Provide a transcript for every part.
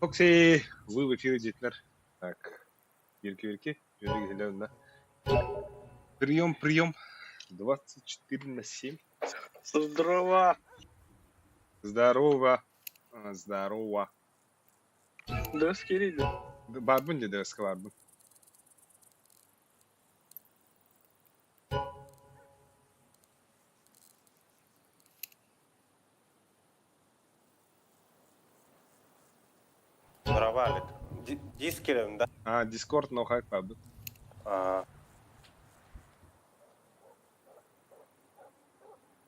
Окси, вы в эфире диэтилэр. Так, Вирки-вирки, Юрий Прием, прием. 24 на 7. Здорово! Здорово. Здорово. Дос кириди. Барбын деді, ысқы барбын. Здорово, Алик. Диск керем, да? А, Дискорд, но хайп бабыт. А,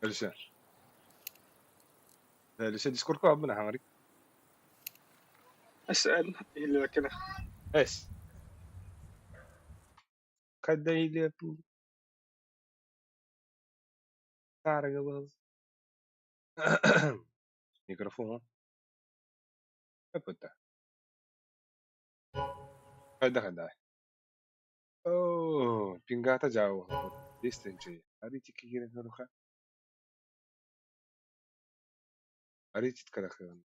Әліше. Әліше Дискорд бабын хаңарик. اسأل اللي كده. Эс. Қайда или Микрофон. Эпэта. Қайда қайда. О, пингата жау. Дестенче. Аритики керек руха. Аритит карахын.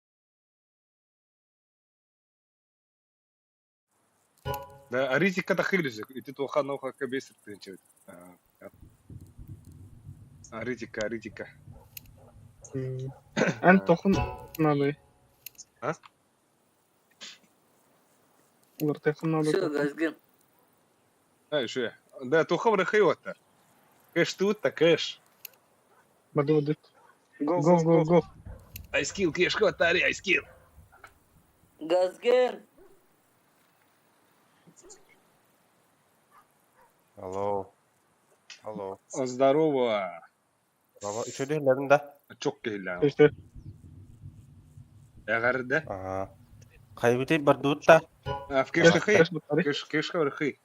Да, аритика тахилиже. Ити туха ноха кабесер тенче. Аритика, аритика. Эн тохун надо. А? Улар тохун надо. Все, газген. А, еще. Да, туха врахайота. Кэш тут, та кэш. Баду баду. Го го го го. Айскил, кэш, котари, айскил. Газген. Алло. Алло. Здорово. Баба, еще дehlerin да? Çok geyla. İşte. Eğer Ага. Кайбити бардутта. В кэш лыхы. Кэш батари. Кэш, кэш лыхы.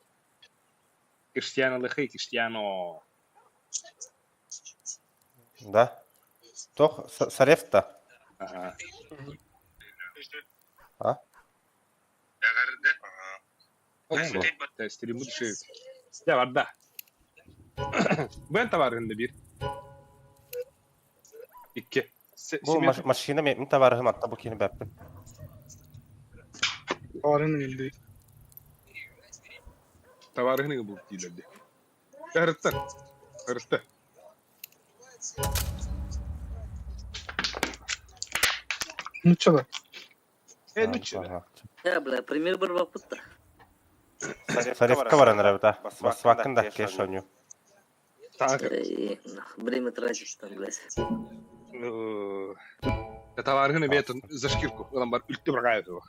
Криштиано лыхы, Криштиано. Да. Тох, Сарефта. Ага. А? Ага. Стрим души. Я барда. Бен товарында bir. Икки. Бу машина мен товарыһым атта бу кини бәппин. Товарын geldi. Товарыһын бу дийлерди. Харытта. Харытта. Нучала. Э, ну че. Я, бля, пример бір бапытта. Сарефка баран рабыта. Басвакын да кешоню. Так. Время тратишь там, блядь. Товарыһын бет за шкирку. Улан бар үлтү брагай его.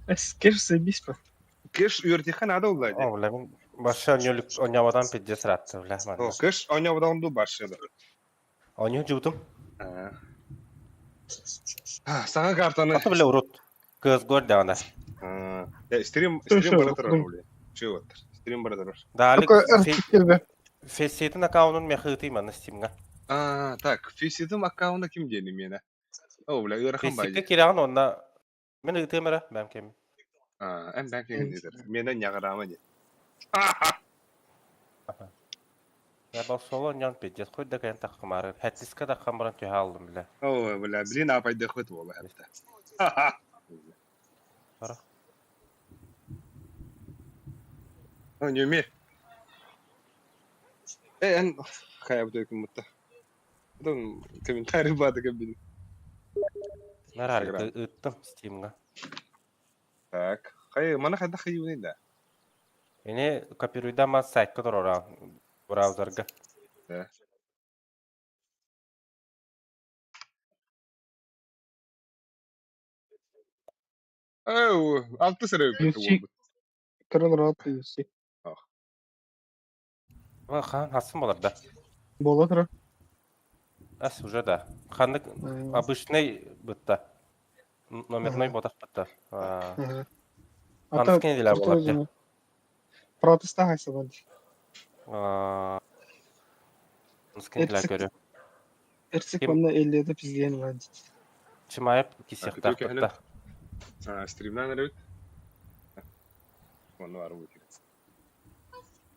Эс кэш заебись по. Кэш үйөртихан ада улла. О, бля, мен башы онёлүк онябадан пиздец ратты, бля, ман. О, кэш онябадан ду башы. Оню жутум. Саңа картаны. Аты бля урут. Кыз көрдө ана. Стрим стрим бара турар бля. Чего Стрим бара турар. Да, Алик, Только фейситин аккаунтун мехыты мана стимга. А, так, фейситин аккаунта ким дени мена? О, бля, ырахан бай. Фейситке кираган онна мен ытымара бәм кем. А, эм бәм кем дедер. Мена нягырама де. Я бал соло нян пиздец, хоть да кайын таккамары. Хәттиска да камбаран түйә алдым, бля. О, бля, блин, апай дөхөт бола хәтта. Бара. О, неме. Э, эн хая бу мутта. Потом комментарий бады кабин. Наралик ыттым стимга. Так, хай, мана хада хайуны да. Эне копируйда ма сайтка турора браузерга. Да. Оу, алты сыры Юси. Kırıl rahat юси. Ва хан хасын болар да. Бола тұра. Ас уже да. Ханнык обычный бытта. Номерной ботах бытта. Ага. Анскин дилер болар да. Протеста хайсы бар. Анскин дилер көрө. Эрсик Ким? манна 57 пизден бар. Чимайып кисехтах Көтө бытта. Стримнан ребят. Оны бар бу.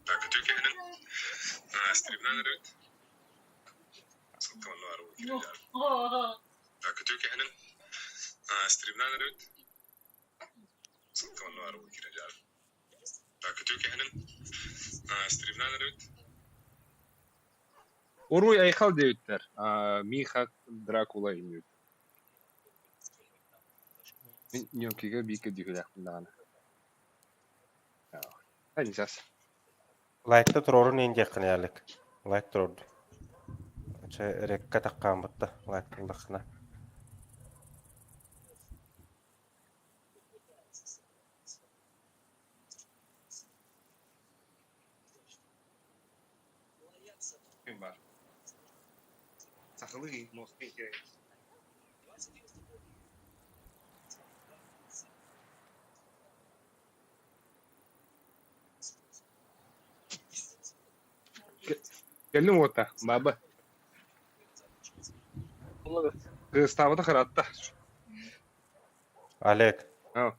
Так, көтө Стримнан ребят. Ссылка оны бар бу. Так, көтө стримнан. Стримнан эрэбит. Ссылка онно баар буолуо киирэн дьаарбай. Так, үтүө кэһэнэн стримнан эрэбит. Уруй айхал диэбиттэр. Миха Дракула иннибит. Мин Ньокига бииргэ дьүһүлээхпин даҕаны. Сейчас. Лайкта туруорун иин диэххин Алик. Лайк туруорду. Чэ, рекка таххааммытта. Лайк тыллаххына. Ким бар? Сахалыы муоспей Кэллим уота, баба. Кыыстаабыта харатта. Олег. Ау.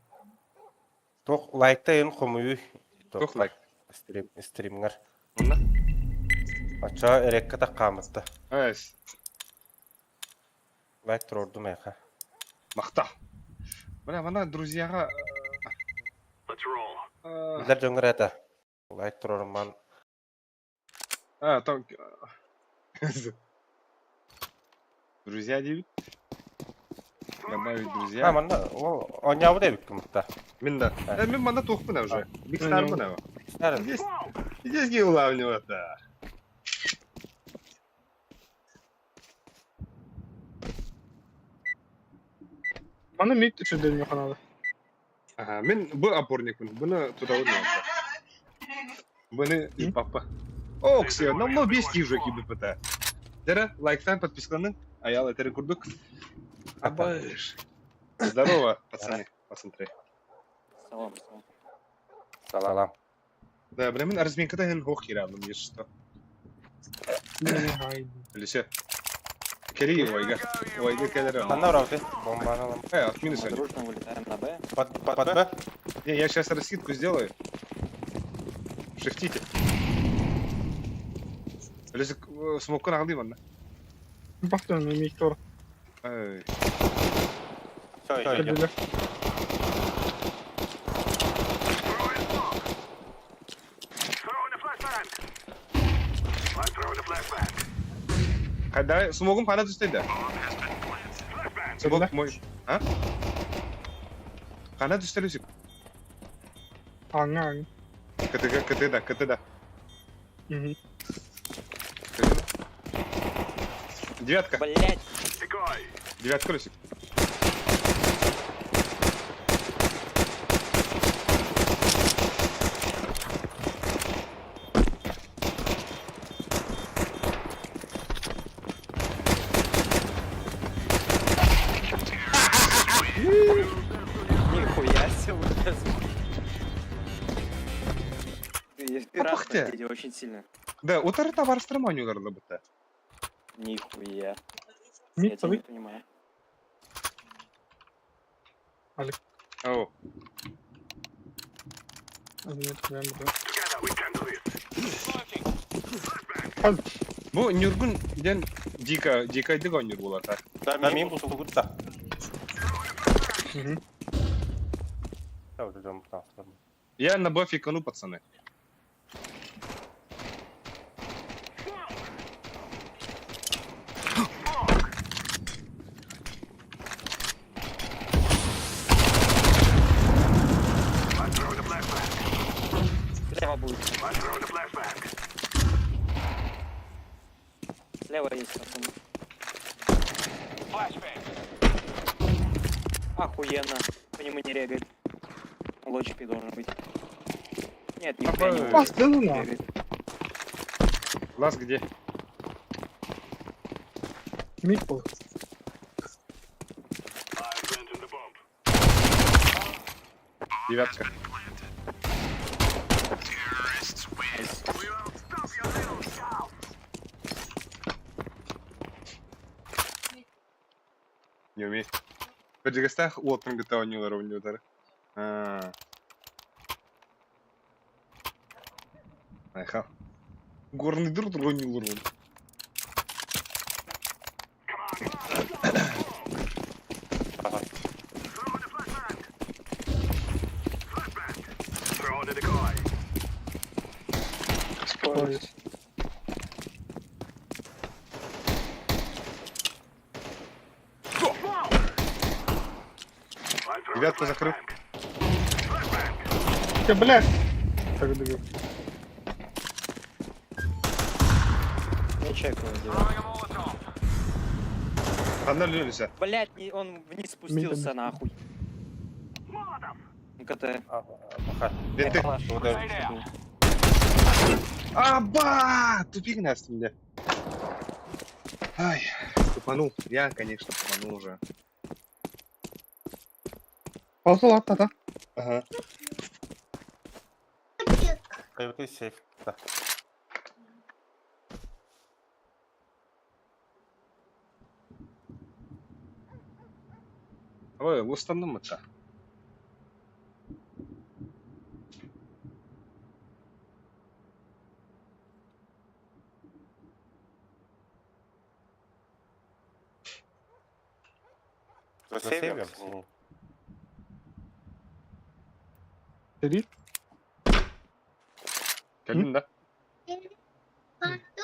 Туох лайкта ин хомуйуй. Туох лайк? Стрим, стримҥар. Онно? Оччоо эрекке таххаамытта. Эс. Лайк туруордум эйхэ. Махта. Бля, мана друзьяға Билэр дьоҥҥор этэ. Лайк туруорумман А, там... Друзья диэбит. Добавить друзья. А, манна ол оонньообут эбиккин бутта. Мин да. Мин манна туохпун уже. Биг Старбын ава. Стар. Здесь, здесь не улавливать-то. Маны мид үчүгэй ханаалы. Ага, мин бу опорникпын. Буну тутабын Буну и папа. О, ксия, намно бес киһи киирбит Дьэ, лайктаан подпискаланыҥ. Айаал этэрин курдук. Абыш. Здорово, пацаны. Посмотри. Салам, салам. Салам. Да, бля, мин разминката һин һуох киирэ если что. Лися. Кэли Ойга. Ойга кэлэр. Ханна барабыт бомбаны ылам. От минуса. Мы дружно вылетаем на Б. Под, под Б? Не, я сейчас раскидку сделаю. Шифтите. Лися, смокун аҕалыы манна. Бахтан Виктор. Эй. Все, идем. Кэллилэр. Когда смогум хана түстэ да? Смог мой. А? Хана түстэ Люсик. Аңа аҥ. КТ, КТ да, КТ да. Мгм. Девятка. Блять! Девятка, Люсик. Нихуя себе, вот это звук. Ты пират Апахте. победил очень сильно. Да, утары табарыстырма ойнуулар бытта. Нихуя. Мид Я тебя не табый. понимаю. О, Нет, прям да. Бу Нюргун диэн дико дикайдык оонньуур буолар. Да, мин бусулугут да. Мгм. Да, вот идем там. Я на бафе кану, пацаны. Слева будет. Слева есть, пацаны. Охуенно. По нему не регает. Лочпи должен быть. Нет, нихуя не Апа. Пас, да ну на. регает. Глаз где? Мид был. Девятка. Найс. Не умеет. В гостях уоттан гта оонньуулар оонньуулар. А. Айха. Горный друг друга оонньуулар он. Ага. Молодец. Девятку закрыл. Ты, блядь! Так добил. Я чекаю девятку. Анна Люлюся. Блять, не, он вниз спустился Мид. нахуй. КТ. Пока. Винты. Калаш. Аба! Тупик нас мне. Ай, тупанул. Я, конечно, тупанул уже. Пауза ладно, да? Ага. Кайбыты сейф. Да. Ой, устанным это. Засейвим? Три. Калин, да?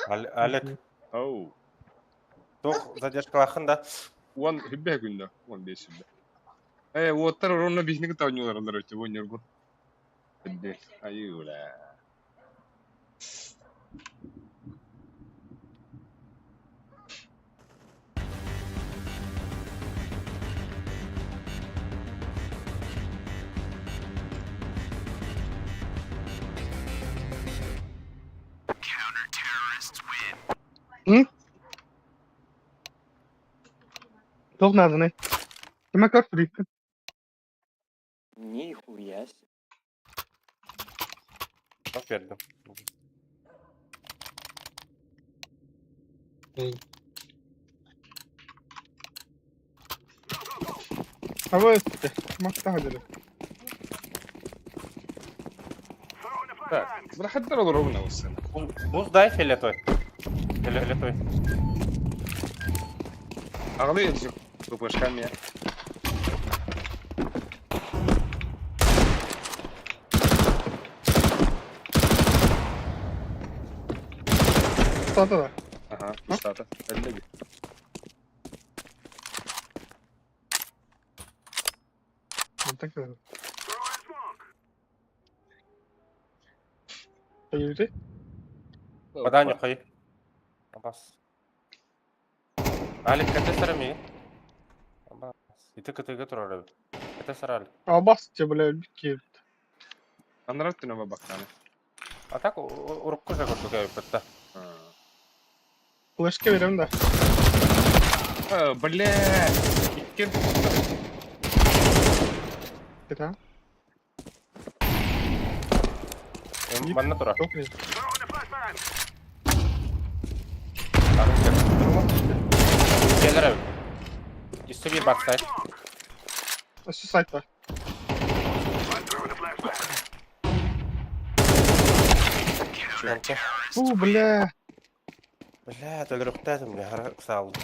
Алек, Оу. тух задержкалахын да. Уан хүббэ күндө, уан бес хүббэ. Э, уоттар орона бихник таунюлар алар өтө, вон юргун. Хүббэ, айула. Toch надо, не? Ты макар фри. Нихуя себе. Bak verdim. А вы, макта ходили. Так, бирахаттар олор ровно усын. Буз дай фиолетовый. Фиолетовый. Агалы элжим. Тупышками. Стата, да. Ага, штата. Әллеги. Вот так надо. Появили? Бадан yukarı. Bas. Алик, кete сарами. Бас. Ити кытыга турар эбит. Кete сар Алик. А бас тебе, бля, бики. Анрат түнө бактаны. А так урукку же көрдүк эбит да. Флешке берем, да. А, бля. Иккен. Это? Манна турар. Токни. Келер эбит. Үстү бир баксайт. Осы сайтта. Фу, бля. Бля, төлөрүктәдим, бля, хара салды.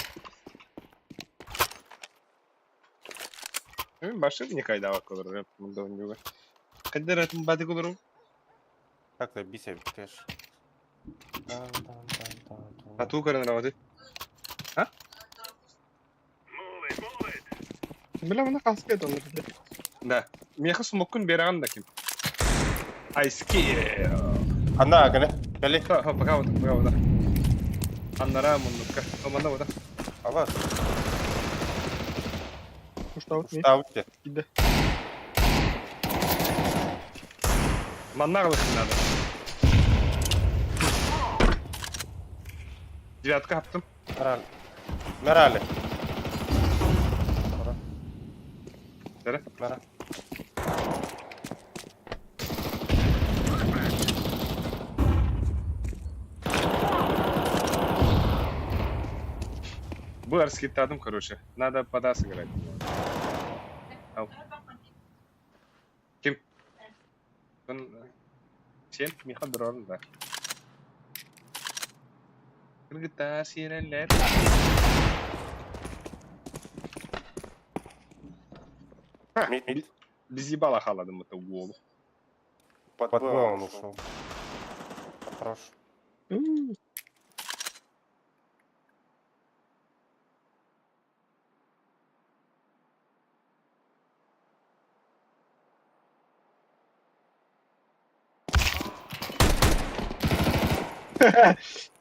Мен башы не кайда бак олор. Мында онюга. Кайда ратын бадык олор. Как то бисе бит, А ту көрөн работы. Бля, мына каска это. Да. Меха смоккун бераган да ким. Айски. Анда гene. Кели. Ха, пока вот, пока вот. Аннара муннукка. Оманда вот. Ала. Уштабыт ми. Уштабыт. Иде. Манна кылышын надо. Девятка хаптым. Мерали. Мерали. Дere. Мера. Был арскиттадым, короче. Надо пода сыграть. Ау. Ким? Сен Миха Дрон, да. Кыргыта сирелер. Мид, мид. Без ебала халадым это голову. Под он ушел. Хорош. Уу.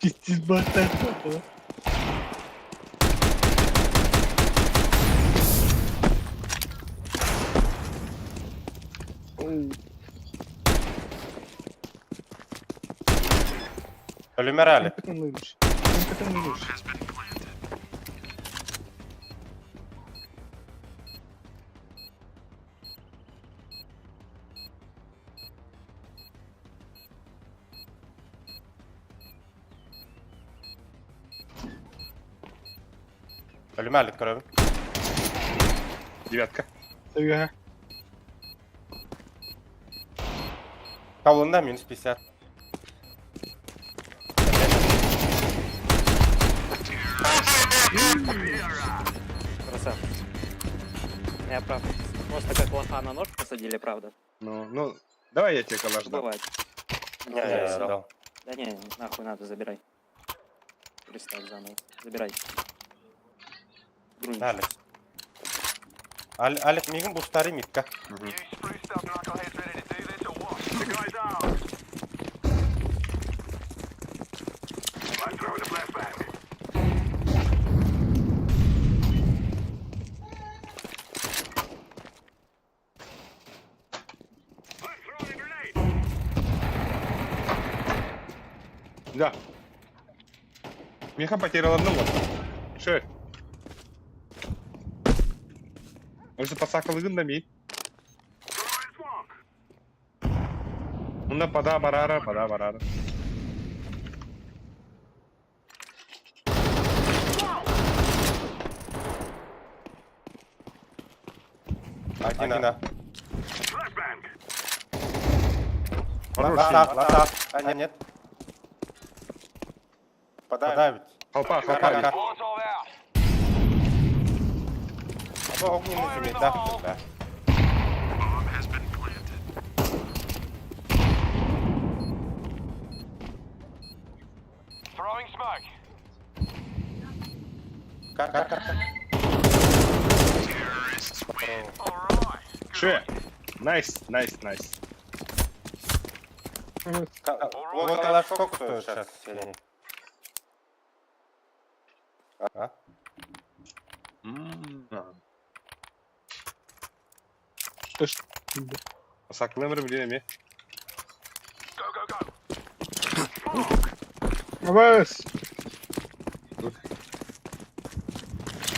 Пиздец, баттаах. Өлүмэр Алик. Өлүмэр. Өлүмэ Алик көрөбүн. Девятка. Үөһэ. Кавлында минус 50. Красавчик. Я прав. Просто как лоха на нож посадили, правда. Ну, ну, давай я тебе калаш дам. Бывает. Не, я дал. Да не, нахуй надо, забирай. Представь заново. Забирай. Грунь. Алик. Алик мигин бустары митка. Мгм. Да. Миха потерял одну вот. Шесть. Может, посакал игын да ми. Мында пада барара, пада барара. Один А. Хороший. Лата, лата. А, нет. Подавить. Халпа, халпа. Ка, ка. Аба огненный змей, да, да. Кар, кар, кар, кар. Ше. Найс, найс, найс. Вот калаш сколько стоит сейчас? Сеня? А? Посакалым блин, ми. Абас!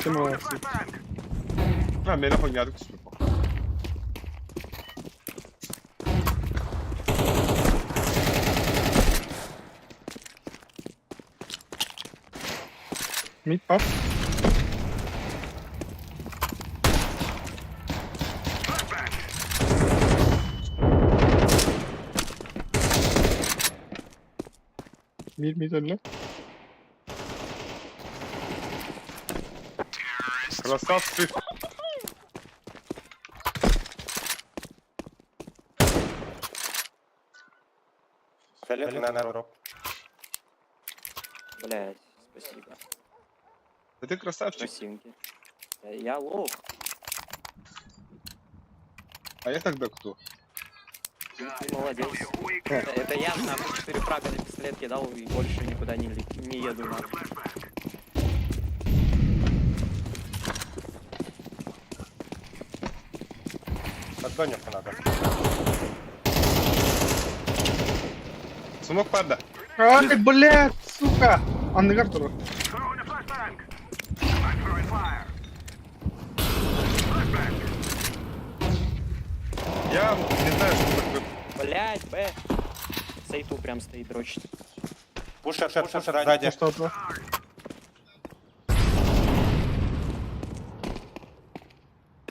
Ты молодцы. А, меня хуйня түсүп. Мид пап. Мид мид өллө. Красавцы. Фиолет на дроп. Блять, спасибо. Да ты красавчик. Красивенький. Да я лох. А я тогда кто? Ты молодец. Это я нахуй 4 фрага на пистолетке дал и больше никуда не, не еду нахуй. Подгонюху надо. Смок пада. Ай, блядь, сука! Анныгар турар. Я не знаю, что такое. Блять, Б. Сейту прям стоит, дрочит. Пушер, пушер, сзади. Что два?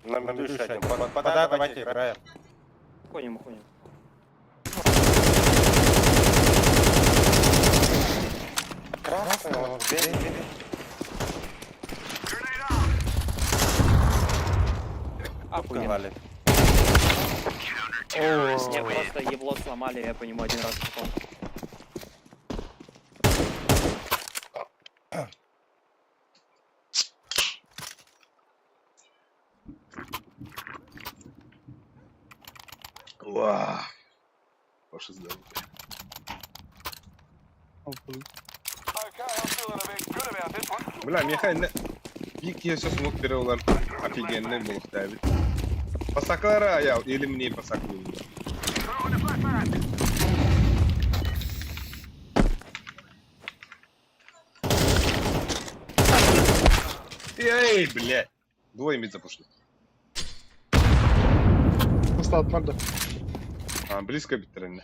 На миду еще один. Пода, давайте играем. Уходим, уходим. Красный, он, бери, бери. Охуенно. Валит. Мне просто ебло сломали, я по нему один раз попал. Уа! Ваше здоровье. Бля, миэхэ иннэ биир киһи өссө смог переулар офигенный буолуохтаа эбит. Басакылара айал или мне басакылы. Эй, бля! Двое мид запушили. Бастаатылар да. А, близко биттэриннэ.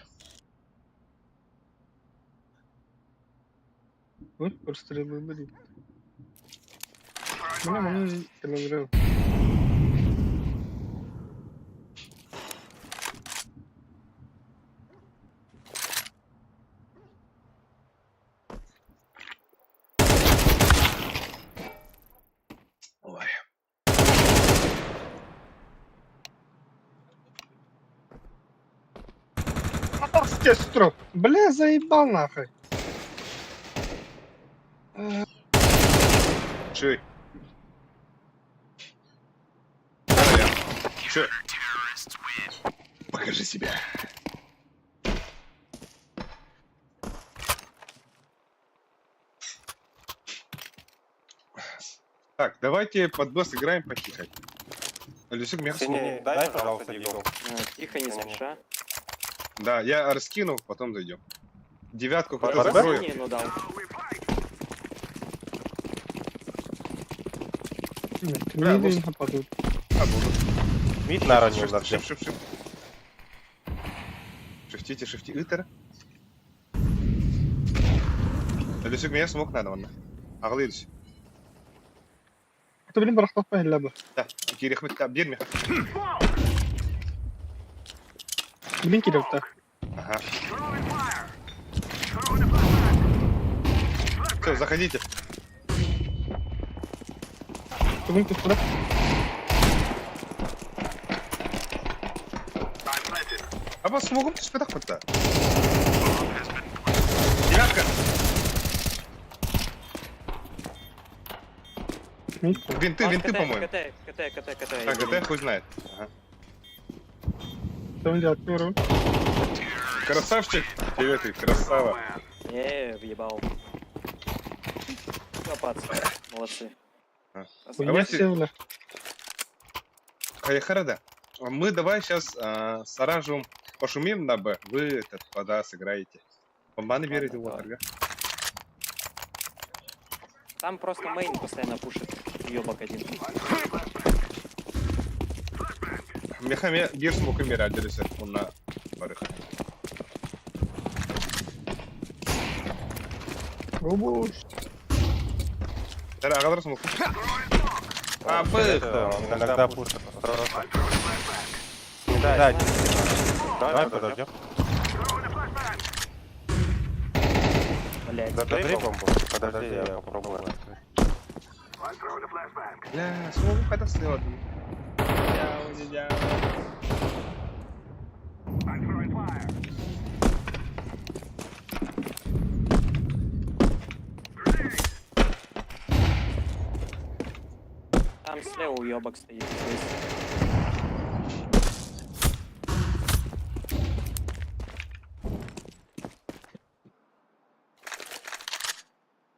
Ой, прострелы дии. Мына маны кэлэн Ой. Сестру! Бля, заебал нахуй. Чуй. Чё? Покажи себя. Так, давайте под Б сыграем потихо. Лисюк, меня Синий, дай, пожалуйста, дигл. Тихо, не спеша. Да, я раскину, потом зайдем. Девятку Под кто Б? закрою. Не, ну дал. Нет, Бля, миды лучше- не попадут. А, буду. Мид на ранее Шифт, шифт, шифт, шифт. Шифтите, шифти, итер. Лисюк, меня смог надо, ладно. Ағылы Ты, блин, барахтаппа иһиллэ Да, кирехмит, да, бир меха. Блин, кириэхтэ. Ага. Все, заходите. Тугун туттура. А вас смогу түспедақ бітті. Девятка. Мид. Винты, винты, по-моему. КТ, КТ, КТ, КТ. А, КТ, хуй знает. Ага. Там девятку уру. Красавчик. Привет, ты, красава. Не, въебал. Всё, пацаны, молодцы. А. Хуйня Давайте- все, бля. Хайхарада. Мы давай сейчас с оранжевым пошумим на Б. Вы этот вода сыграете. Бомбаны верите в давай. Уотерга. Там просто мейн постоянно пушит. Ёбок один. Мехаме бир смока мира отделися. Он на барых. Робуш. Тара, агалар смок. А, Б. Иногда пушат. Осторожно. Да, давай подождем. Блять. Дай бомбу. Подожди, я попробую открыть. Бля, смогу когда слева. Там слева уёбок стоит. Здесь.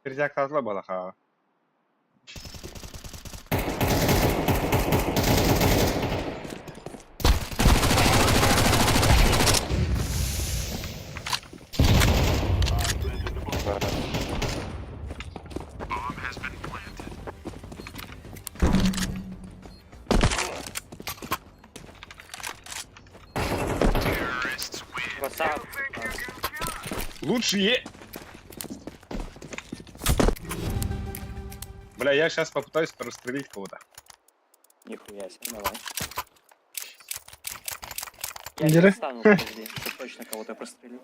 Пердяк татла балаха. Да. Красавцы. Лучшие! Бля, я сейчас попытаюсь прострелить кого-то. Нихуя себе, давай. Я Деры. не стану, подожди, чтоб точно кого-то прострелю.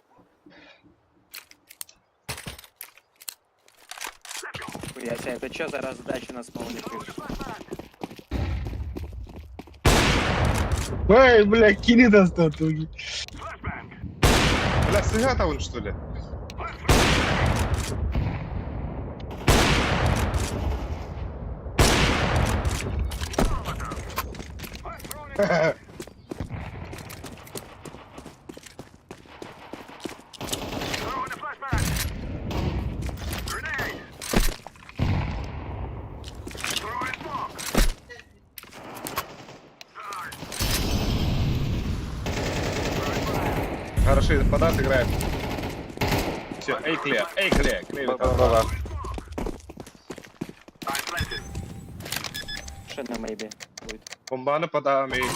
Хуя себе, это чё за раздача на спауне пишешь? Ой, бля, кини достал туги. Бля, сыгата он что ли? Хорошо, пода сыграем. Все, эй, Клея, эй, Клея, Клея, Б-б-б. Шена maybe будет. Бомбаны пода, мейби.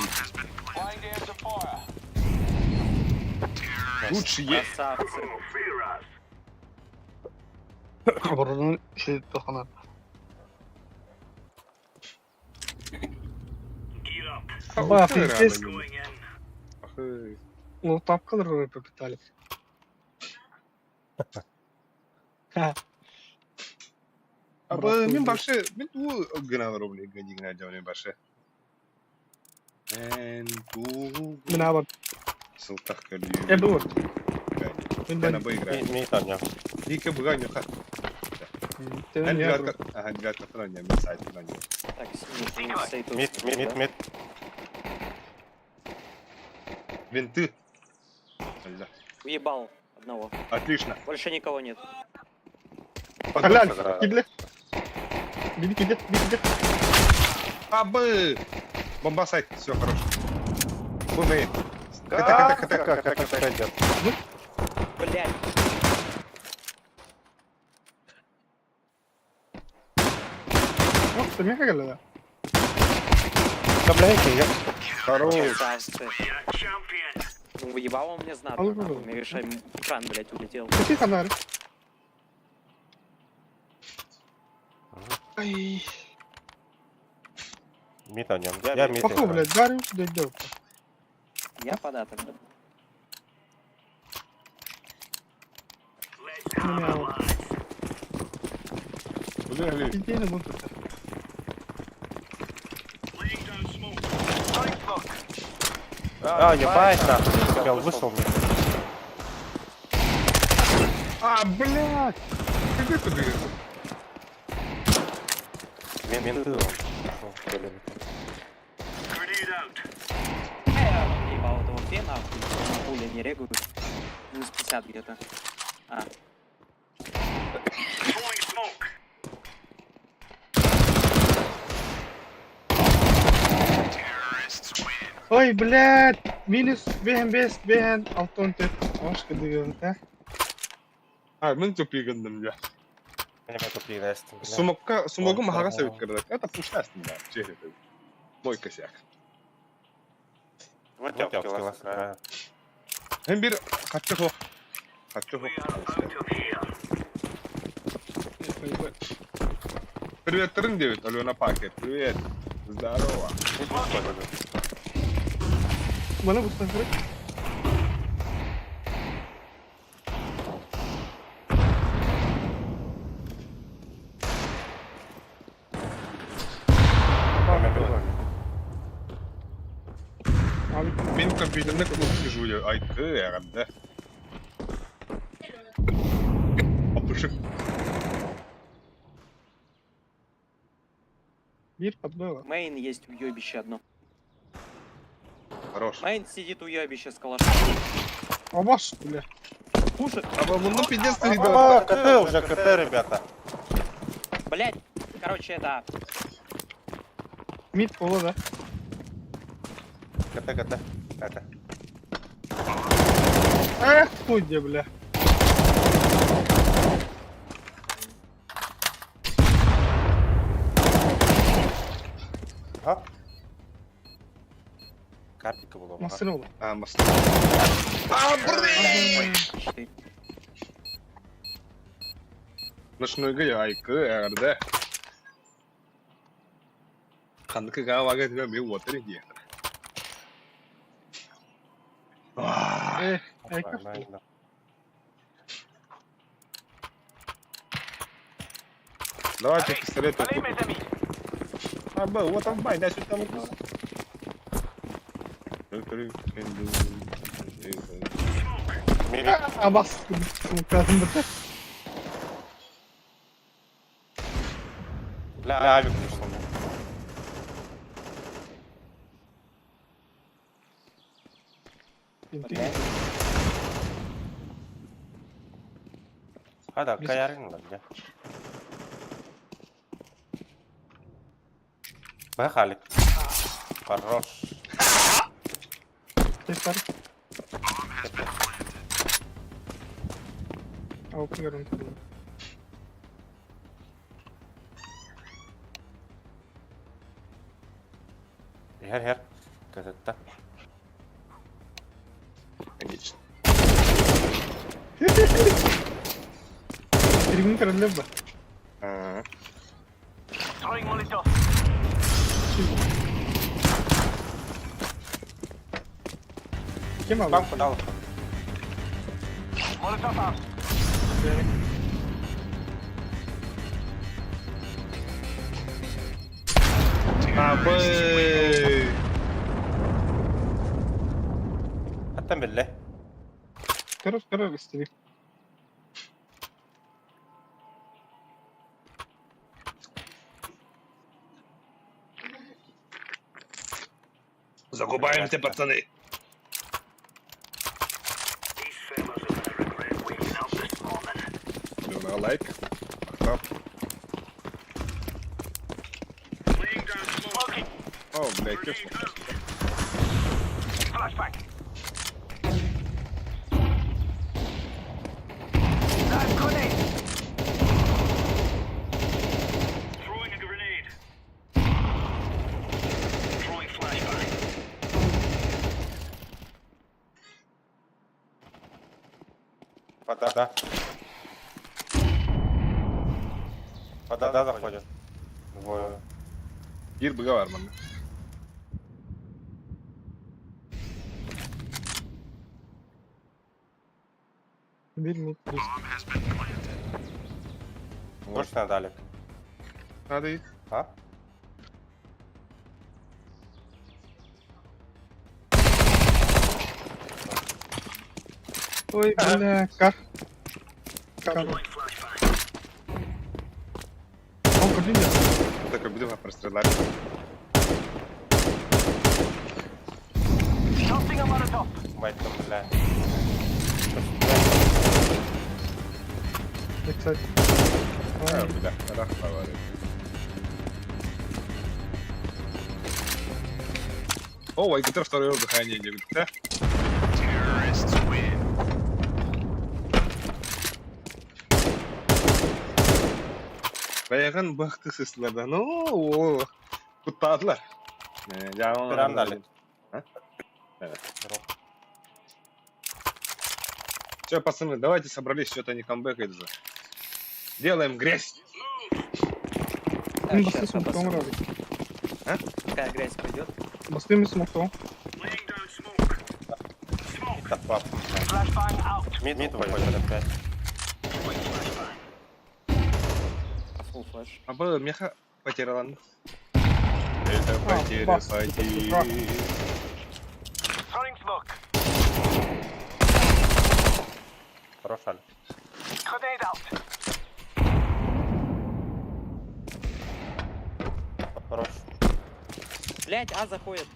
Лучшие. Красавцы. Оборудование сидит тохана. Ба, пиздец. Ну, тапкалар попытались. Аба, мин башы, мин туу гынан рублей гнигна дёвне башы. Эн туу Мин аба. сылтах Я был. Мин Мен бан. аба играю. Ми таня. Дика буганю ха. Эн девятка, ага, девятка фроня, мин сайт фроня. Так, синий, стоит тут. Мид, мид, мид. Винты. Бля. Уебал одного. Отлично. Больше никого нет. Халяль, сыграю. кидле. Биди киде, биди киде. Абы! Бомба сайт, все, хорош. Бумей. КТ, КТ, КТ. Как, как это идет? Блять. Вот, ты меня да? Да, блядь, я. Хорош. Красавцы. Ну, выебал он мне знатно. А ну, нахуй. ну, Мне решай, экран, блять, улетел. Какие фонарь? Ай, Ми таня. Я мид. похуй, блядь, дарю, блядь, делать. Я пода тогда. Меня вот. Бля, бля. Иди на бунт. А, ебать, нахуй. Успел, вышел мне. А, блядь! Где ты бегаешь? Менты он. Пошел, блин. Ебал этого фе, нахуй. Пуля не регают. Минус 50 где-то. А, Ой, блядь, минус бен бес бен алтон тет. Ошка дигән, а? А, мин тупигандым, бля. Меня тупые настим. Сумокка, сумогу Ой, махага ой. совет кырдык. Это пушнастым, да, чехи. Мой косяк. Вот я сыграю. Hem bir kaççı ho. Kaççı ho. Привет, Трын 9, Алена Пакер. Привет. Здорово. Bana bu sefer. Abi Benim компьютерный клуб сижу я. Ай, ты, да. Опушек. bir подбыла. Мейн есть уебище одно. Хорош. Мейн сидит уебище с калашом. Абаш, бля. Пушит. А вам ну пиздец ты А, КТ уже, КТ, ребята. Блять. Короче, это... Мид пола, да? КТ, КТ. КТ. Эх, хуй где, бля. А? Картика была. Масына ола. А, мост. А, блин! Четыре. Ночной гай, ай, к, РД. Ханка гава гай, ми вот иди. Эх, ай, как Давайте пистолет. А, б, вот там бай, да, сюда там. Абас, Смукадым бля. Бля, авик вышел мне. Блядь. А, да, каярин, да, где? Поехали. Хорош. Тепер. Open görün. Иһэр иһэр. Кытытта. Конечно. Трибун көрөллөр ба? А, Ким алды? Бам куда? Абы! Хаттан биллэ. Көрөр көрөр истири. Загубаемся, пацаны. Лена, лайк. Махтал. О, блядь, кепс. Вода. Вода заходит. Двое. Биир быга бар манна. Биир мид близко. Больше надо, Алик. Надо и. А? Ой, бля, как? Как? Ол көрдүн дьэ? Такой буду прострелать. Мать там, бля. Бэксайд. А, бля, рах говорит. О, айгытыр второе дыхание не да? Баягын бахты сысларда. Ну, о, куттаадылар. Прям дали. Все, пацаны, давайте собрались, что-то не камбэкает уже. Делаем грязь. Так, Мин щас бастыы смоктоон обосру. рабы. Какая грязь пойдет? Бастыы мин смоктоон. Так, пап. Мид, мид выходит опять. Фул флеш. А был меха потеряла. Это А, потеря, бас. потеря. Хорош, Алик. Хорош. Блять, А заходит.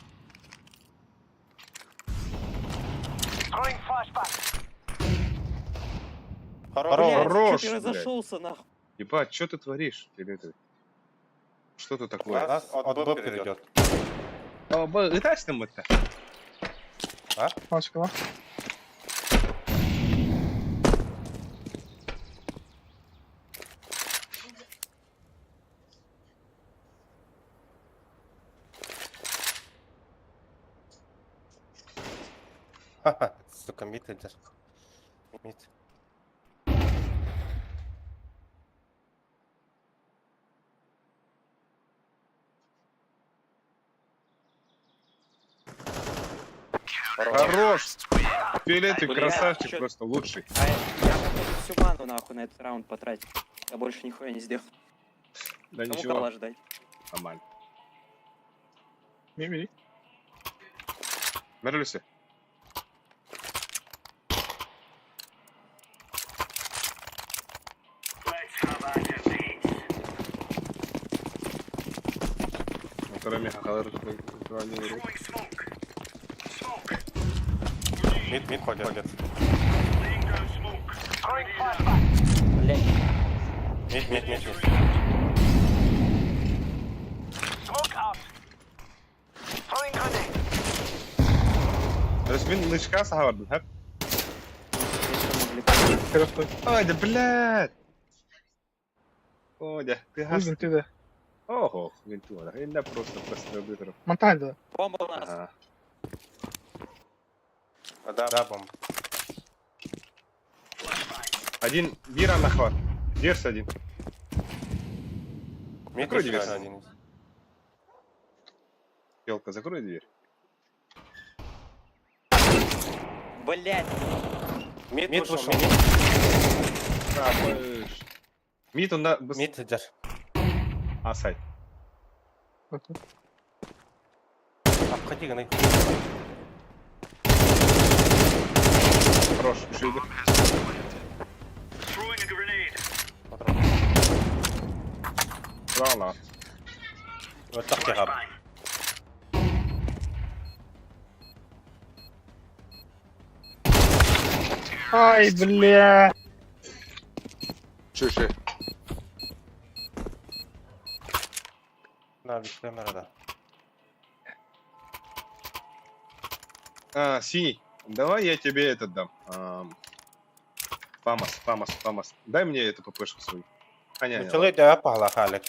Хорош. Блядь, Хорош, чё ты блядь. разошелся нахуй? Ебать, что ты творишь? Или это? Что ты такое? Нас от Б перейдет. А, б, ытась там это. А? Пачкалар. Ха-ха, сука, мид идет. Мид. Хорош! Фиолетовый Бля, красавчик, чё- просто лучший. А я, походу, всю ману нахуй на этот раунд потратил. Я больше нихуя не сделал. Да Кому ничего, калаш дать? нормально. Мин били. Мерлюся. Второй меха Мид, мид ходит. Блять, Мид, мид, мид, мид. Ресмин лычка сахабардын, хап? если могли. Хорошо. Ой, да блядь! Ой, да, ты Ой, гас. винты да. Ого, винтура. Инна просто прострелдытор. Монталь да. Бомба у нас. Ага. Да, бомба. Один Вира нахват. Дерс один. Мид Закрой еще дверь. один. Елка, закрой дверь. Блять. Мид вышел. Мид. Крабыш. Мид он на... Мид сидер. А, сайт. Обходи, гны. Хорош, еще иду. Ла-ла. Вот так тягаб. Ай, бля. Че, че? На, вид камера, да. А, синий. Давай я тебе этот дам. Фамас, Фамас, Фамас. Дай мне эту ППшку свою. А, не, не, Целый да пахла халик.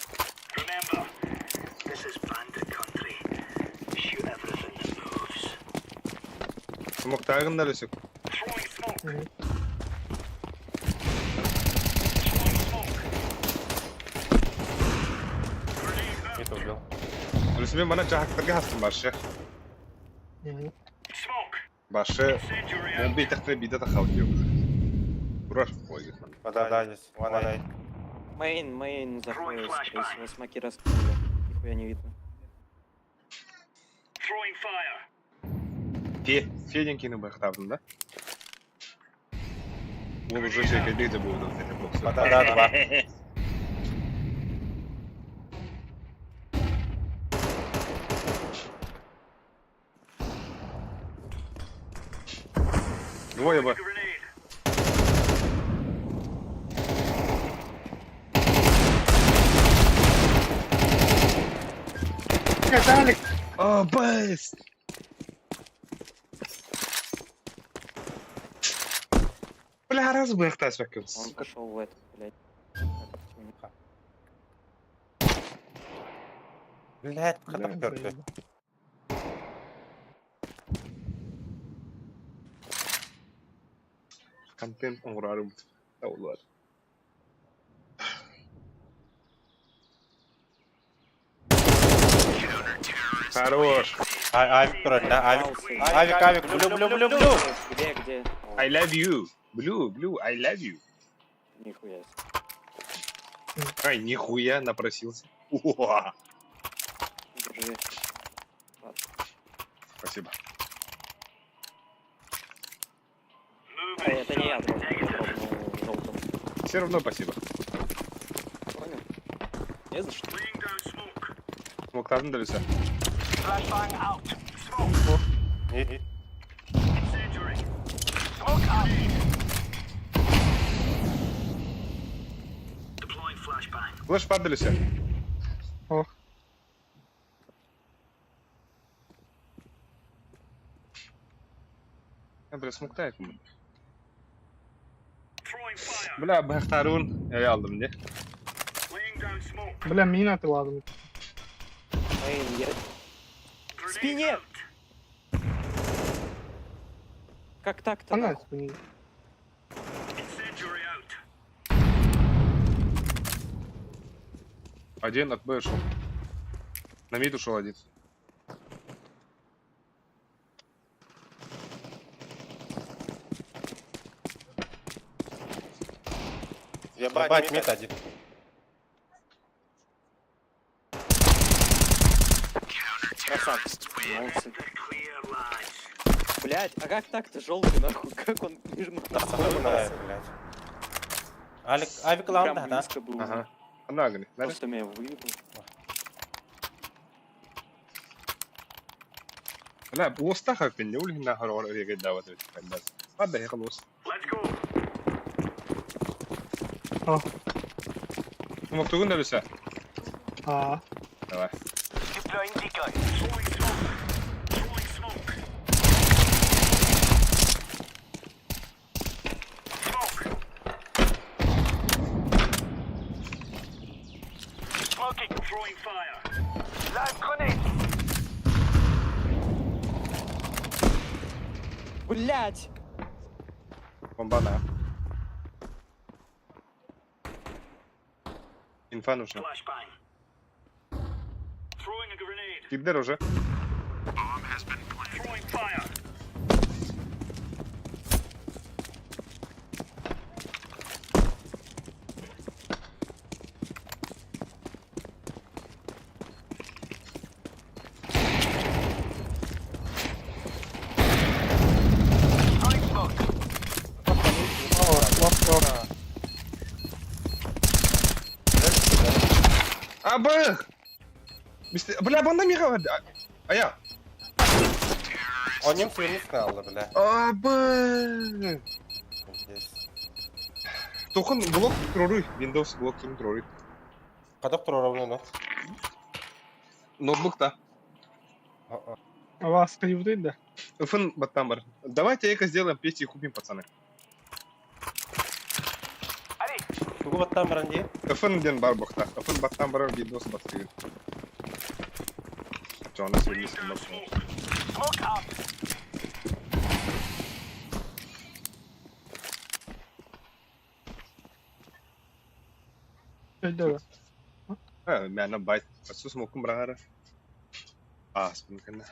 Смог тагын да лесек. Мид убил. Лесме мана жахактарга хастым баршы. Мгм. Баршы. Бомба итактара бида тахал диyor. Урар койду. Да, да, здесь. One eye. Мейн, мейн заходит, скорее всего, смоки раскинули. Нихуя не видно. Фе, Феденькини байхтабын да? Ол уже шекелде де болды. Да, да, два. Двое бы. Блядь, Алик. О, бэст! Бля, раз бы их Он пошел в этот, блядь. Блядь, хатап көрдү. Контент оңрарым. Таулар. Хорош. Авик турар, да, авик. Авик, авик, блю, блю, блю, блю. Где, где? I love you. Blue, blue, I love you. Нихуя себе. Ай, нихуя напросился. Уа. Держи. Спасибо. А, это не я дропнул желтым. Все равно спасибо. Понял? Не за что. Смоктарын да леса. Мид. Флэш падали все. Ох. Я, бля, смоктайт. Бля, бахтарун. Я алдым, не? Бля, мина ты ладно. Мейн, я... В спине! Как так-то? Она нахуй? спине. Один от Б ушел. На мид ушел один. Ебать, мид один. Красавчик. Молодцы. Блять, а как так-то желтый нахуй? Как он мирно Блядь. Алик, авик Прям лаунда, да? близко был. Ага. Она говорит, да? Просто меня выебал. Бля, уостаха пинне, улин нахар ор регай дават ведь. Ладно, я холос. О. Смоктугун да леса. А. Давай. Блять! Бомба на. Инфа нужна. Кидер уже. Абых! Бля, банда миха. А я. Онньум сүүрүс хаалла бля. Абых! Здесь. Тохон блок туруруй. Windows блок туруруй. Кадок туруорабын ону? Ноутбук та. А вас кривдый, да? Фн баттамбар. Давайте эко сделаем песни и купим, пацаны. Тугу баттаан баран дии? Фн ден бар бохта. Фн баттамбар Windows баттыгын. Чё, у нас Windows баттамбар. Да. А, мяна байт. Асус мокум брагара. А, спинкана.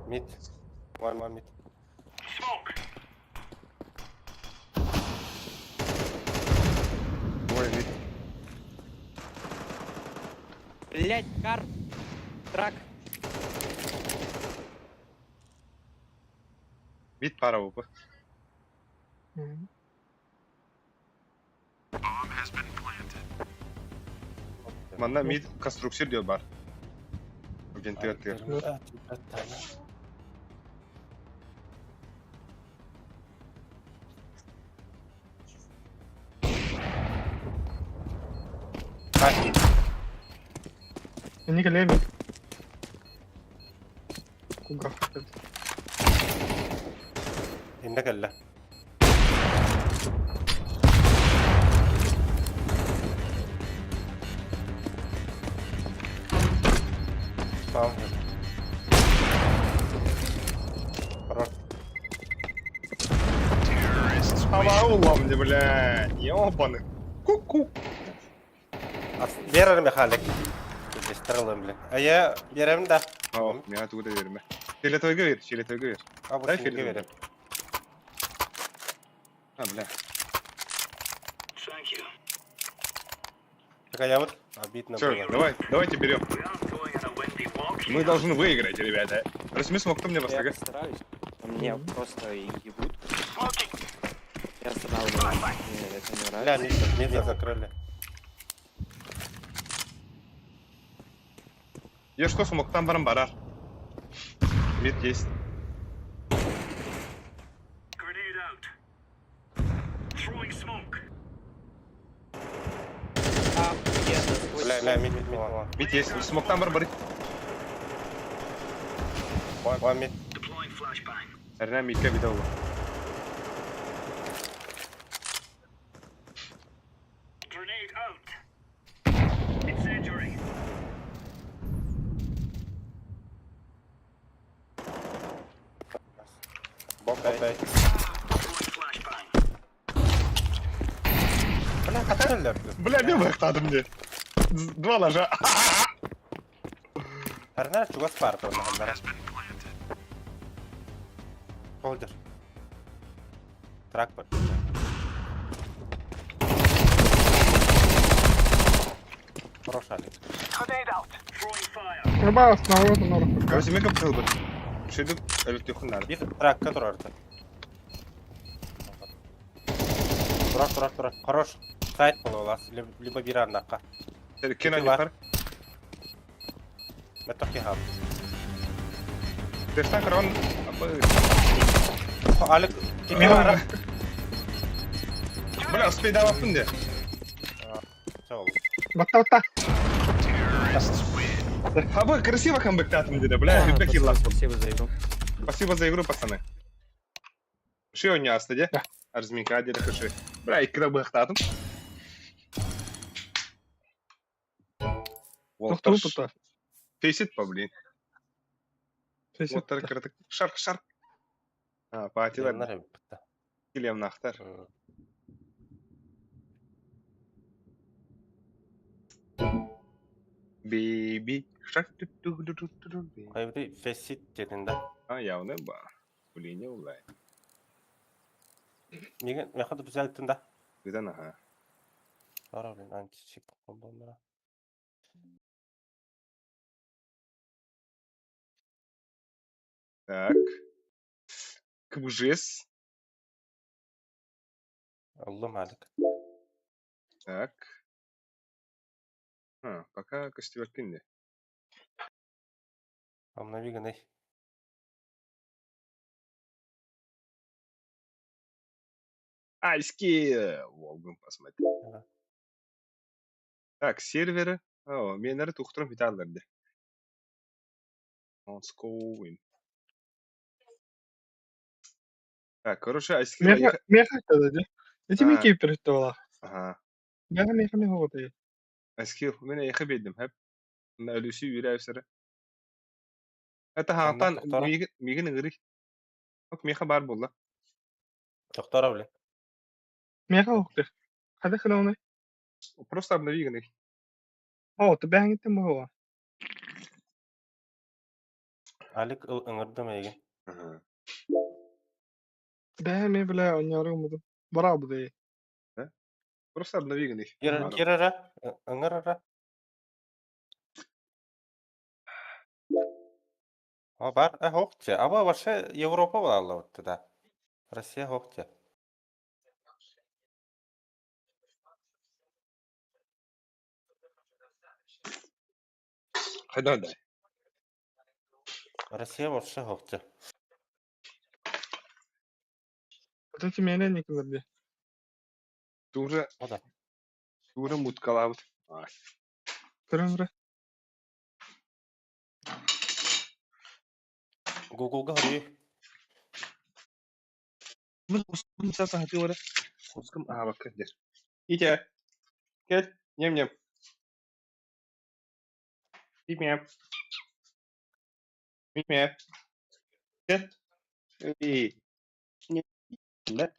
Мид. One, one mid. Ой, вид. Блять, кар! Трак! Вид пара опа. Манна мид конструкция диyor бар. Вентилятор. Не коллеги. Куга. Инна кэллэ. Found him. Хорош. Аваула мне, блядь, ёбаный. Ку-ку. Биэрэр Михалик. Стрелым, блин. А я биэрэбин да. О, меня оттуда верно. Фиолетовый говорит, фиолетовый говорит. А вот Дай не фиолетовый. верим. А, бля. Так, а я вот обидно Все, было. давай, давайте берем. Мы должны выиграть, ребята. Разми смог, кто мне Я восторга. стараюсь. Мне просто ебут. Я останавливаю. Мне это не Бля, нравится. мид, мид закрыли. Я что смог там барам барар. Мид есть. Охуенно, сквозь Бля, бля, мид, мид, мид. Мид есть. Смог там барбары. One mid. Арена мидка видела. Бомб опять. Бля, который Бля, не выхтады мне. Два ножа. Арнар чугас пар тур. Холдер. Трак бар. Хорош, Алик. Рыбалась на роту на руку. Короче, мега был бы. Шейдук, электюхун надо. Бир тракка турар. Турар, турар, турар. Хорош. Сайт бололас, либо бир арнакка. Кена Бар. не Метоки хам. Тештан крон. Алик, тебе бар. Бля, успей давай фунде. Батта, батта. Абы красиво камбэктатым деди, бля, ребята, Пацаны, Спасибо за игру. Спасибо за игру, пацаны. Ши он не астаде? Да. Арзмика, деди, хыши. Бля, иккитэ быһахтаатым. Тохтуу тута. Фейсит по, блин. Фейсит. Уоттар кыратык. Шарк, шарк. А, паатилар. Килемнар эбит. Килемнахтар. Baby shark ту ту ту ту ту ту. Хайбыты фесит дедин да. А, явно ба. Блин, не улай. Миген меха да düzelttin да. Гыдан аха. Ара блин античип колдонура. Так. КБЖС. Аллам алик. Так. А, пока көстүбэккин Обнови гынай. Айски! Волгум посмотри. Ага. Так, серверы. О, менері тухтырым виталларды. Онскоуин. Так, короче, айски... Меха меха да да. Эти А. ми кейпер была. Ага. Меха меха меха вот и. Айски, мен яхы бедим, хэп. На Люси үйрәвсәрі. Это Анна хантан тохтора. мигин ыңыры. Ок, меха бар болла. Тохтора блин. Меха охты. Хада хана Просто обнови гыны. О, ты бәңгиттен була. Алик ыңырды мейген. Ага. Бәһ бля оняры муду. Бара бу. Просто обнови гыны. Кир кирара ыңырара. А бар, а хокча. Аба вообще Европа була вот да. Россия хокча. Хайда да. Россия вообще хокча. Вот эти мене не кызырды. Тура, О да. тура муткалабыт. Көрөмрө. Гуглга хөрүй. Кускум а бак дер. Ите. Кел. Нем-нем. Пип-мяп. Пип-мяп. Кел. И. Не. Да.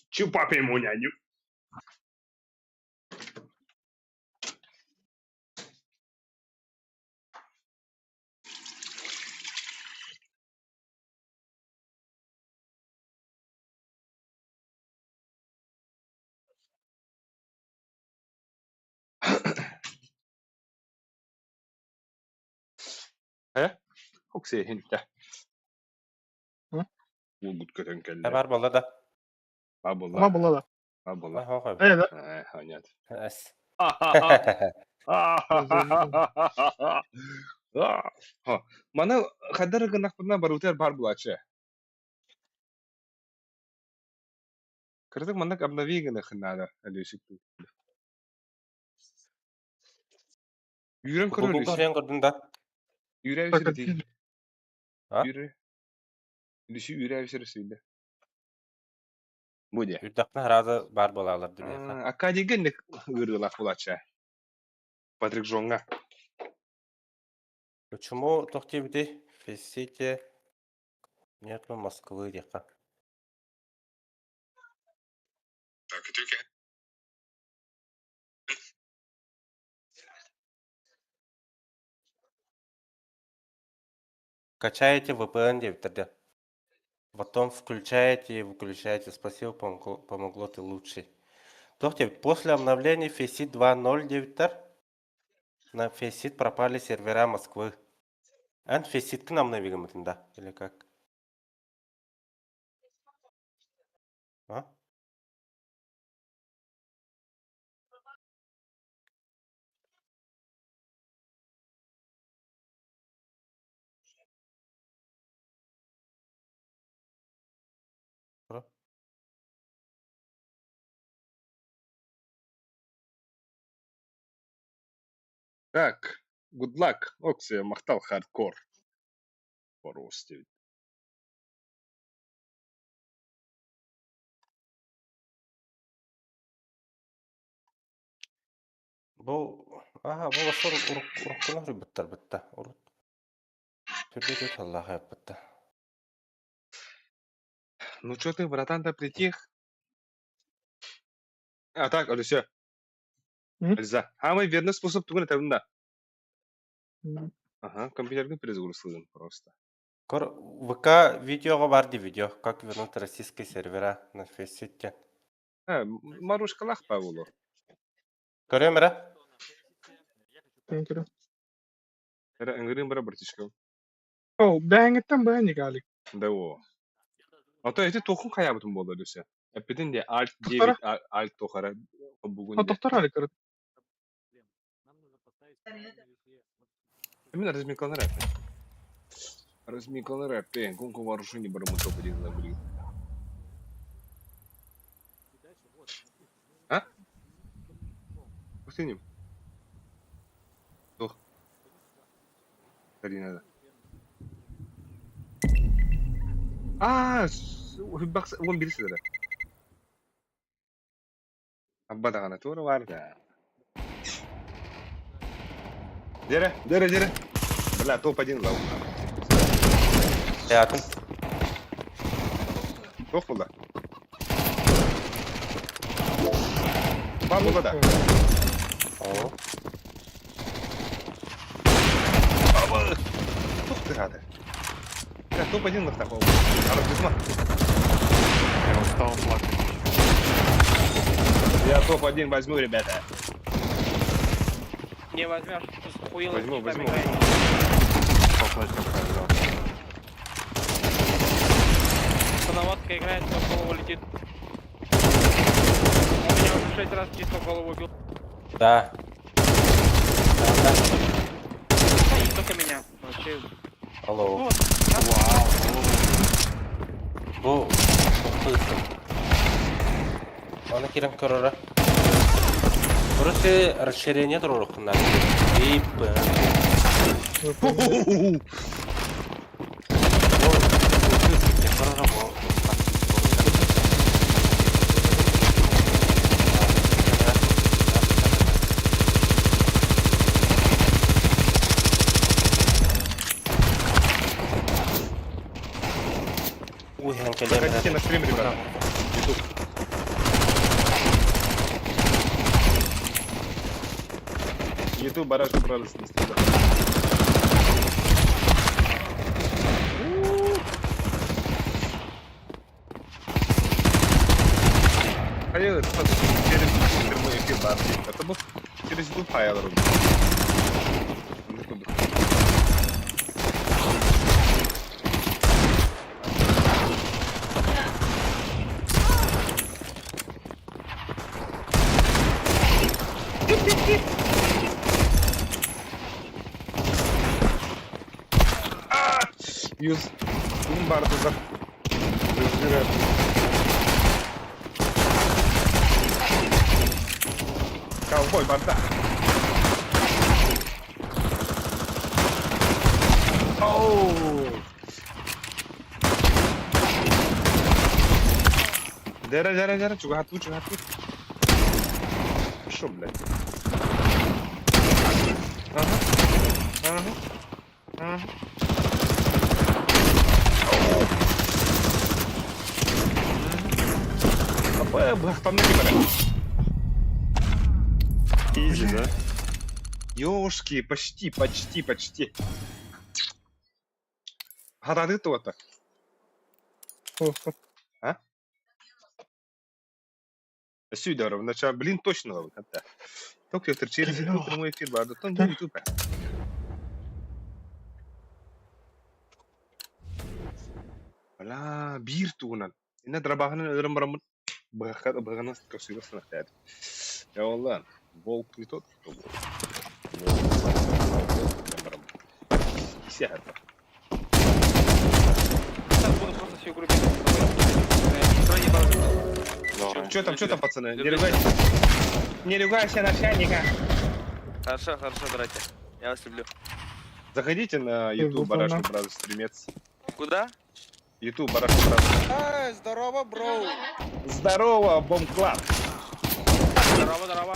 Чупапе ему няню. Оксей хинтэ. М? Угут көтөн Э кэллэ. бар болла да. Ба буолла. Ма була да. Ба буолла. А хок. Э да. Э, понятно. Эс. Маны хаддар гынахпына барутер бар булачы. Кырдык маннык обнови гынахынада әлөсүк. Юрен Гуглга көрөр. хөрүйен көрдүн да. Юрэ үсүр ди. А? Юрэ. Люси юрэ үсүр сүйлө. Буде. Үрдакна харазы бар болалар дүнияха. Акадиген ырылах булачы. Патрик Жонга. Почему тохтибди Фесите нету Москвы дека. Так, үтүкэ. Качаете VPN деп Потом включаете и выключаете. Спасибо, помогло, помогло ты лучший. Тохте, после обновления Faceit 2.0 на Faceit пропали сервера Москвы. Ан Faceit к нам навигам да? Или как? А? Так, good luck. Оксия махтал хардкор. Порос. Бу аха бу басыр уруккуну суруйбуттар бытта. Урут түргө түс аллаах айыппытта. Ну чё ты, братан-то притих? А так, Алиса. М? Алиса, самый верный способ тугун это да. М. Ага, компьютерный перезагрузил просто. Көр ВК видеоҕа бар ди видео, как вернуть российские сервера на фейсите. А, Марушкалах Павлу. Көрөм эрэ? Thank you. Эрэ ыҥырыым бара братишка. О, бэҥҥиттэн бэҥник Алик. Да о. А то эти тохун хайабытын буолла Люся. Эппитин де Alt Тохтора. 9 Alt тохара бугун де. Тохтор Алик. Именно размикал на рэпе. Размикал на рэпе. Гонку вооружений барымы топ один забыли. А? Пустынем. Тох. Надо. Аа, 11 сыдара. Абба даҕаны туора баар да. Дерэ, дерэ, дерэ. Бля, топ-1 лау. Атын. Туох буолла? Баар буолла да. О. Аба! Туох тыһаата? Бля, топ-1 лахтах ол. Арабизма. Я устал плакать. Я топ-1 возьму, ребята. Не возьмешь, ты с хуилом Возьму, с возьму, играешь. возьму. Поплачь, взял. Наводка играет, то в голову летит. Он меня уже 6 раз чисто в голову убил. Да. Да, да. Да, не только меня. Вообще. Алло. Ну вот, Вау. Бу тохтуйсун. Аны кирен көрөрө. Короче, расширение туруруктунар. И Б. Ху-ху-ху-ху. Көрөрө бу. Ой, Заходите на стрим, ребята. YouTube. YouTube Барашка Brothers на стриме. А я через прямой эфир бар. Это был через YouTube файл руб. Ну, куда? Юз. Кум барды за. Жүзгірі. Ковбой барда. Оу. Дера, дера, дера, чугату, чугату. Шо, блядь? Ага. Ага. Ага. Апа, бахтанны кимere. Easy, да? Ёшки, почти, почти, почти. Гадады то-то. О, Сюда, начало, блин, точно ловит. Это. Только через YouTube прямой эфир, ладно, там YouTube. Бля, биир тугунан. Инна драбаханын өлөрөн бараммын. Быһаҕанас көрсүүгэ сынахтаат. Я wallah, волк не тот, кто волк. Волк, волк, бараммын. Сядь. Сейчас буду просто всю игру бегать с тобой. Проебал. Здорово. Че там, пацаны? Не ругайся. Не ругайся, начальника. Хорошо, хорошо, братья. Я вас люблю. Заходите на YouTube Барашка Барашка Brothers стримец. Куда? YouTube Барашка Brothers. Ай, здорово, bro. Здорово, Бомклаб. Здорово, здорово.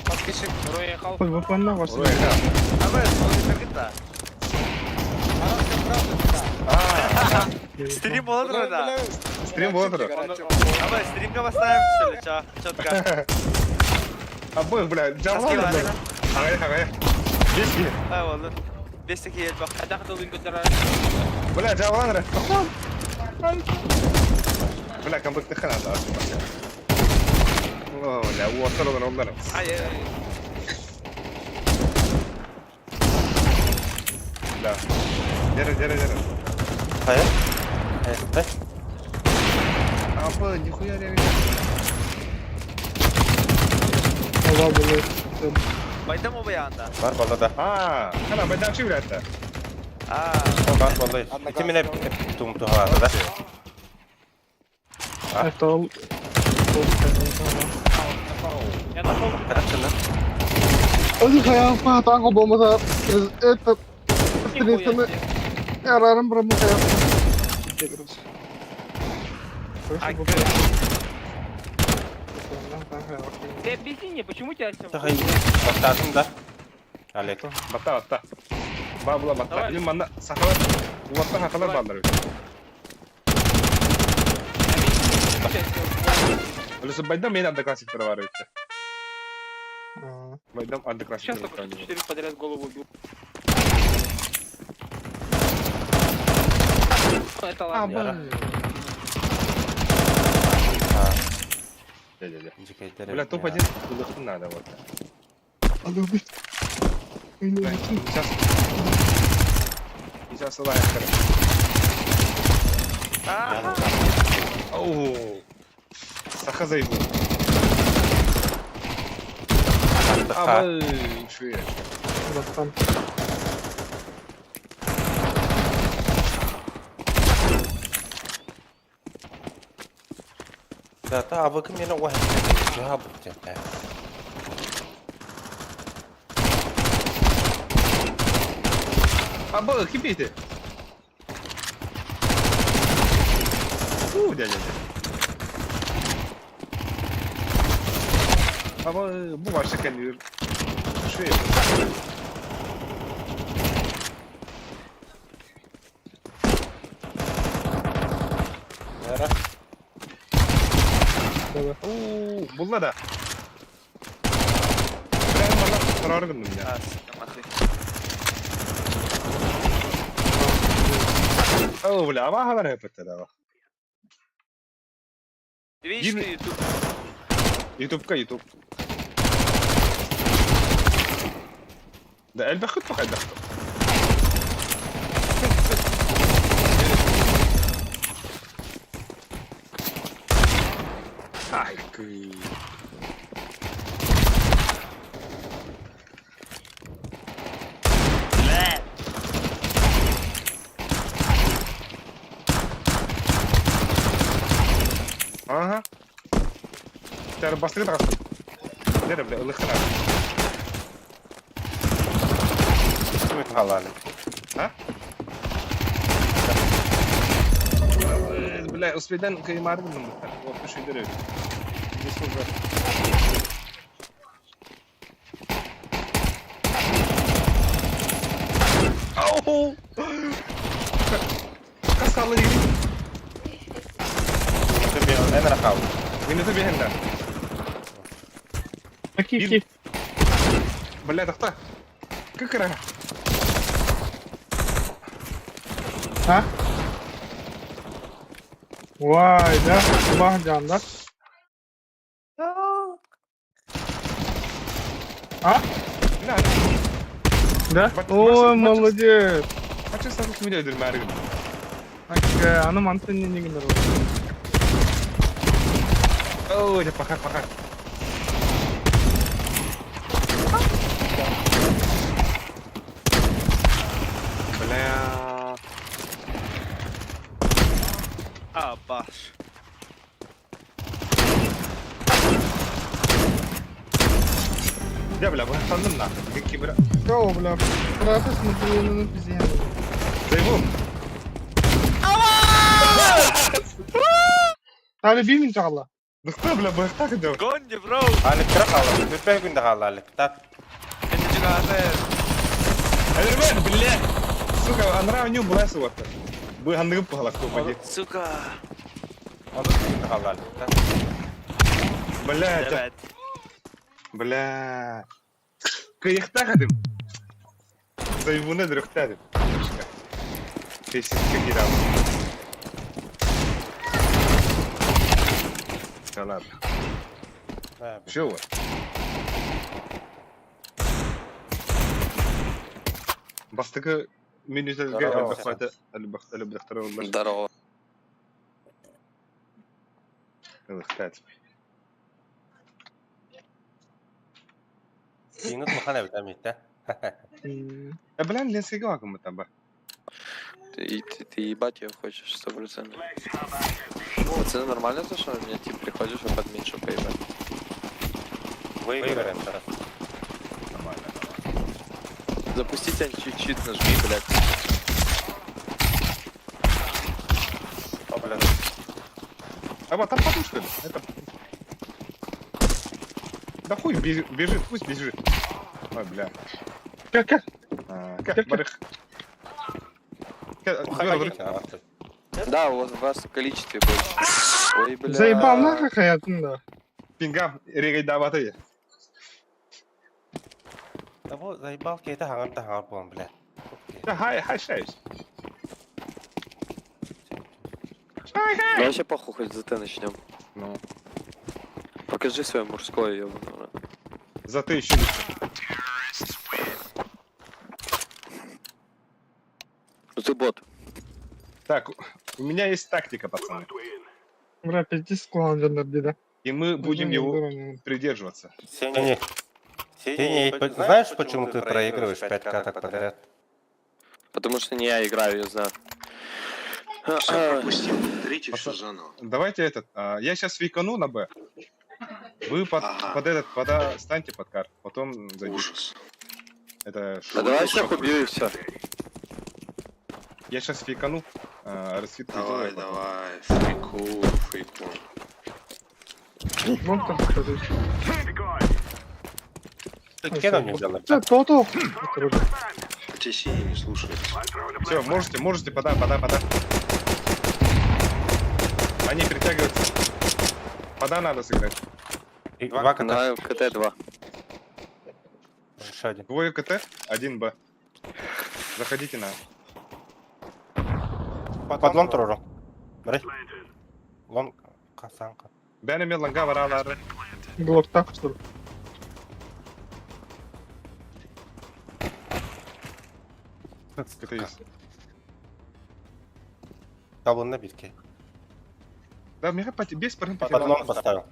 Подписчик Проехал. А вы, он Стрим болады да? Стрим болады. Давай, стримга поставим, что ли, чё? Чётко. Обоих, бля, жабылады, бля. Ағай, ағай. Беске. Ай, болды. Бестеке ел бақ. Бля, жабылады. Бля, камбэкті хана да. О, бля, уаттар олар, олар. Ай, ай, ай. Бля. Дері, дері, дері. Хайа? Хайа, Апа, нихуя реально. Байдам оба янда. Бар балда да. А, хана, байдам ши блядь. А, Бар балда. Ити мене тум тухалады да. Я нашел. Карачына. Нихуя себе. Ты объясни мне, почему тебя все... Тахай. Баттатын да. Олег. Батта, батта. Бабла батта. Давай. Мен манда сахалар, уатта хахалар балдар. Ölüsü байдам мен одноклассниктер бар өтті. Байдам Сейчас одноклассниктер только что четыре подряд голову убил. Ну, Это ладно. Яра. Бля, топ-1 улыхтын надо вот. Сейчас. Сейчас лайкер. Оу. Саха зайду. Абы, шве. Да, та абы ким мене уахет. Жабы те. Абы, кипите. У, дядя. Абы, бу ваше кәлер. Шве. Яра. Уу, булла да. Бля, мана қарар гындым я. а, нахуй. О, бля, ама хабар хепетте да. Видишь, ты YouTube. Ютубка, ютуб. Да, элбэх хыт бах, элбэх. Ай, кый. Ага. Тәр бастырып ағасың. Нері, бля, ылықтыр Ким тухалады? А? Бля, успейден кыймары булдым бит. Вот şu şeyleri. Ау! Каскалы Мен рахал. Минуты бехенде. Бля, тохта. Кыкыра. Vay да, Улах жанда. А? Бля, Да? Бат- Ой, бат- молодец. Kaç saat kimi öldürme her gün. Аны мантын не генер. Ой, пока, пока. Бля. А, баш. Я, бля, быхтанdım da. Кибер. Go, бля. Процесс мы пиздец. Зайбу. Тали бимин чагала. Быхта, бля, быхта кыды. Гонди, бро. Алик кыра калды. Төрт күндө калды Алик. Так. Катер. Элермен, блядь! Сука, анра ню была сука. Бы ханныгы пахалак тупа. Сука. Onu kallar. Блядь, Evet. бля. Кыйыкта хадым. Зайвуна дрөхтәдим. Фейсикке кирам. Да ладно. Все вот. Бастыкы минутелге Здорово. элбэхпата элбэхтара олар. Здорово. Элбэхтат. Сиңит махана бит амитта. Э, блин, ленсиге вакым таба. Ты ебать ее хочешь, 100%. Пацаны, нормально то, что у меня тип приходишь, а под меньше поебать? Выиграем зараз. Нормально, нормально. Запустите античит, нажми, блядь. О, блин. А вот там потом что ли? Это... Да хуй бежит, пусть бежит. Ой, бля. Как, как? А, Как, барых. Как, Уходите, нахуй. Да, у вас в количестве больше. Ой, бля. Заебал нахуй хаятын да. Пингам, регай даваты. Да вот, заебал это хангар да хангар буан, бля. Да, хай, хай, шайш. Да вообще похуй, хоть за Т начнем. Ну, Покажи свое мужское, ебаный в рот. за ты еще лучше. Ну ты бот. Так, у меня есть тактика, пацаны. Бля, пиздец клан да. И мы будем его придерживаться. Синий. Синий, знаешь, почему ты проигрываешь 5 каток подряд? Потому что не я играю, я знаю. Все, пропустил. Третий, все Пацан- заново. Давайте этот, я сейчас фейкану на Б. Вы под, Ага. под этот, под А станьте под кар, потом зайдите. Ужас. Это Да давай всех убью и все. Я сейчас фейкану, раскидку Давай, сделаю потом. давай. Фейку, фейку. Мог там сказать. Ты кем не взял? Да, то-то. Хотя синий не слушает. Все, можете, можете, пода, пода, пода. Они притягиваются. Пода надо сыграть. Два кота. На КТ-2. Еще один. Двое КТ, один Б. Заходите на. Под лон трору. Бери. Лон касанка. Бәне мен ланга баралары. Блок так, что ли? КТ есть. Табунна битки. Да, меха пати, без парень Под лон поставил.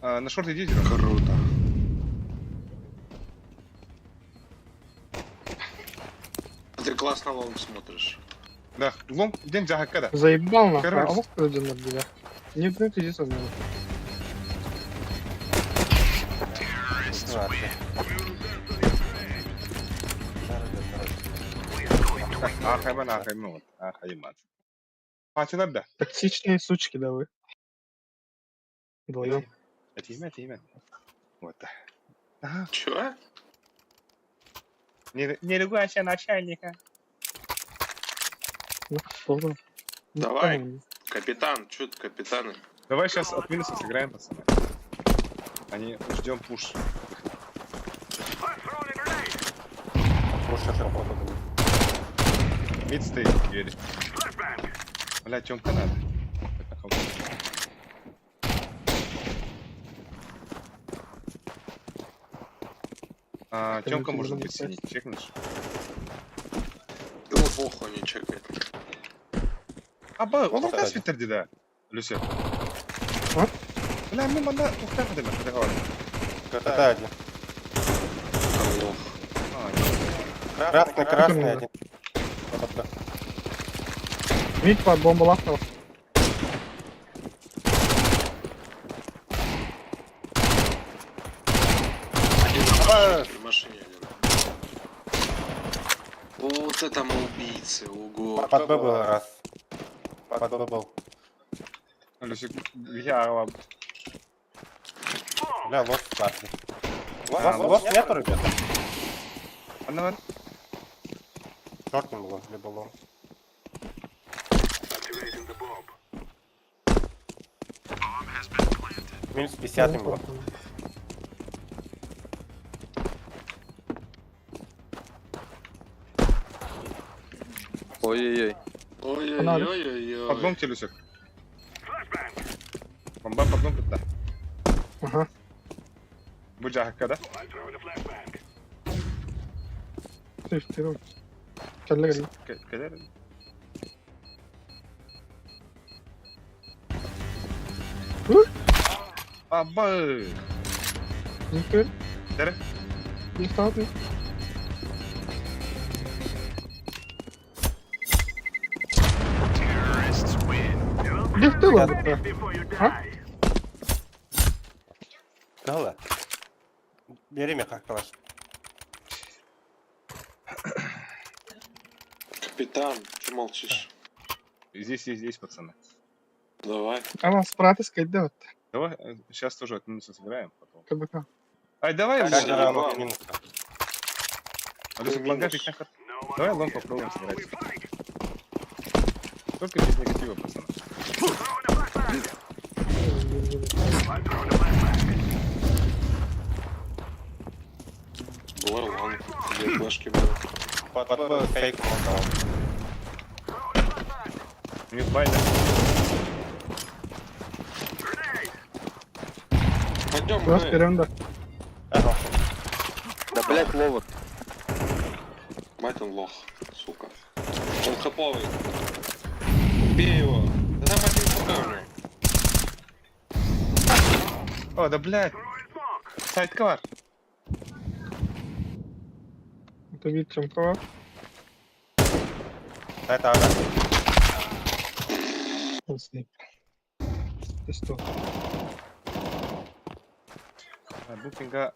А, на шорт иди, Серега. Круто. А Ты классно long смотришь. Да, long, день жахакка да. Заебал нахуй. Короче. А мог сказать, да. Не, ну пиздец, одного. Ахайман, ахайман, вот, ахайман. Патилар да. Токсичные сучки, да вы. Вдвоем. Это имя, это имя. Вот. Ага. Чё? Не, не ругайся начальника. Ну, что там? Ну, Давай. там. Капитан, чё ты, капитаны? Давай сейчас от минуса сыграем, пацаны. Они ждем пуш. Мид стоит, двери. Бля, Тёмка надо. Это хал- А, Тёмка может быть синий, чекнешь? Его похуй не чекает. А, ба, он Кстати. свитер да. Люся. А? Бля, мы манда тухта ходим, договор. КТ один. Там лох. А, нет. Красный, красный один. Вот это. Мид под бомбу лахнул. Один на машине, в машине один. Вот это мы убийцы, ого. Под Б был раз. Под Б был. Люсик, я вам. Бля, лос парни. Лос, лос нету, ребята? Ханна баар? Short было, либо long. Минус 50 им было. Ой-ой-ой. Ой-ой-ой-ой-ой. Подлом телесек. Бомба подлом кытта. Ага. Бу дьааһыкка да? Сейф, Кэллэ кэллэ. Кэлэр. Huh? Абы! Никер. Дәрі. Не стал ты. Где в тылу? А? Кала. Бери меня как калаш. Капитан, че молчишь? Здесь, здесь, здесь, пацаны. Давай. Она с братской идет. Давай, сейчас тоже от минуса сыграем потом. КБК. Ай, давай, Как лонг. же рано минуса. А то лонга фиг нахер. Давай long попробуем сыграть. Только без негатива, пацаны. Давай long. Где флешки были? Под Б фейк он дал. Минус байна. Пойдем, Раз мы. перенда. Ага. Да блять, lower. Мать он лох, сука. Он хаповый. Убей его. Да там один хп у него. О, да блядь. Сайт квар. Это вид Чемкова. Это ага. Он с ним. Ты что? Букинга.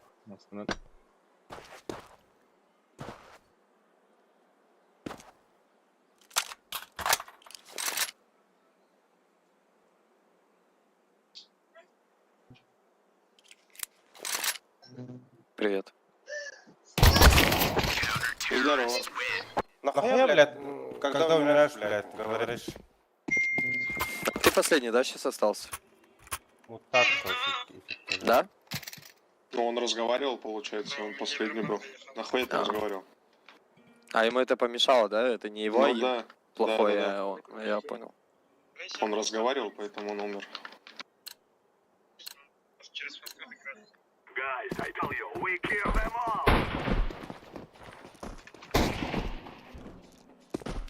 Привет. Здорово. Нахуя, блядь, когда умираешь, блядь, говоришь, Ты последний, да, сейчас остался? вот так вот. эффективно. Да? Ну, он разговаривал, получается, он последний был. Нахуя ты А. разговаривал? А ему это помешало, да? Это не его Ну aim да, плохой, да, да. а он. Я понял. он разговаривал, поэтому он умер.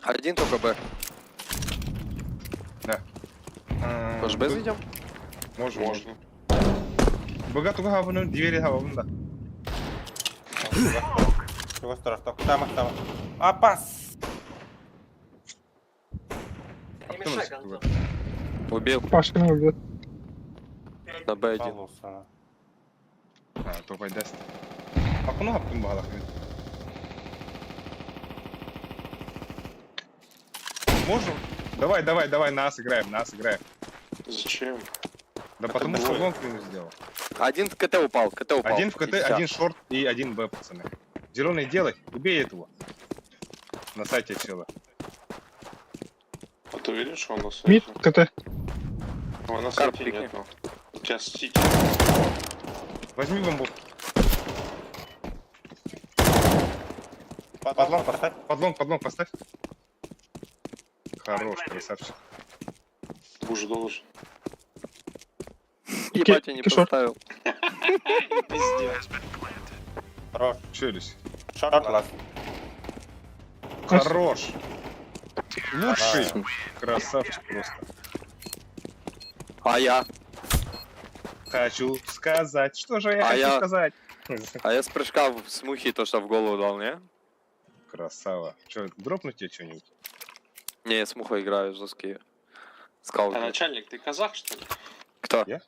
Один только Б. А, Может, Б зайдем? Можно. Можно. Богатого хабыны, двери хабын да. Чего страшного? Там, там. Апас! Не мешай, Антон. Убил. Пашка не убьет. На Б1. Полоса. А, то пайдаст. Акуну хаптын бағалақ. Можем? Давай, давай, давай, нас играем, нас играем. Зачем? Да Это потому что двое. long минус сделал. Один в КТ упал, КТ упал. Один в КТ, И всё. один short и один Б, пацаны. Зеленый делай, убей этого. На сайте чела. А ты уверен, что он на Mid, сайте? КТ. Его на Карп сайте пикни. нету. У тебя сити. Возьми бомбу. Под long поставь. Под long, под long поставь. Хорош, красавчик. Ты уже должен. Ебать, я не Кишор. поставил. Пиздец. Хорош. Челюсть. Short last. Хорош. Лучший. Красавчик просто. А я? Хочу сказать. Что же я А хочу я- сказать? А я с прыжка в смухи то, что в голову дал, не? Красава. Че, дропнуть тебе что-нибудь? Не, я с мухой играю жесткие. Скал. А начальник, ты казах, что ли? Кто? Я?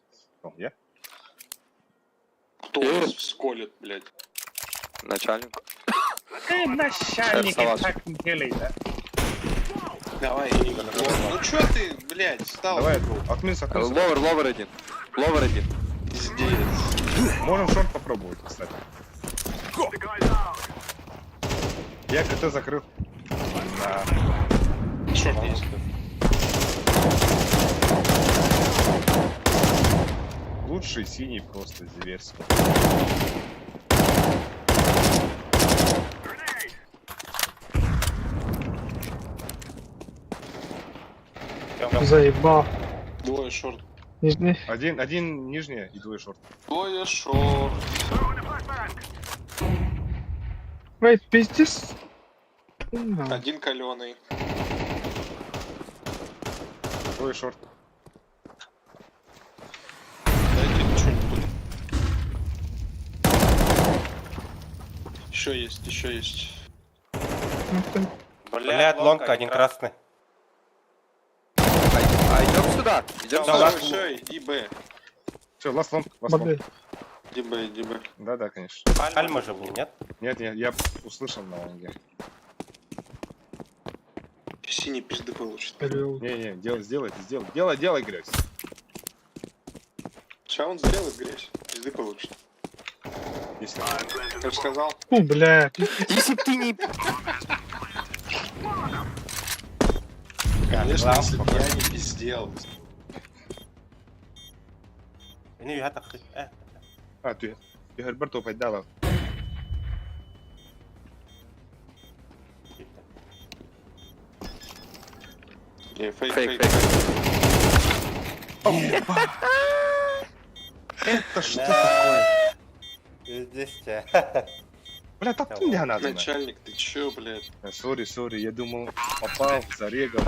О, я? Кто Э. вас всколет, блядь? Начальник. Ты начальник, Саваш. так не делай, да? Давай. Ну чё ты, блядь, встал? Давай, от минуса, от минуса. Lower, lower один. Lower один. Пиздец. Можем short попробовать, кстати. Я КТ закрыл. Да. Short есть. Лучший синий просто зверство. Заебал. Двое short. Нижний. Один, один нижний и двое short. Двое short. Ой, пиздец. На. Один каленый. Двое short. Дайте что-нибудь. Еще есть, еще есть. Ну, ты- Блядь, long, один красный. А, а идем сюда? Идем Да, сюда. last- Все, иди Б. Все, last long, last long. Бабе. Иди Б, иди Б. Да, да, конечно. Альма же был, нет? Нет, нет, я услышал на лонге. Синий пизды получит. Орел. Не, не, делай, сделай, сделай. Делай, делай, грязь. Сейчас он сделает грязь. Пизды получит. Если. Я же сказал. Фу, бля. Если б ты не... Конечно, если б я не пиздел. Не, я так. А, ты. Ты Герберту поддала. Не, фейк, Фейк, фейк, фейк. фейк. Это что такое? Здесь. Бля, так ты не надо. Начальник, ты чё, блядь? Sorry, sorry, я думал, попал, зарегал.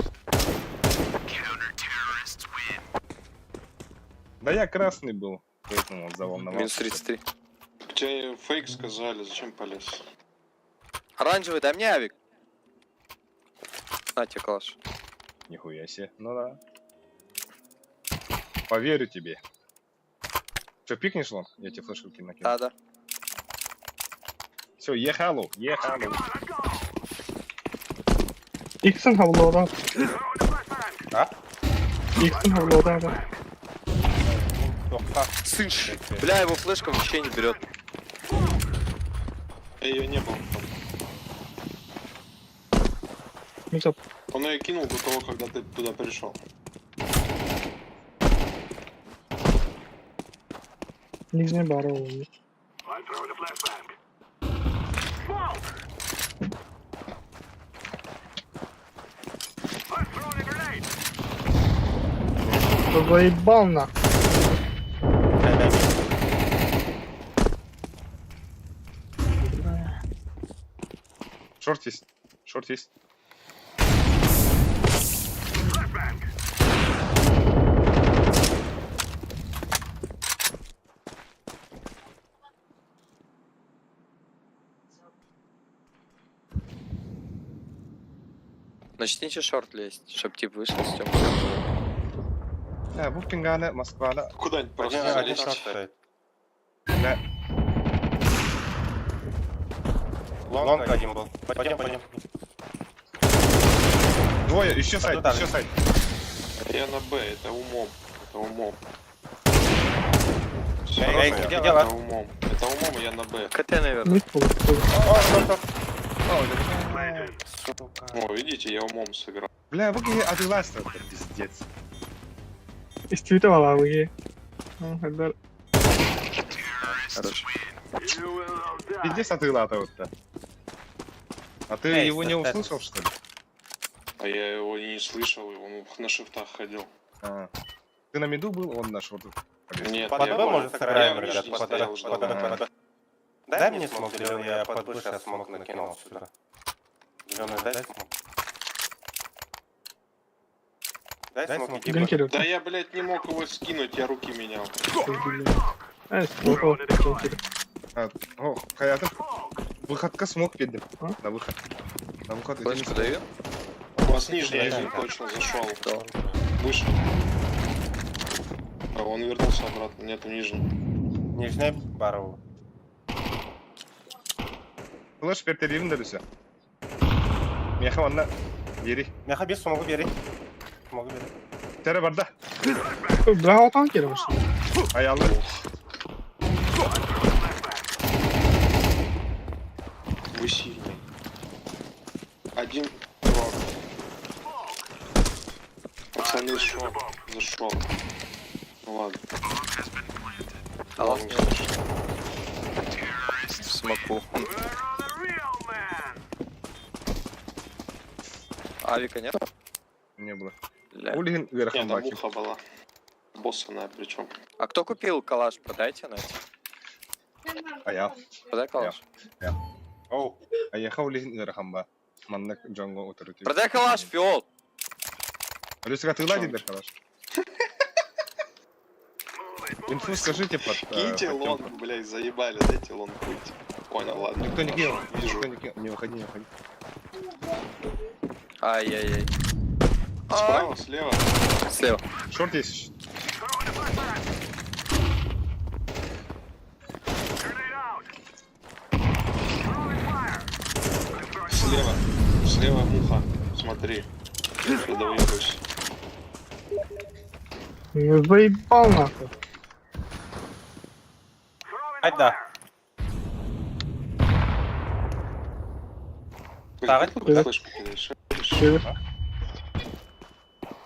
Да я красный был, поэтому Минус заволновался. 33. Тебе фейк сказали, зачем полез? Оранжевый, дай мне авик. На тебе калаш. Нихуя себе, ну да. Поверю тебе. Че, пикнешь long? Я тебе флешку накину. Да, да. Все, ехалу, ехалу. Иксен havlada. А? Иксен havlada да. Сын ш- Бля, его флешка вообще не берет. Ее не было. Миксап. Он ее кинул до того, когда ты туда пришел. Нижний барол. Заебал нахуй. Short есть, short есть. Начните short лезть, чтоб тип вышел с тём. Да, Букингана, Москва, да. Куда-нибудь просто Один, один залезть. short стоит. Да. Long один был. Пойдем, пойдем. Двое, еще сайт, да, еще сайт. Я на Б, это умом. Это умом. Всё, Эй, это где дела? умом. Это умом, и я на Б. КТ, наверное. Ну, пол, пол. Сука. О, видите, я умом сыграл. Бля, Букинг отылась это пиздец. Истивите вала Ну, это Хорошо. Пиздец отыла-то вот-то. А ты Эй, его не стоп, услышал, что ли? А я его и не слышал, и он на шифтах ходил. А. Ты на миду был, он на short у. полез. Нет, Под я Б был- может я сыграем, в ребят. нижней Под Б, стоял, ждал. под Б, под Б. Дай мне smoke зеленый, я под Б сейчас smoke накинул сюда. Зеленый, дай smoke. Дай smoke, иди Б. Гринкер. Да я, блядь, не мог его скинуть, я руки менял. Э, спокол, Гринкер. А, о, Хаятов. Выходка smoke перед А? На выход. На выход. иди Флешку на даю? У вас нижний Да, один да. точно зашел. Да. Вышел. А он вернулся обратно. Нету нижний. Нижняя барову. Флеш пертеривин дөрүсө. Меха онна бери. Мяха бес смогу бери. Смогу бери. Тере барда. Бля, отан келе Аялы. Вы сильный. Зашел. Ну ладно. А Ладно, нет. слушай. В смоку. Авика нет? Не было. Бля. Ульгин Не, верхом там баки. муха была. Боссаная причем. А кто купил калаш? Продайте, Настя. А я. Продай калаш. Оу. А я хаулин верхом ба. Маннык Джонго утырыты. Продай калаш, фиол! Алюсика, ты ладен калаш? Инфу скажите под... Киньте под лонг, тёмку. блядь, заебали, дайте лонг выйти. Понял, ладно. Никто не кинул. Вижу. Никто не кинул. Не выходи, не выходи. Ай-яй-яй. Справа, слева. Слева. Шорт есть. Слева. Слева муха. Смотри. Я доебаюсь. Ну, Заебал нахуй. Айда. Блядь, Так. ты флешку кидаешь? Север.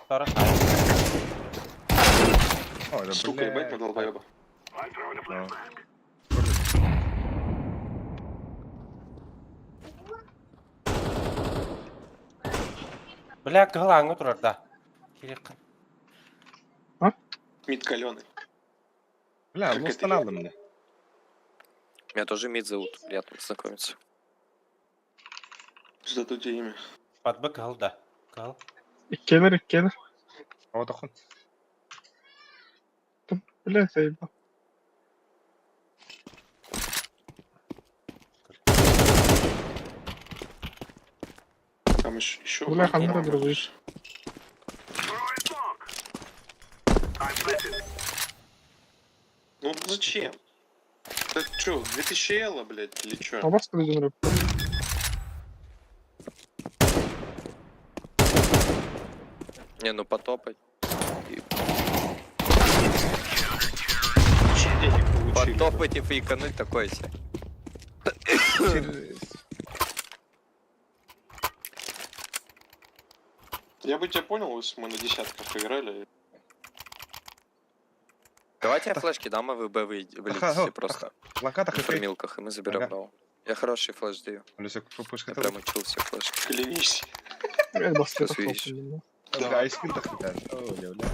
Второй. О, да, Сука, бля. ебать, мы долбоеба. Ну. Бля, кылаңы турар да. Керек. Мид каленый. Бля, Как ну это устанавливай меня. Меня тоже Мид зовут. Приятно познакомиться. Что тут тебе имя? Подбы кыл да. Кыл. Иккелер, иккелер. А вот охун. Бля, заебал. Там еще... еще Бля, хандра дружишь. Ну зачем? Это что, 2000 элла, блядь, или что? А вас куда Не, ну потопать. Что денег получили? Потопать и фейкануть такое себе. Я бы тебя понял, если мы на десятках играли. Давайте я флешки дам, а вы Б вылетите просто. Локата На хоккей. фармилках, и мы заберем Ага. раунд. Я хороший флеш даю. Алюсик, пушка. Я прям учил все флешки. Клянись. Я басты Сейчас увидишь. Да, айскрин так хватает. О, бля, бля.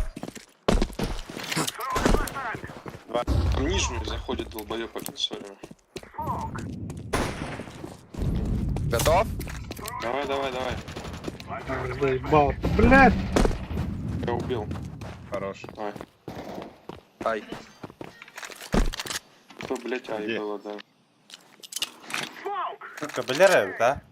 Там нижнюю заходит долбоеб один, сори. Готов? Давай, давай, давай. А, заебал. Блядь. Я убил. Хорош. Давай. Ай. То, блядь, ай Где? было, да. Сука, билер да?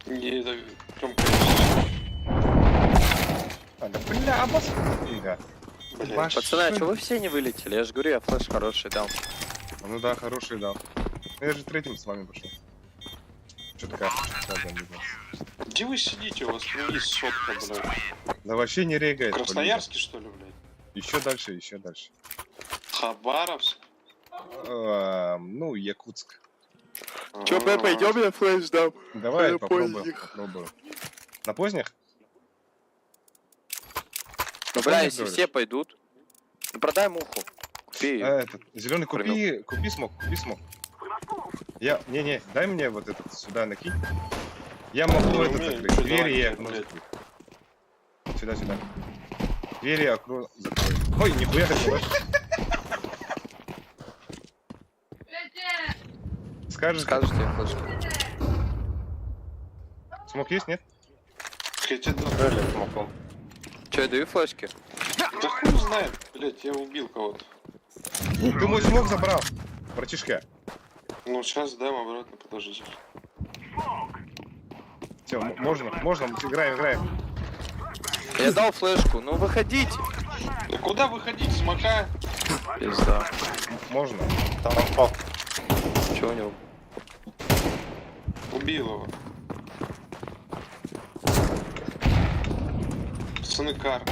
Не, это Тёмка. А, да бля, а босс. Ига. Блядь. Ваш- Пацаны, а чё вы все не вылетели? Я же говорю, я флеш хороший дам. А, Ну да, хороший дал. Ну, Я же третьим с вами пошел. Че такая хуйня, не знаю. Где вы сидите? У вас есть сотка, блядь. Да вообще не В регает. Красноярске, что ли, блядь? Еще дальше, еще дальше. Хабаровск? Ну, Якутск. Чё, Б, пойдем, я флеш дам? Давай На попробуем. поздних. Попробуем. На поздних? Ну, бля, поздних если говоришь? все пойдут. Ну, продай муху. Купи её. А, этот, зеленый, купи, купи смог, купи смог. Я, не-не, дай мне вот этот сюда накинь. Я могу Не этот умею закрыть. ничего Двери давать и тебе, окно блядь. закрыть. Сюда, сюда. Двери и окно закрой. Ой, нихуя ты Скажешь, Скажете, я флешку. смог есть, нет? Я тебе дам. Крылья смоком. Чё, я даю флешки? Да хуй знает, блядь, я убил кого-то. Ты мой смог забрал, братишка. Ну, сейчас дам обратно, подождите. Все, можно, можно, играем, играем. Я дал флешку, ну выходите. Да куда выходить, смока? Пизда. Можно. Там пол. Чё у него? Убил его. Пацаны, кар.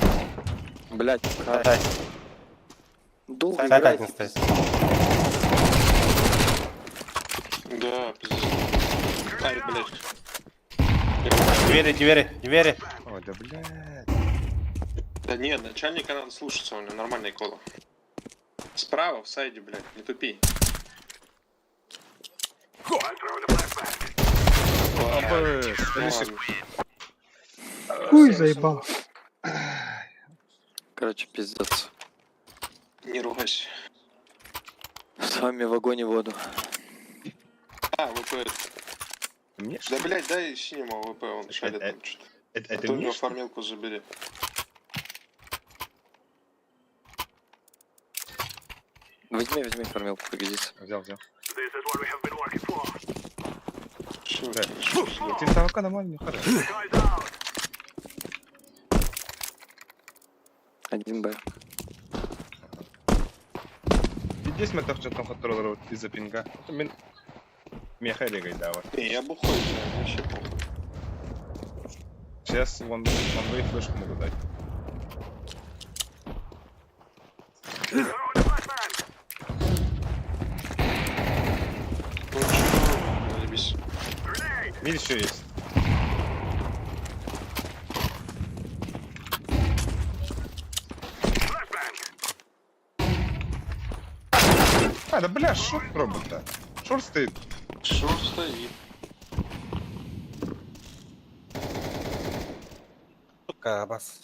Блять, Дай. долго Сайт играть. один стоит. Да, пиздец. Ай, блядь. Двери, двери, двери. Ой, да блядь. Да нет, начальника надо слушаться, у него нормальная кола. Справа, в сайде, блядь, не тупи. Опа, Ну ладно. Хуй заебал. Короче, пиздец. Не ругайся. С вами в огонь и воду. А, ВП. Мне что Да, блядь, дай синему АВП, он шарит там что-то. Это, А это то у мне него что ли? фармилку забери. Возьми, возьми фармилку, пригодится. Взял, взял. Всё, Да. Ты табака нормально, хорошо. Один Б. Здесь мы так что-то контроллер из-за пинга. Мен меха регай дава. Не, я бухой, бля, вообще похуй. Сейчас вон вон флешку могу дать. Ну чё, заебись. Мид еще есть. А, да бля, шорт пробует-то. Шорт стоит. Шо стоит? Сука, бас.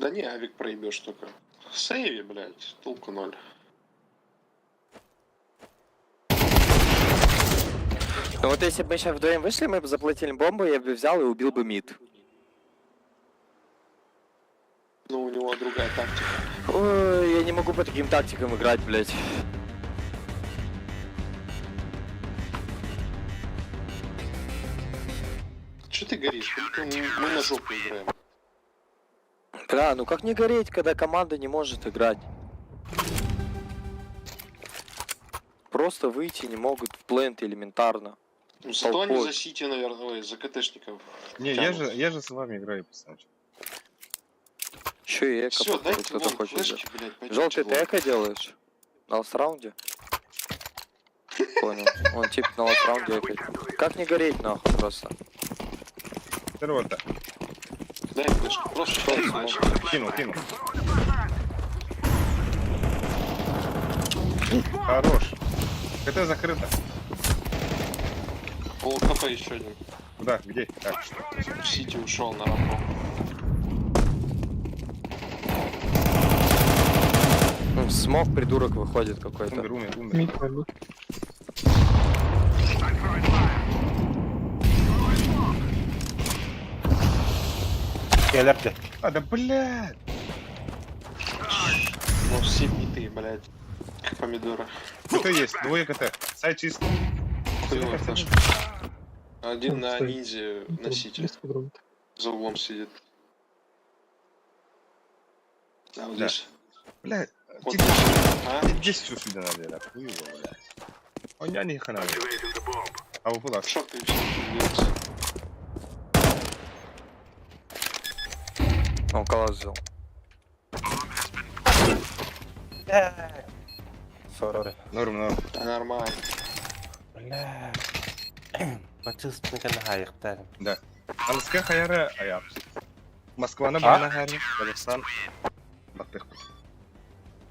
Да не, авик проебешь только. Сейви, блядь, толку ноль. Ну вот если бы мы сейчас вдвоем вышли, мы бы заплатили бомбу, я бы взял и убил бы мид. Ну, у него другая тактика. Ой, я не могу по таким тактикам играть, блять. Че ты горишь? Как будто Мы на жопу играем. Бля, ну как не гореть, когда команда не может играть? Просто выйти не могут в плент элементарно. Ну, зато они Толпой. за Сити, наверное, ой, за КТшников. Не, я тянут. же, я же с вами играю, пацаны. Еще и эко, Все, походу, дайте кто-то вон хочет. флешки, взять. блядь, пойдемте Желтый, в ты лонг. эко делаешь? На last раунде? Понял. Он тип на last раунде эко. Как не гореть нахуй просто? Здорово-то. Дай флешку, просто дай флешку. Кинул, кинул. Хорош. КТ закрыто. Пол КП еще один. Куда? Где? Так, что? В Сити ушел на рампу. Ну, Smoke придурок выходит какой-то. Умер, умер, умер. Мид пойду. Келерди. А, да блядь. Ну, все биты, блядь. Как помидоры. КТ есть, двое КТ. Сайт чист. Хуёвая флешка. Один на Стой. ниндзе на Сити. Близко друг. За углом сидит. Да, вот Да. здесь. Бля, Вот тихо. здесь. А? Здесь все сюда надо, да, хуй его, бля. Он я не хана. А вы куда? Шорты и всё, пиздец. Он калаш взял. Сорри. Норм, норм. Да нормально. Бля. Бачыспын хайықтарым. Да. Алыска хаяра аяп. Москваны А? бана хари, Казахстан. Баттых.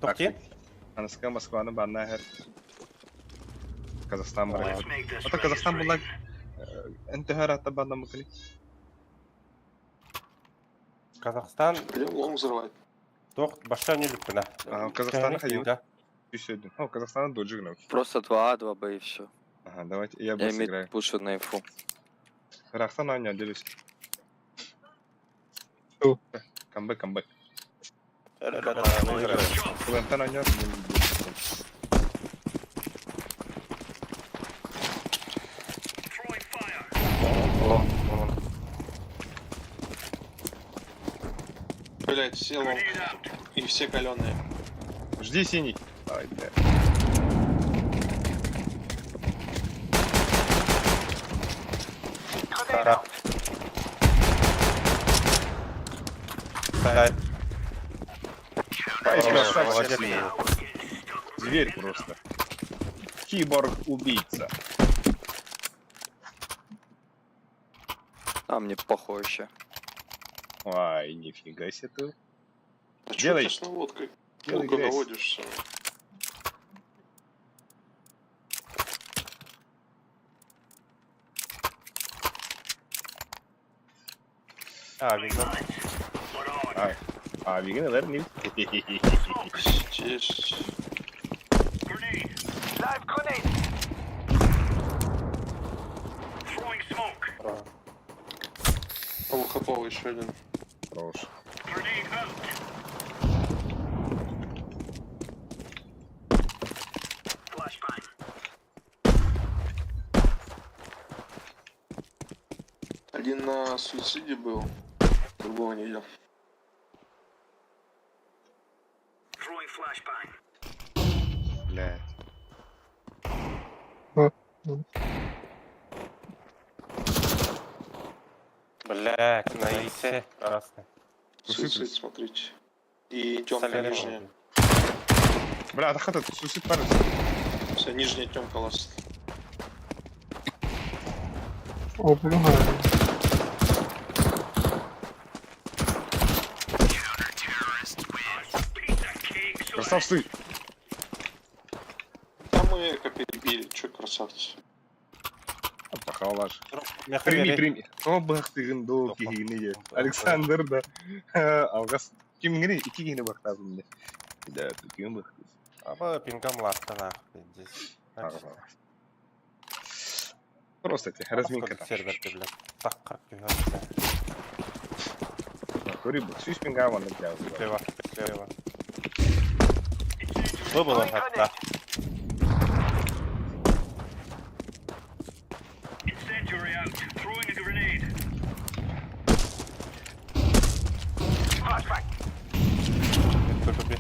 Тоқти? Аныска Москваны бана хар. Казахстан бар. Ата Казахстан була انتهى бана мукли. Казахстан Пойдем лонг взрывать. тоқ башта нелік А, Казахстан ходил. Еще один. О, Казахстан доджигнул. Просто 2А, 2Б и все. Ага, давайте, я Я быстро мид играю. пушу на инфу. Рахсан Аня, делюсь. Ту. Камбэк, камбэк. Ребята, выиграли. Кулентан Аня. Long, long. Блять, все long. И все каленые. Жди синий. Ай, бля. Кара. Сайт. Ай, красавчик. Молодец. Зверь просто. Киборг-убийца. А, мне похуй вообще. Ай, нифига себе ты. А чё Делай. ты с наводкой? Делай Плохо грязь. наводишься. А, видно. А, а, веганы, наверное, не... Есть. Полухоповый еще один. Хорош. Один на суициде был, другого не видел. Блядь. Блядь, на ИСе. Красный. Суицид. Суицид, смотрите. И темка Солярий. нижняя. Бля, а хата, суицид парень. Вся нижняя темка ласт. О, помогаю. Красавцы. Там мы эко перебили, че красавцы. Похвала ж. Меха Прими, бери. прими. О, бахтыгын до кигини. Александр, да. Алгас. Ким гини? Ики гини бахтазым мне. Да, ты ким бахтыз. Аба пингам ласта нахуй здесь. Просто эти, разминка там. Сервер ты, блядь. Так как ты, блядь. Рыбу, сюсь пингава на тебя. Слева, слева. Выбыло, да. Туби.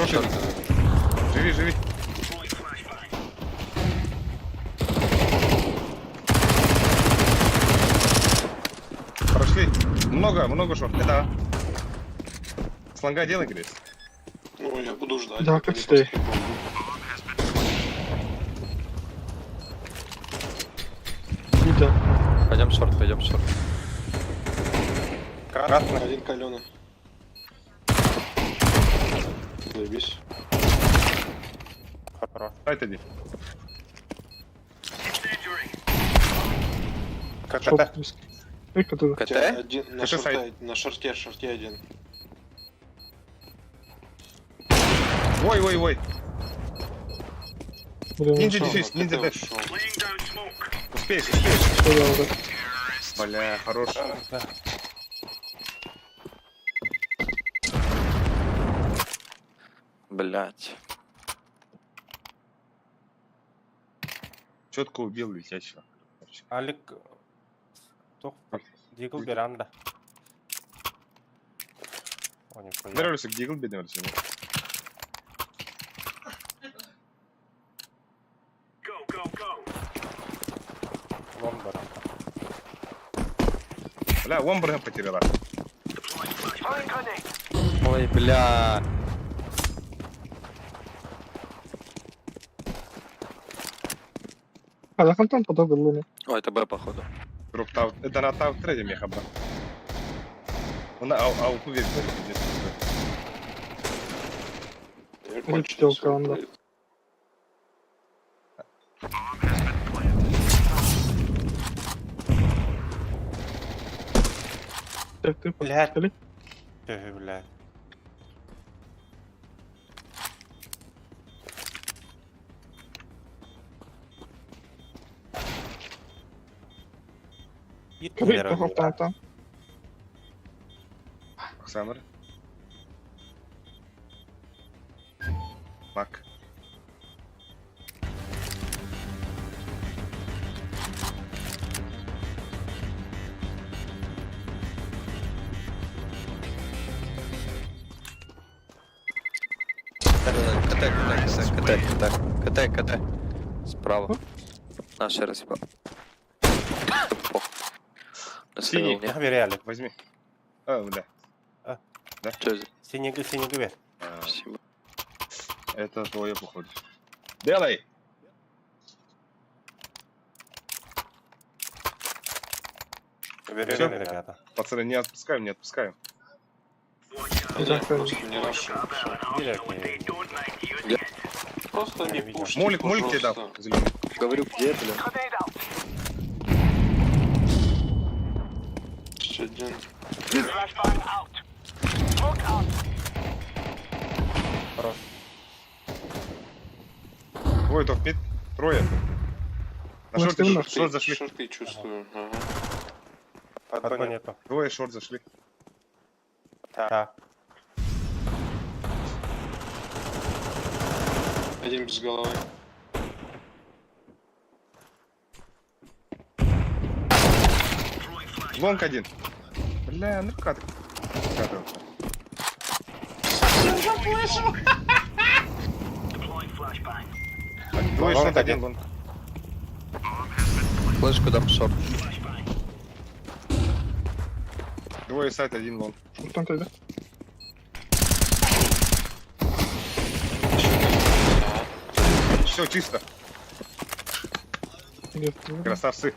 Что ты? Живи, живи. Прошли. Много, много шорт. Это... Слонга делай, Грейс. Ну, я буду ждать. Да, пока как не ты. поставят бомбу. Не да. Пойдем short, пойдем short. Красный. Один каленый. Заебись. Хорош. Давай один. КТ. Шорт близко. Эй, который. КТ? Тебя Один на КТ шорте, сайт. на шорте, шорте один. Ой, ой, ой. Блин, Ниндзя шо? дефьюз, На ниндзя КТ деф. ушел. Успеешь, успеешь. Что да, да. Бля, хорош. Да. Блять. Четко убил летящего. Алик. Тух. Дигл веранда. О, нихуя. Здорово, Дигл, бедный Арсений. Лон веранда. Бля, Омбра потеряла. Ой, бля. А, да, фонтан подобен Луне. Ой, это Б, походу. Дроп таут. Это на таут третьем я хаба. Он ау ау кувет. Я Вылетел кончился, команда. блядь. Так, ты Блядь. подскали. Тихо, блядь. Там, там. Оксана. Мак. КТ, КТ, КТ, КТ, КТ, КТ, КТ. Справа. Наши разъебал. Пох. Синий. Настрелил, не? Бери, Возьми. А, бля. Чё за? Синий, синий бер. А, Спасибо. Это твое, походу. Делай! Бери, Всё? ребята. Пацаны, не отпускаем, не отпускаем. Нет, просто не рашим. Бери, Просто не видел. пушьте, Молик, молик тебе дал. пожалуйста. Зеленый. Говорю, где, бля? Еще один. Хорош. Двое топ мид. Трое. На Может, шорт, ты у нас? шорт зашли. Шорты чувствую. Ага. Подбой нету. Двое шорт зашли. Да. Один без головы. Long один. Бля, ну как? Как Двое Long шорт, один один. long. Флешку дам short. Двое site, один long. Там тогда. Все, чисто. Нет. Красавцы.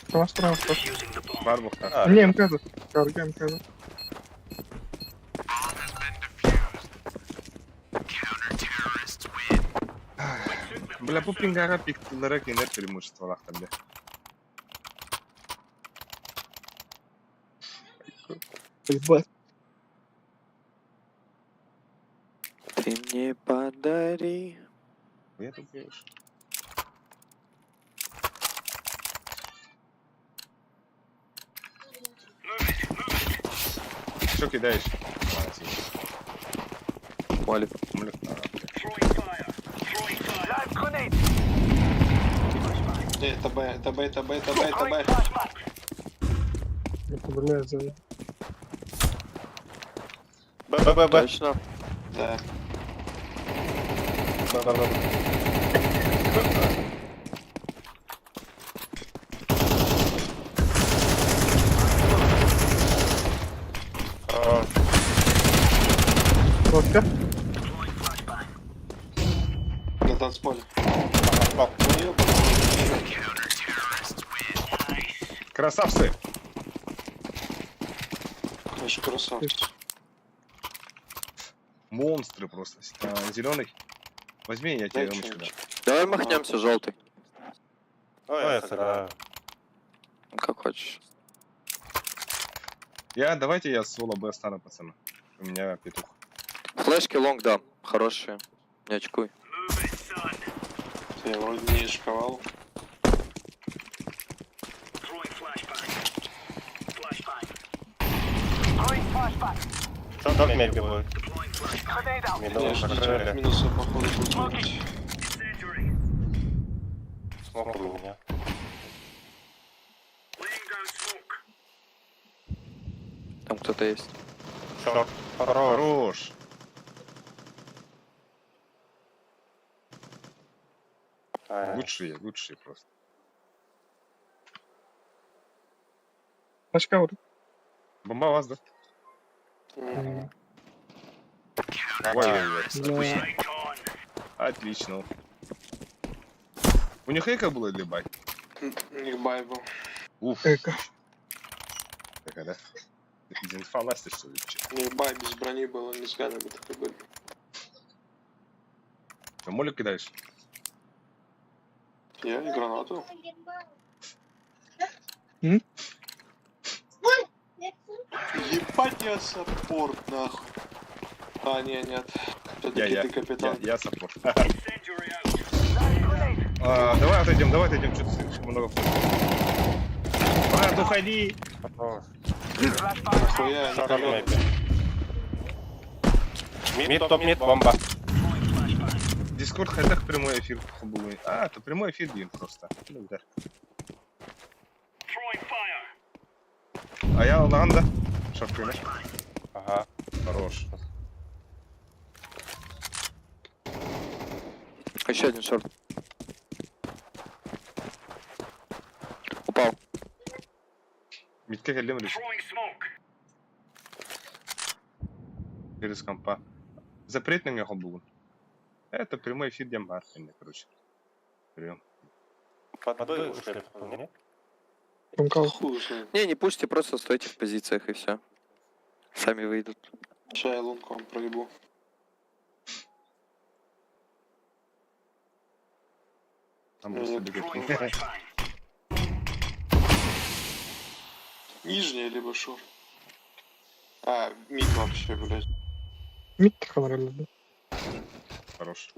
Справа, справа, справа. Барбух так. Не, МК. КРГ, МК. Бля, бу пингара пиктылара кинер преимуществолаахтар бля. Ебать. Ты мне подари. Я тут делаешь? Что кидаешь? А, синий. Молик. Млю- а, бля. Не, это Б, это Б, это Б, это Б, это Б. Это, бля, за... Б, Б, Б, Б. Точно? Да. Б, Б, Б. Хорош. Лодка. На танцполе. Пошел. Ну, ёбаный. Красавцы! Вообще красавцы. Монстры просто. Зеленый. Возьми, я тебе Дай рюмочку дам. что-нибудь. Давай махнемся, желтый. Ой, я сыграю. Как хочешь. Я, давайте я соло Б стану, пацаны. У меня петух. Флешки long дам. Хорошие. Не очкуй. Я вроде не очковал. Что там меги будет? Мидл Я жду закрыли. минуса, походу, буду бить. Smoke у меня. Там кто-то есть. Short. Хорош. Хорош! А, Лучшие, лучшие просто. Очка вот. Бомба у вас, да? Мгм. Ой, ой, ой. Бля. Отлично. У них эко было или buy? У них buy был. Уф. Эко. Такая, да? Из инфа ластишь, что ли? Че? У них buy без брони было, не с ганами такой были. Ты молик кидаешь? Я и гранату. М? Ебать я support, нахуй. А, не, нет. Я, Все-таки я, ты капитан. я, я support. А, давай отойдем, давай отойдем, что-то слишком много. Брат, уходи! Хорош. Нахуя, Шорт Николён? maybe. Мид, топ, мид, бомба. Дискорд хотя прямой эфир был. А, это прямой эфир, блин, просто. Ну, да. А я Ланда. Шаркуешь. Ага. Хорош. Еще один short. Упал. Мидке кэллим решит. Через компа. Запретный мне был. Это прямой эфир Дембар, короче. Прием. Под Б ушли, потом, нет? Тумка. Хуй знает. Не, не пушьте, просто стойте в позициях и все. Сами выйдут. Ща я лунку вам проебу. Там просто бегает. Нижняя либо short. А, mid вообще, блядь. Mid ханарелла. Хорош.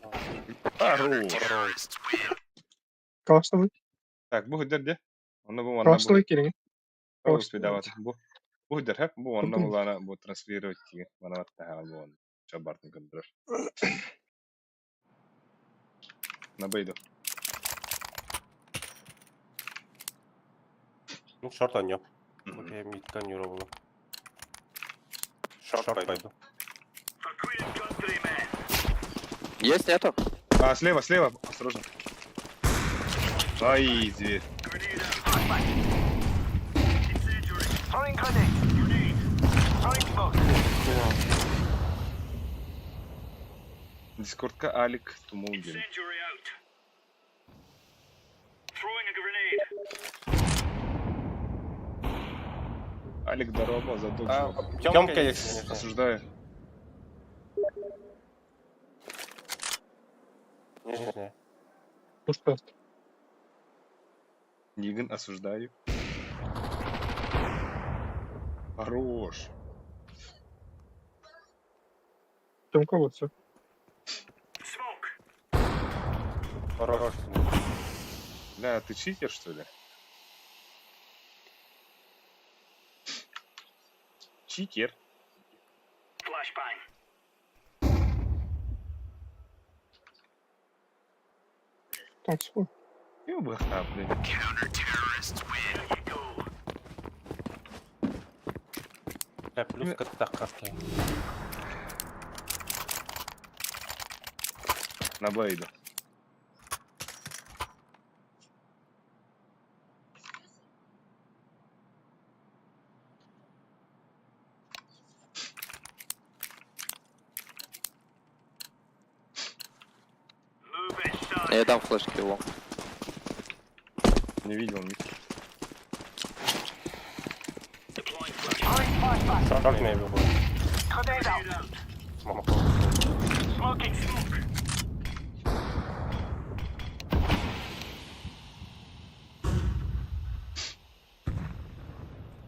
Хорош. Калаштабы. Так, бу где? Он бу манна бу. Калаштабы кириҥ. Ол успедават. Бу бу дэрхэп бу онно булана бу транслировать тиги. Мана баттаха бу он. Чабартын көндөрөр. На бейду. Ну, шорт анё. Окей, мид конюровала. Шорт пойду. Есть, нету? А, слева, слева, осторожно. Ай, зверь. Дискордка Алик Тумулгин. Алик Дороба задолжил. Тёмка есть, конечно. Осуждаю. Нижняя. Ну что? Ниган, осуждаю. Хорош. Тумка вот все. Хорош. Бля, ты читер, что ли? Читер. Там все. Ёбаха, блин. Бля, плюс катакаски. На Блейда. Я дам флешки его. Не видел ник. Short maybe будет. Smoke.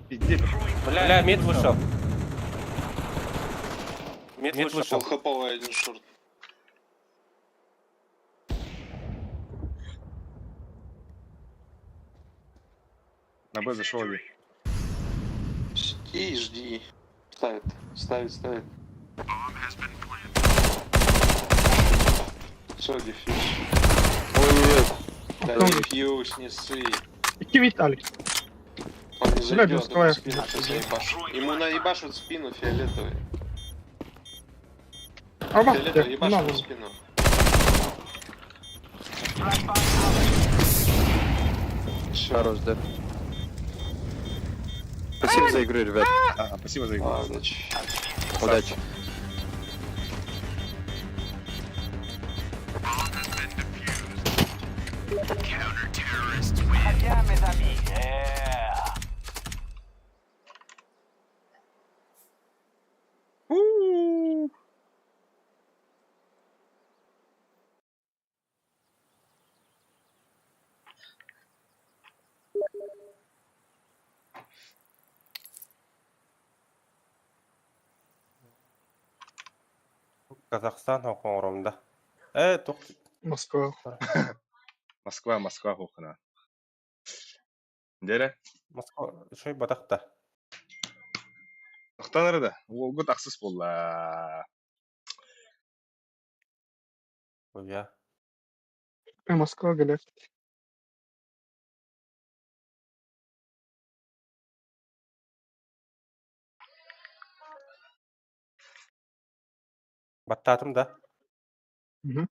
Пиздец. Бля, mid вышел. Mid Он вышел. хэповый один short. На Б зашел один. Сиди и жди. Ставит, ставит, ставит. Все, defuse. Ой-ой-ой. Да, defuse, не ссы. Икки mid Алик. Он не Бля, зайдет, без он твоя. спину сейчас наебашит. Ему наебашут спину фиолетовый. Аба. Фиолетовый ебашит На, в спину. Все, Хорош, да. Спасибо за игру, ребят. Ага, спасибо за игру. ладно, удачи. Удачи. У-у-у. Казахстан, Хонконг, да. Э, тух. Москва. Москва, Москва кухна. Дьэ Москва үчүгэй батах да. Тохтон эрэ да, уолгут ахсыс буолла. Уйа. Москва кэлэр. Баттаатым да? Мгм.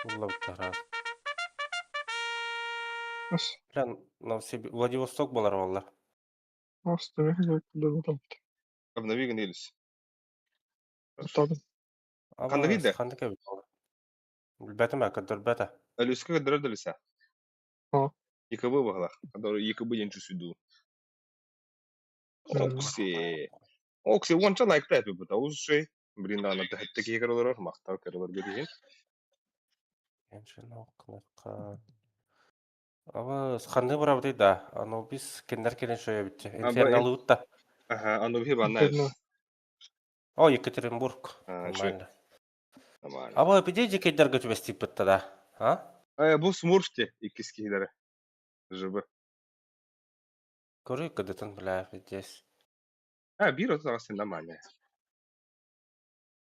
Уллабыттара. Ас, Бля, Новосиб... Владивосток буолар буолла. ас, Обнови гынилис. Баттаатым. Ханныгый Абаас, да? ханнык эбит буолла? Билбэтим ээ, көрдөрбөтө. Алюска көрдөрөр да Люся. А. ЕКБ баһылах. Который ЕКБ диэн чусуйдуу. Окси. Окси уонча лайкта эпиппит. Аус шей. Блин, даҕаны тэһэттэ киһи көрөлөрөр, махтал көрөлөргө киһи. Абаас, ханнык барабытый да? Анубис кинилэр кэлин шөйөбүтчэ. Инферналыыбыт да. Ага, Анубиһи банна. Инферно. О, Екатеринбург. А, шөй. Нормально. Нормально. Аба, пиде дикейдерге түбэстииппит да, а? Э, бу Смурфте иккис киһилэрэ. ЖБ. Көрүй кыдытын, бля, пиздец. А, биир отут аҕыс нормально.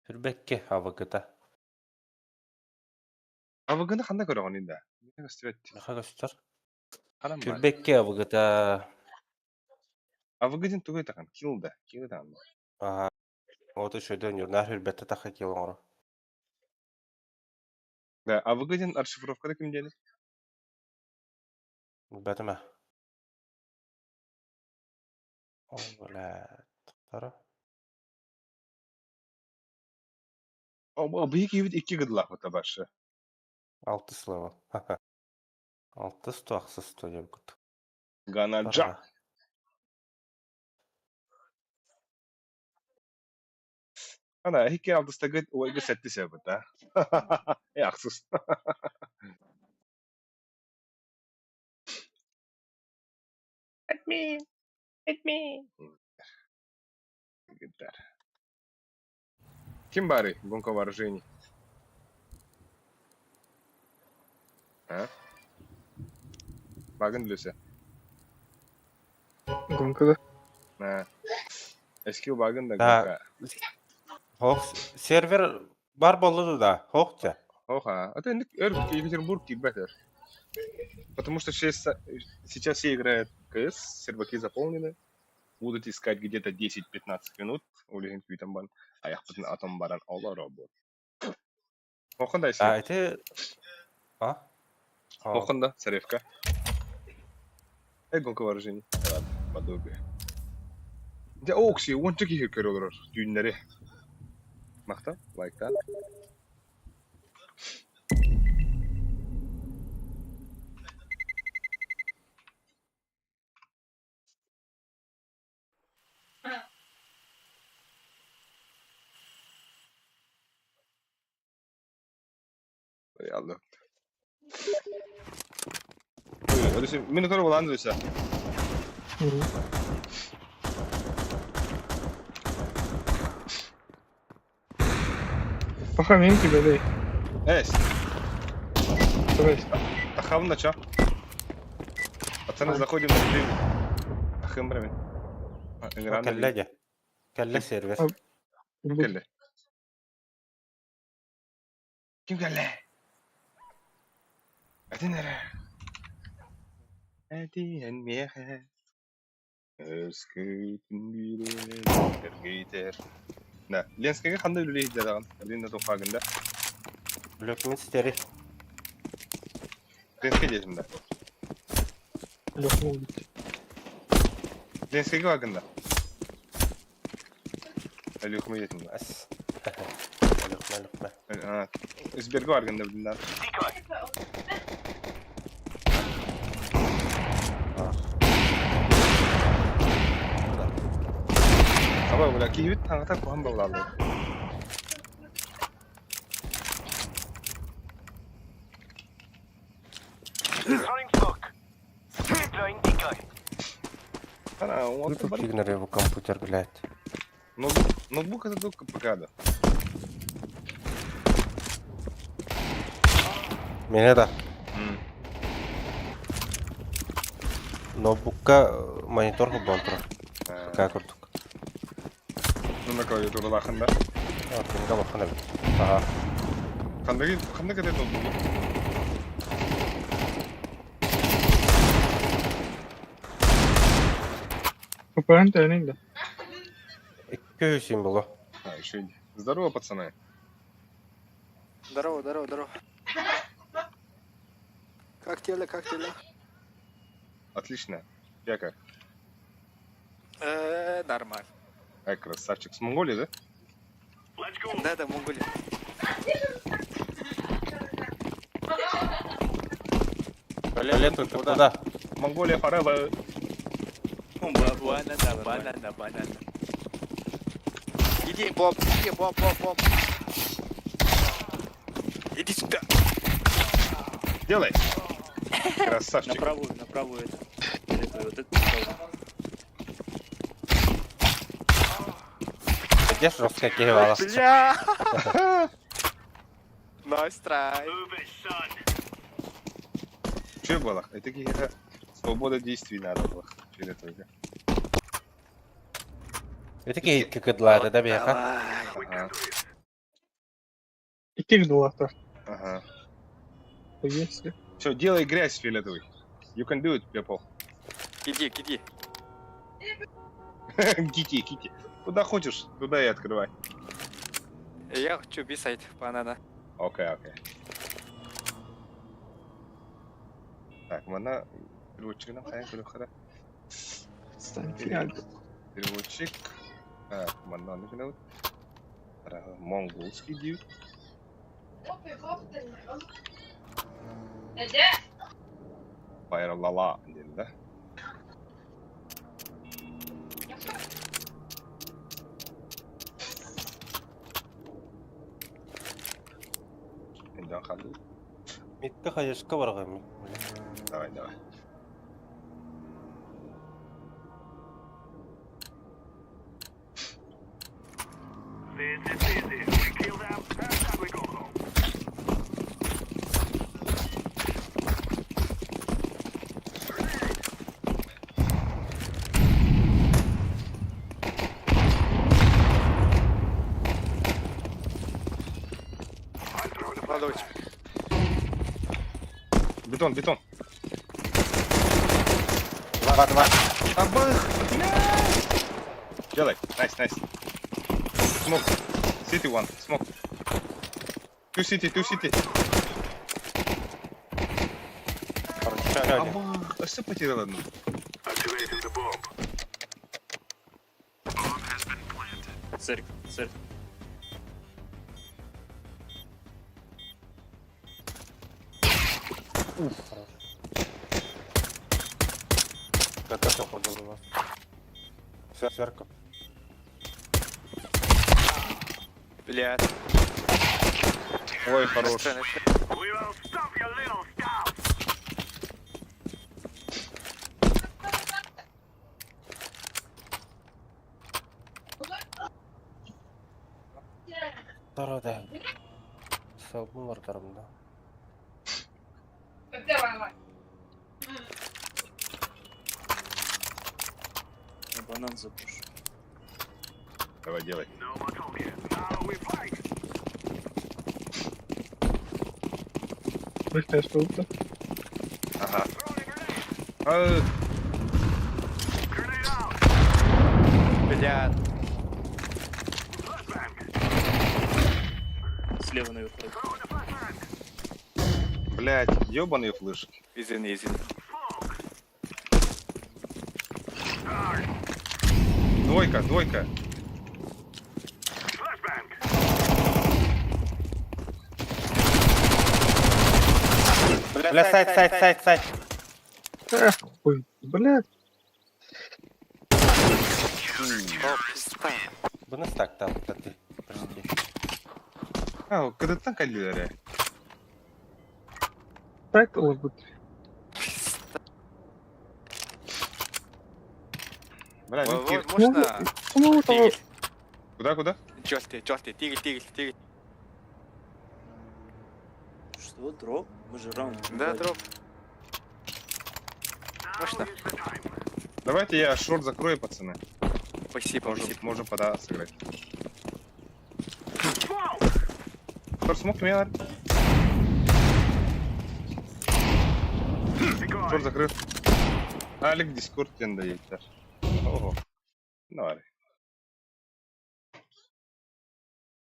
Хүрбэкке абыгыта. Абыгыны ханна көрөҕүн да? Көстүбэт. Миха көстөр. Ханан баар. Хүрбэкке абыгыта. Абыгытын тугу этахан? Килл да. Килл даҕаны. Аа, вот еще нюрнар хүрбэтте таха кил оҥоро. Да, абыгытын расшифровкада ким диэни? Билбэтим ээ. О, бля, тохтара. Биһи киһибит икки гыдлаахпыта баршы. Алтыс level. Алтыс то ахсыс то диэбит курдук. Ганаджа. Ана, икки алтыстагыт уойга сэттис эбит, а? Э, ахсыс. Admin, admin. Гитар. Ким баарый? Гонка вооружений. А? Багын Люся. Гонка да? На. SQ багын да Да. гонка. Хох сервер бар болду да. Хохча. Оха. А ты Екатеринбург кибетер. Потому что сейчас все играют КС, серваки заполнены. Будут искать где-то 10-15 минут. Улигин күүтэн айахпытын атом баран олоробут. Хохонда А если. это а? А, Хохонда, царевка. Эй, гонка вооружений. Ладно, подобие. Дьэ, окси, уонча киһи көрө олорор түүннэри. Махта, лайктаан. Алло. Мин утары булан Люся. Паха мен тебе дай. Эс, Давай. тахабын да чё? Пацаны, заходим на стрим. Тахым бремен. Кэллэ дьэ. Кэллэ сервер. Ким кэллэ? Ким кэллэ? Этин эрэ. Этин миэхэ. Өскөтүн биирэ Да, Ленскайга ханна үлэлиир даҕан? Лена туххаагында. Блөкминстери. Ленскай диэтим да. Лёхнул ведь. Ленскайга багында. Алюхма диэтим да. Ас. Алюхма, алюхма. А, Сберге барганда билдим да. Аба, бля, киһибит таҥата куһан бабылааллар. Ана, Ну он тут фигнер его компьютер, блядь. Ноутбук, ноутбук это только ПК, да. Меня да. Ноутбукка монитор холбоон турар. Как курдук. Ну, на клавиатуралаахын да. Кинигэ улахан эбит. Ага. Ханныгы ханнык этэй ноутбугу? ППН тэнин да. Икки символу. А, еще и- Здорово, пацаны. Здорово, здорово, здорово. Как тело, как тело? Отлично. Я как? Нормально. Ай, красавчик. С Монголии, да? Да, да, Монголия. Лету, ты куда? Монголия forever. Банана, банана, банана. Иди, Боб, иди, Боб, Боб, Боб. Иди сюда. Делай. На Красавчик. правую, на правую это. Фиолетовую, вот это правую. Где ж жесткая кивала? Бля! Nice try. Че было? Это какие-то свобода действий надо было. Фиолетовый. Это такие кыдлары, да, беха? Ага. Икки гдулахтар. Ага. Если. Все, делай грязь, фиолетовый. You can do it, people. Иди, иди. Кити, кити. Куда хочешь, туда и открывай. Я хочу B site, банана. Окей, окей. Так, манна переводчик нам хайа көрөхөрө. Сантьяго. Переводчик. Так, манна аны гынабыт. Монгольский диир. Байралала диэн да. Индан ханды. Митка хаешка барган. Давай, давай. Ладович. Бетон, бетон. Два, два. Абых, Делай. Nice, nice. Smoke. CT one. Smoke. Two CT, two CT. Абых. А что потерял одну? Церковь, церковь. КТ походу у нас. Сверка. Бля. Ой, хорош. Nice try, nice try. Второй, да. Салбун бар тарымда. Я банан запушу. Давай, делай. Быстро что-то. Ага. А, Бля. Слева наверху. блядь, ёбаные флешки. Извини, извини. Двойка, двойка. Бля, site, site, site, site. Эх, хуй, блядь. О, пизда. Бұны так там, ты. Прости. А, когда там калилere. Так ылбыт. Бля, Ой, ну ой, кир. Можно? Ну, того. Deagle. Куда, куда? Желтый, желтый, deagle, deagle, deagle. Что? Чего, дроп? Мы же раунд. Да, дроп. Можно? Давайте я шорт закрою, пацаны. Спасибо, Можем, спасибо. можем пода сыграть. Шорт смог меня. Шорт закрыт. Алик Дискорд дает. Ого. Давай.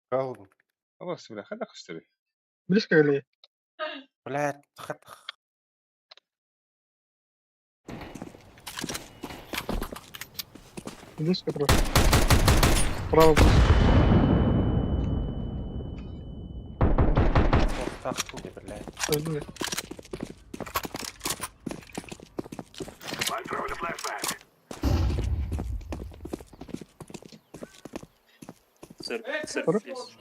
Калдым. Аллах, бля, хада хастери. Близко или? Блядь, хат. Близко просто. Право близко. Так, блядь. Подожди. Церковь, церковь есть.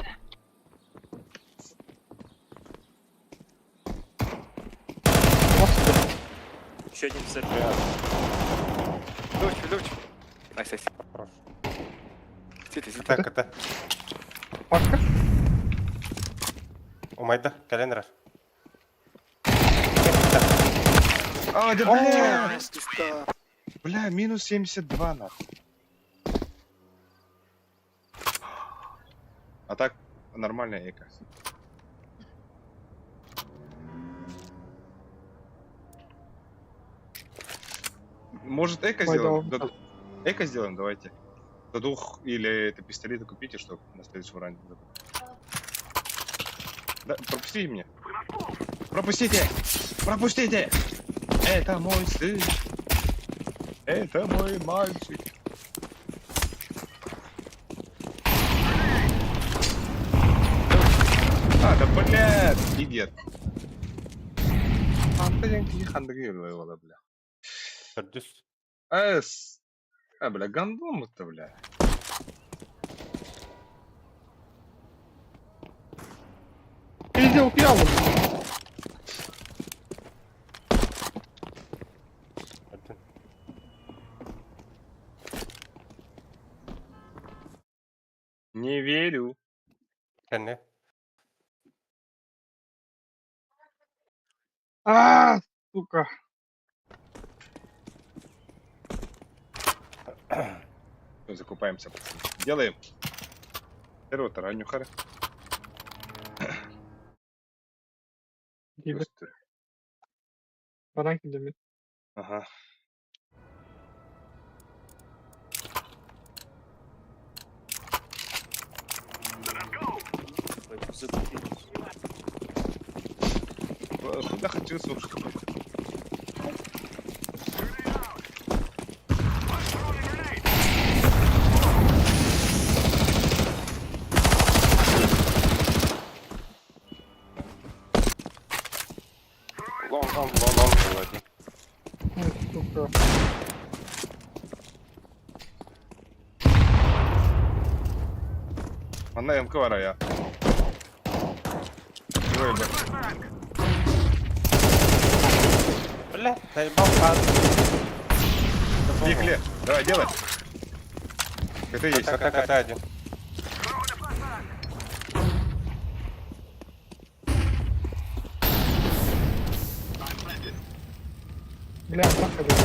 Еще один церковь. Луч, луч. Найс, найс. Хорош. Сити, сити. Так, это. Пашка? Умайда, календар. А, да бля! Бля, минус 72 нахуй. А так нормальная эко. Может эко сделаем? Пойду. До- Эко сделаем, давайте. До двух или это пистолеты купите, чтобы на следующем раунде. забрать. Да, пропустите меня. Пропустите! Пропустите! Это мой сын. Это мой мальчик. А, да блядь, идет. Бля. Төрдүс. Эс. А, бля, гандон это, бля. Передел пьяну. Один. Не верю. Кэнни. А, сука. Всё, закупаемся, пацаны. Делаем. Первого таранюхара. Диви. Баранки дэмит. Ага. Закупились. Куда хочу слушать? Лонг, лонг, лонг, лонг был один. Ой, сука. Манна МК вара я. Ой, бля. Бля, заебал пан. Пикли. Давай, делай. Это есть. Так, так, так, один. Бля, Пашка, бля.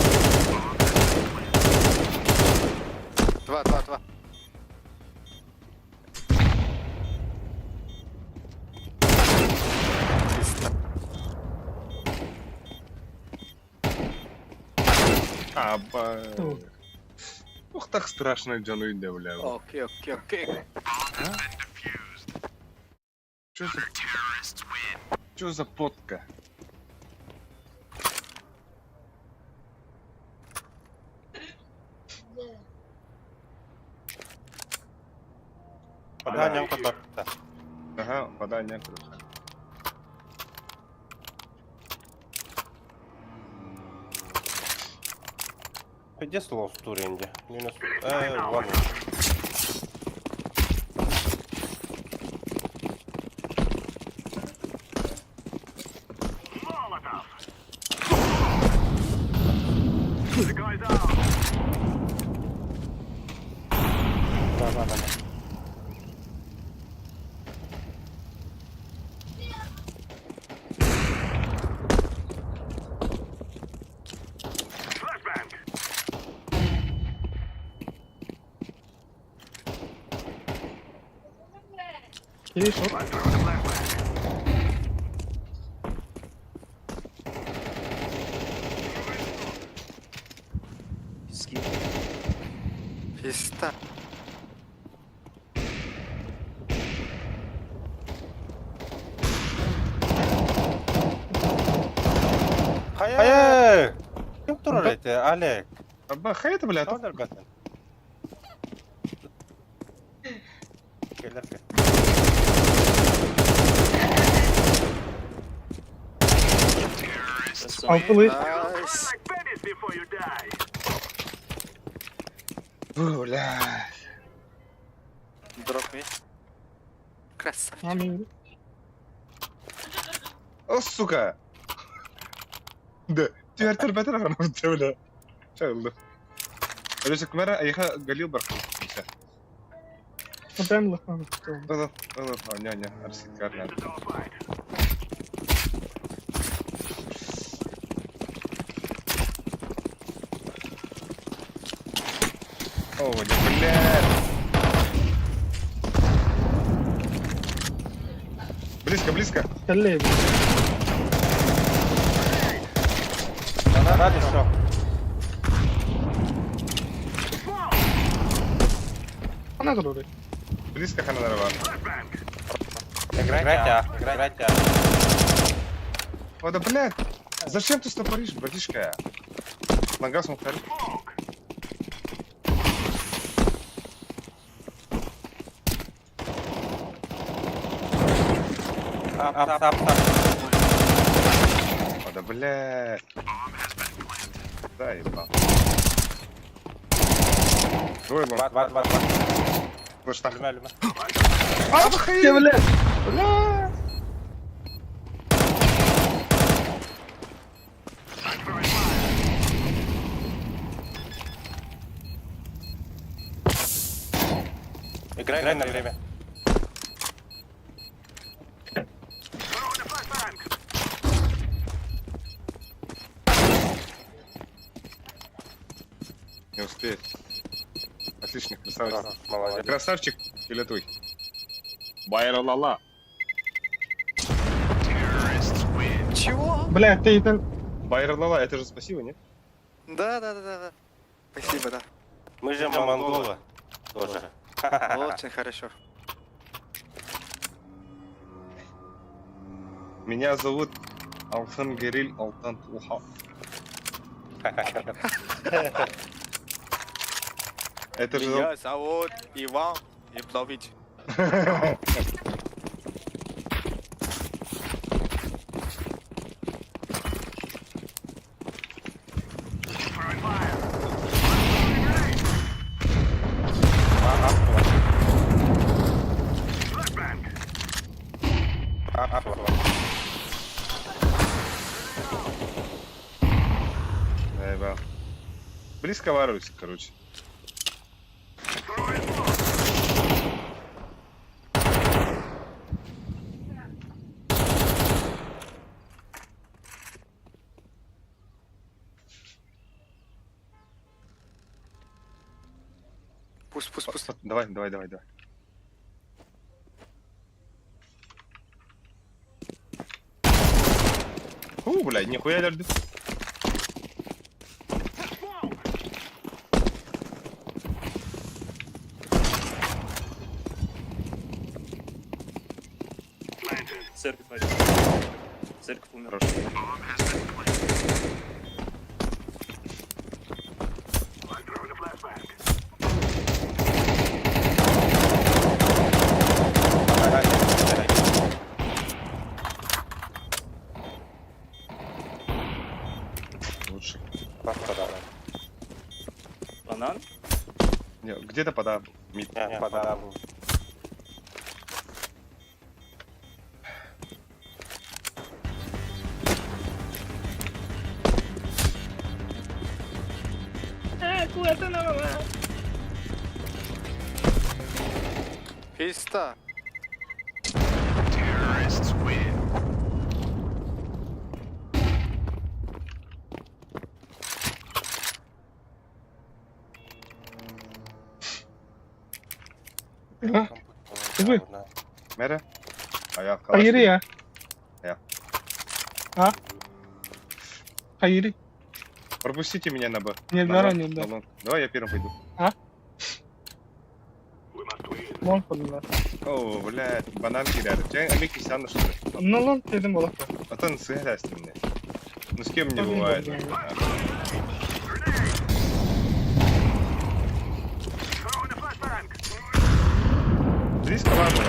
Два, два, два. А, ба. Ух, так страшно Джану Инде, бля. Окей, окей, окей. Чё за... Чё за потка? Вода нямка так. Ага, вода некуда. Где слон в туренде? Минус. Ладно. Да, да, да. Кири шот. Пизда. Хайа! Ким турар эти, Олег? Аба, хайа это, бля, Тоҕо өлбөтүн? Кэлэр Алтылы. Найс. Бля. Дроп ми. Красавчик. Амин. О, сука! Да, түһэр бэтэр аҕана бля. Чагылды. Өрөсө кмера айха галил бар. Прям лохман. Ылы, ылы, не, не, арсикар. О, не, бля. Близко, близко. Кэллэ. Надо что? Хана турар. Близко ханарова. Играйте, а, играйте. а. О, да, блядь. Зачем ты стопоришь, братишка? Нога смотри. Ап, ап, ап, ап. О, да, блядь. Да, ебал. Двое лонг. Два, два, два, два. Слышь, так. Люмя, люмя. А, Дьэ, бля. Бля. Играй на время. Не успеет. Отлично, красавчик. Молодец. Красавчик или твой? Байралала. Чего? Бля, ты это... Байралала, это же спасибо, нет? Да, да, да, да, да. Спасибо, да. Мы же монголы. Тоже. Очень хорошо. Меня зовут Алхан Гериль Алтан Туха. Это же... Меня зовут Иван Евлович. Наебал. Близко варварься, короче. Пусть, пусть, пусть. Давай, давай, давай, давай. Фу, блядь, нихуя даже. Церковь один. Церковь умер. Хорошо. Лучше. Банан? Не, где-то пода. Мид. Подам. Пизда. А? Вы? Мэра? Аяқ калаш. Хайыри я. Я. А? Хайыри. Пропустите меня на Б. Не, На да, лонг, не, на да. лонг. Давай я первым пойду. Лонг подла. О, блядь, банан киряды. Чай, амики сяну, что ли? Ну лонг дедим болот. А то сыграй с ним. Ну с кем не Тоже бывает. не А. Близко ладно.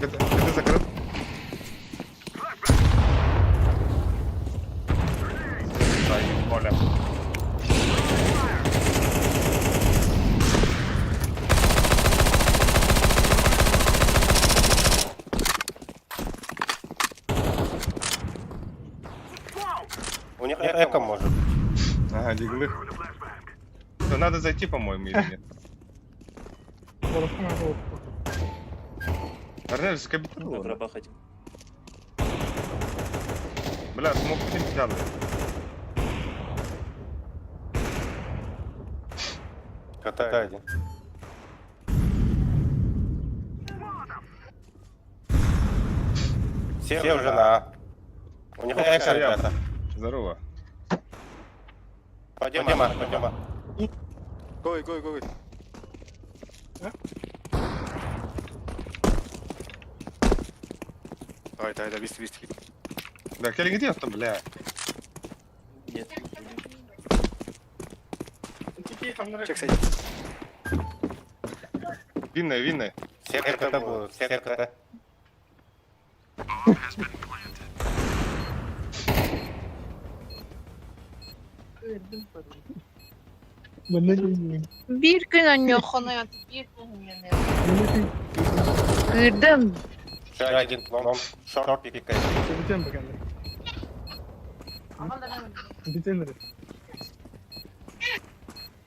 Это закрыт. Да, Оля. У них эко может. Ага, диглы. То надо зайти, по-моему, или нет? Болот. Арнель, с капиталу. На гробах один. Бля, смог не взял. КТ один. Все уже на А. У них эко, я. ребята. Здорово. Пойдем, А, пойдем. А. Гой, гой, гой. Давай, давай, давай, быстро, быстро. Да, Келли, где там, бля? Нет, не будем. Чек сайт. Винная, винная. Все КТ будут, все КТ. Bir gün anne bir gün anne. Kırdım. Еще один лонг, шорт пикает. Бүтэн багана. Бүтэн нэр.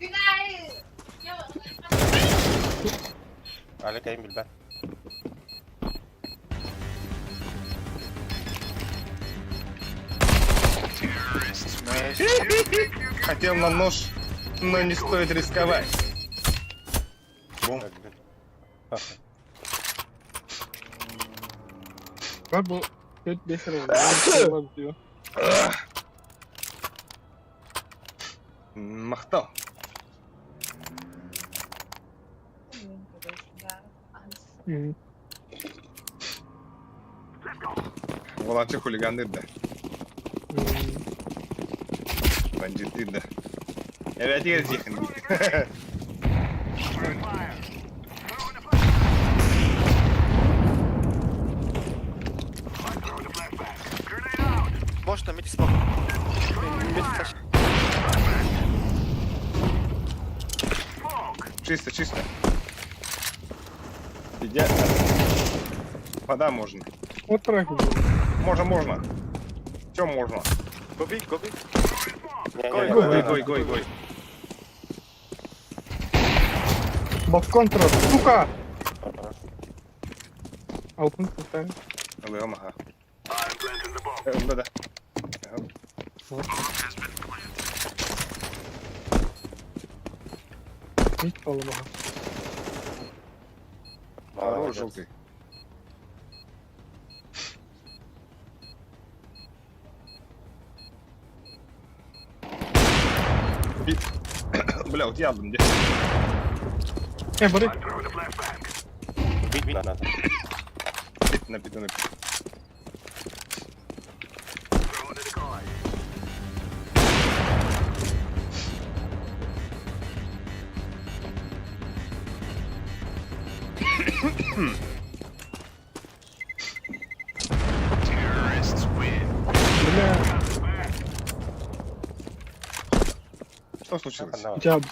Günay. Алик ayın bilmem. Хотел на нож, но не стоит рисковать. Бум. Бар бу 4-5 эрэ болот. Махтал. Волонтер хулиганы, да. Бандиты, да. Я опять тихо. Можно мити смог. Мити флеш. Чисто, чисто. Идеально. Вода можно. Вот трек. Можно, можно. Все можно. Гоби, гоби. Не-не-не, Гой, гой, гой, гой. Балкон трек. Сука. Алтын поставим. Ылыгым, ага. Да, да. Ага. Мит поломага. Хорош, Молодец. желтый. Бля, вот я где? Э, бары. Бить надо. На питу, на питу. Бля. Что случилось? Давай. Жаб.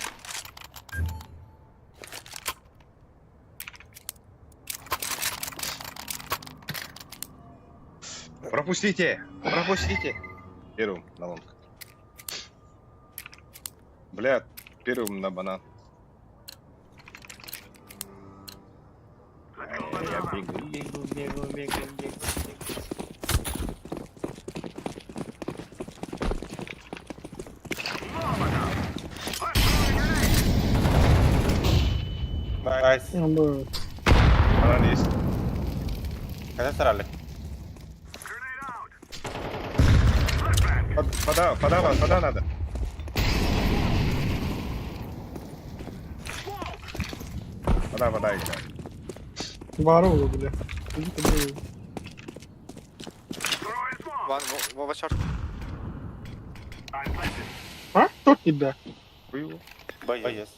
Пропустите! Пропустите! Первым на лонг. Бля, первым на банан. Я бегу, бегу, бегу, бегу, бегу. Найс. Nice. Банан есть. Когда срали? Пода, пода, пода надо. Вода, вода играет. Баар бля. One, Вова short. А? Тот не да. Был. Боец.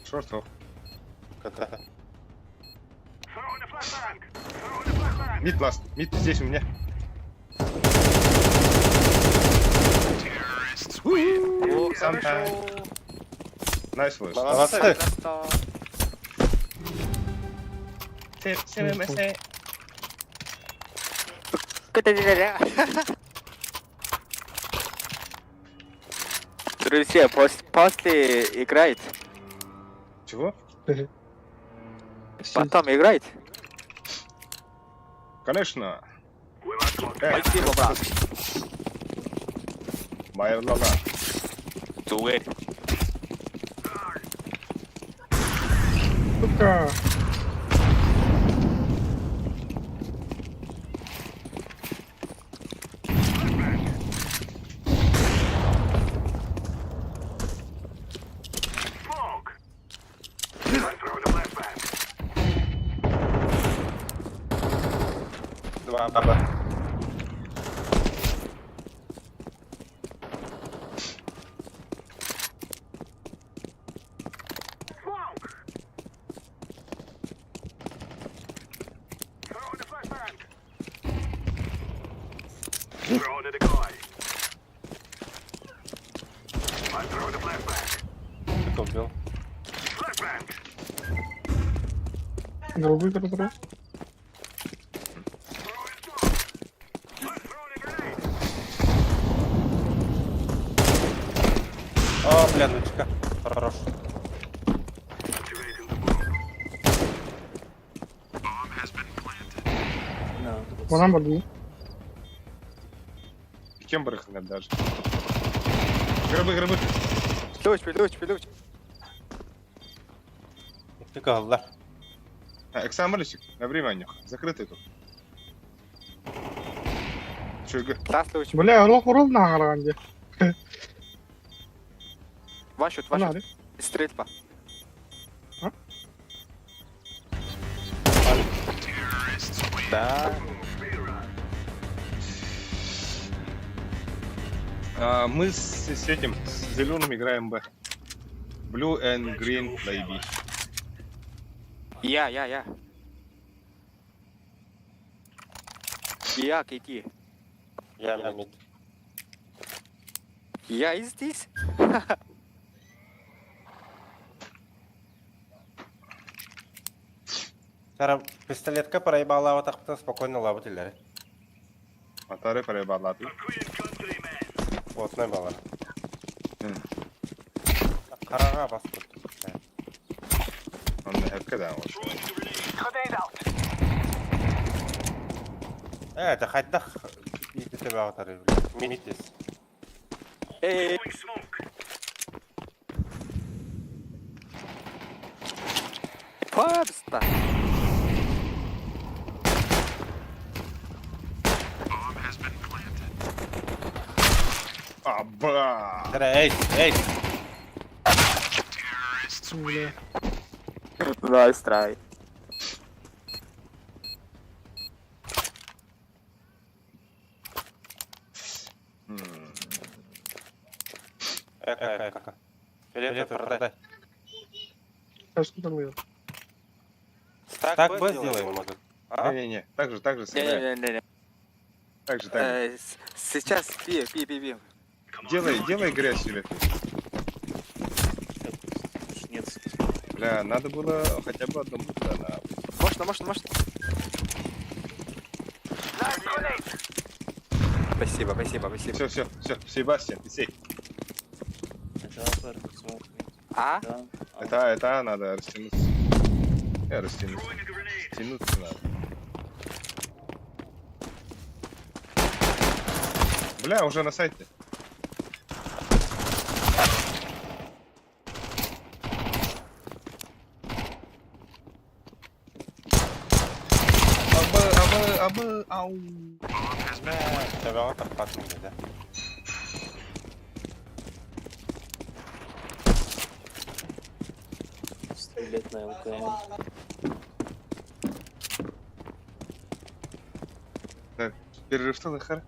Short КТ. Mid last. Mid здесь у меня. Sometime. Nice voice. Молодцы. Молодцы. Друзья, после играет. Чего? Потом играет. Конечно. Спасибо, брат. Байырлала. Дуэль. Сука. Два баба. Кто убил? Другой который. О, бля, нучка. Хорош. Банан бар дии. Кем барахнет даже. Гробы, гробы. Луч, луч, луч. Ты кого? Эксамалисик, на время Закрытый тут. Чуйга. Last луч. Бля, олох урул нааҕаран дии. One shot, one shot. Стрельба. А? Да. А, мы с этим, с зеленым играем Б. Blue and green play B. Я, я, я. Я, KT. Я mid. Я и здесь. Сара, пистолетка проебала, вот так спокойно лабы дилер. Атары проебала. Вот, не было. Карага басып. Он когда уж. Это хайдах итebe атары. Минитес. Эй. Папста. Аба! Эй, эй. Бля. Nice try. Эка, эка. Фиолетовый продай. Сейчас что там Так Б сделаем, может. А? Не-не-не, так же, так же сыграем. Не-не-не. Так же, так же. Сейчас B, B, B, B. Делай, делай грязь, фиолетовый. Нет. Бля, надо было хотя бы одному туда на... Можно, можно, можно. Спасибо, спасибо, спасибо. Все, все, все, Себастьян, ты сей. А? Это надо растянуться. Я растянуться. Тянуться надо. Бля, уже на сайте. Абы, ау. Бля, төбөҕө таппатым деді. Стрелять на ЛКМ. Перерывтан ыхар.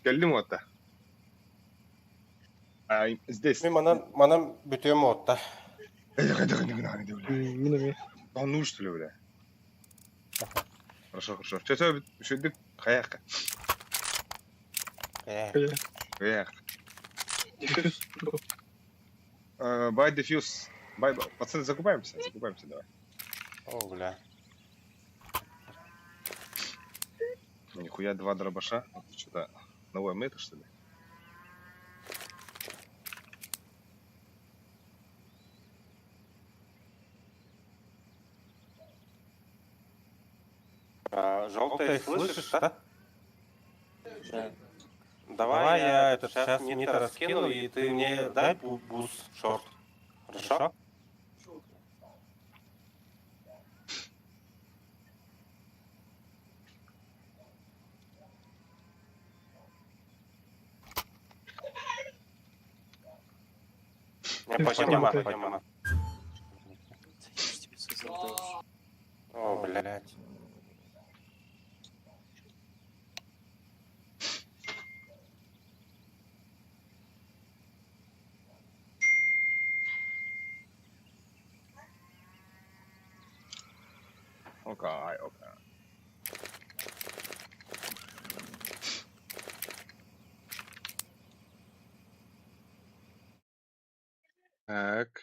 Кэллим уота. Ай, здесь. Мин манан, манан бүтүөм уотта. Мин эмиэ. Он ну что ли, бля? Хорошо, хорошо. Все, все, үчүгдүк хайака. Э, Хайак. Buy defuse. Buy, пацаны, закупаемся, закупаемся, давай. О, бля. Нихуя два дробаша. Это что-то новое мета, что ли? А, желтый, слышишь, да? Да. Давай я этот сейчас нитро раскину, и ты мне дай boost short. Хорошо? Не, пойдем, Окей. пойдем. Я ж тебе создал уже. О, блядь. Окей, окей. Так.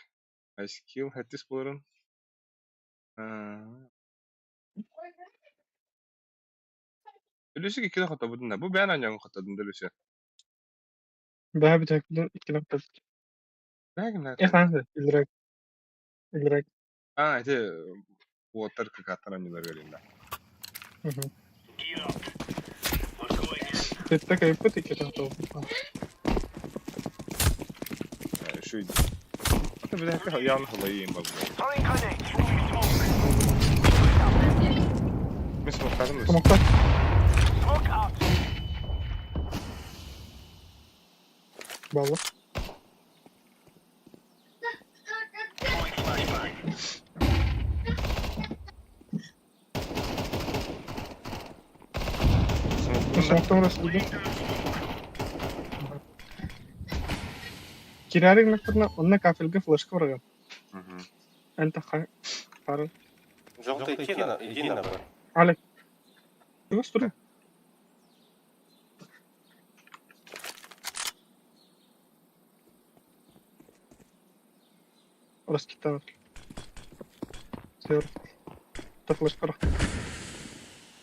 Ice kill, хэттис буоларын. Өлүсүк иккини хотобутун да. Бу бэйэн оонньооҥҥун хотодун да Өлүсү. Бэһэ бүтэһикпитин иккини оттолбут. Бэйэҥ Э хаансы илрек. Илрек. А, ити уоттар какааттан оонньуулар да. Мгм. Сэттэ кайыппыт иккитин оттолбут. Үчүгэй. Ата бүтэһиккэ явно халайым бу. Мин смоктадым. Смокта. Балла. Смоктан раскиды. Кирярик накпытына онно кафельга флешка барган. Эн таха хары. Желтый, иди на, иди на Б. Алек. Тугас тура. Раскитанов. Север. Та флешка бар.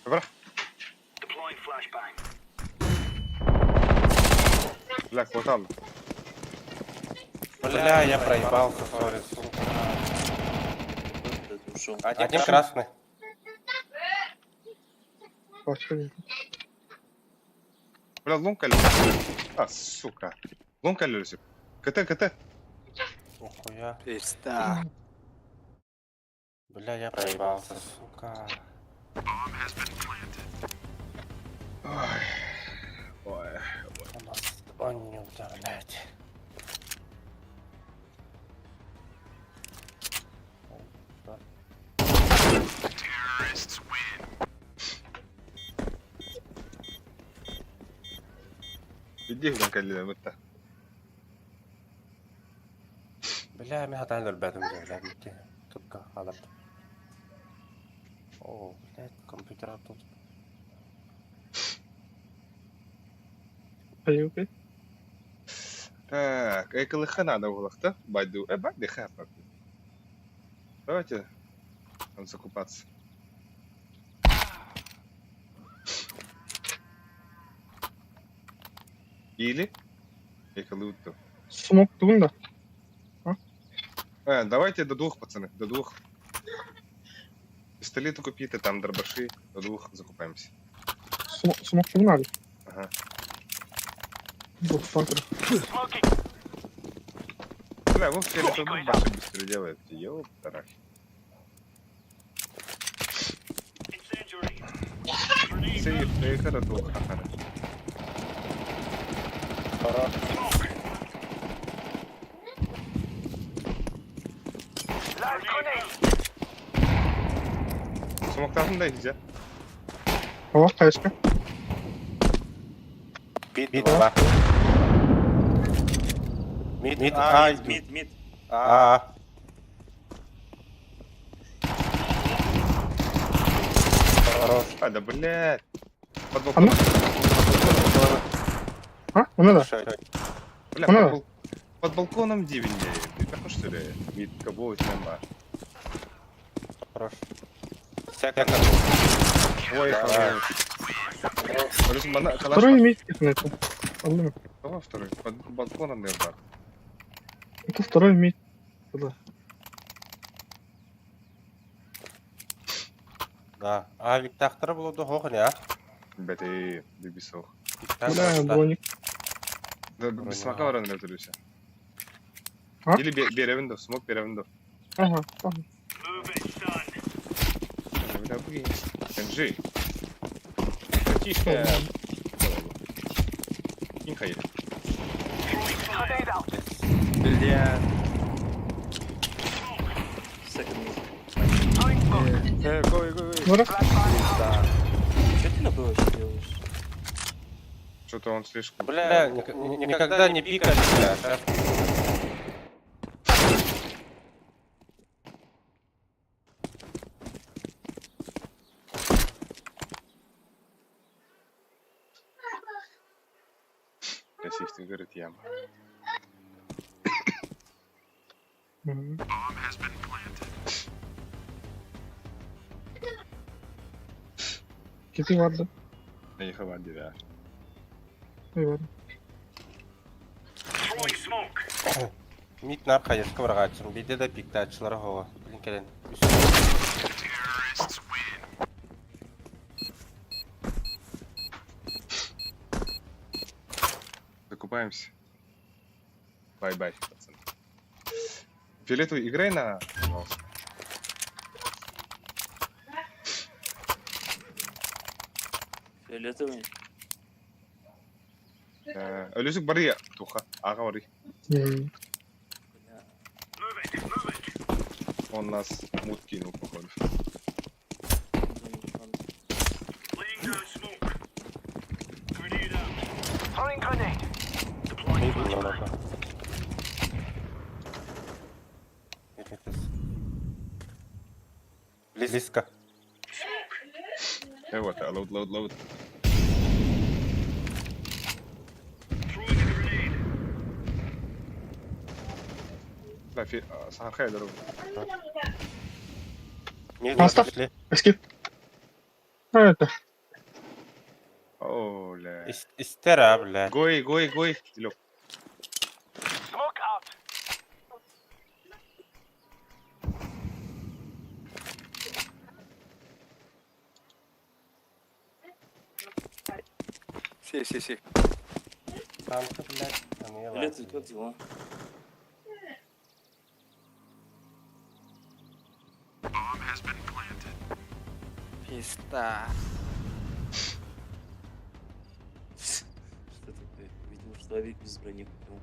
Бра. Бля, хватало. Бля, я проебался, сори, сука. Этот ушел. Один красный. Башка. Бля, лунка ли? А, сука. Лунка ли, Люсик? КТ, КТ. Нихуя. Пизда. Бля, я проебался, сука. Ой. Ой. У нас он не блядь. Иди в лунка ли, вот Бля, мен хатан өлбәдім, блядь. Кып Минутка хаалар. О, блядь, компьютер тут. Поехали. Так, эколыха надо было-то. Байду. Байды хапа. Давайте там закупаться. Или эколуту. Смок тугун да. Давайте до двух, пацаны, до двух. Пистолеты купите, там дробаши, до двух закупаемся. Смок тугун надо. Ага. Вот фактор. Бля, Вов фиолетовый баши быстро делает. Ёптарах. Сейф, это двух. Ага. Смоктатын да изе. Ава, хаешка. Мид 2. Мид, мид, А, Мид, мид. А. Хорош. А, да блядь. Под А ну. балконом. А, ну да. Бля, Ну. под балконом дивень. Ты такой что ли? Мид кого нема. Хорош. Секонд. Ой, хорош. Плюс калаш Второй имеет это. Алло. Кого второй? Под балконом наверное. Это второй имеет. Да. Да. А, Виктор было до хохня, а? Блядь, и бибисох. Бля, броник. Да, без смока варен вертолете. А? Или беревендов, смок беревендов. Ага, ага. НЖ. Тихо. Тихо. Бля. Second mid. Go, go, go. Бара. Что ты на Б вообще делаешь? Что-то он слишком... Бля, никогда не пикали, бля. Сейчас Красивый, говорит, яма. Кити vardı. Я не хавал девя. Eyvallah. Мид нар хаешка бараачым. Биде да пиктаачылар хова. Блин, кэлэн. Закупаемся. Bye-bye, пацаны. Фиолетовый, играй на... Пожалуйста. Фиолетовый. Люсик бары туха. Ага бары. Он нас мут кинул, походу. Близко. Вот, load, load, load. لا في صح خير Мид Остав. зашли. Эскип. А, это. О, ля. Истера, бля. Гой, гой, гой. Лёг. Си, си, си. Танка, блядь. Фиолетовый, как дела? Пизда. Что такое? Видимо, что авик без брони купил.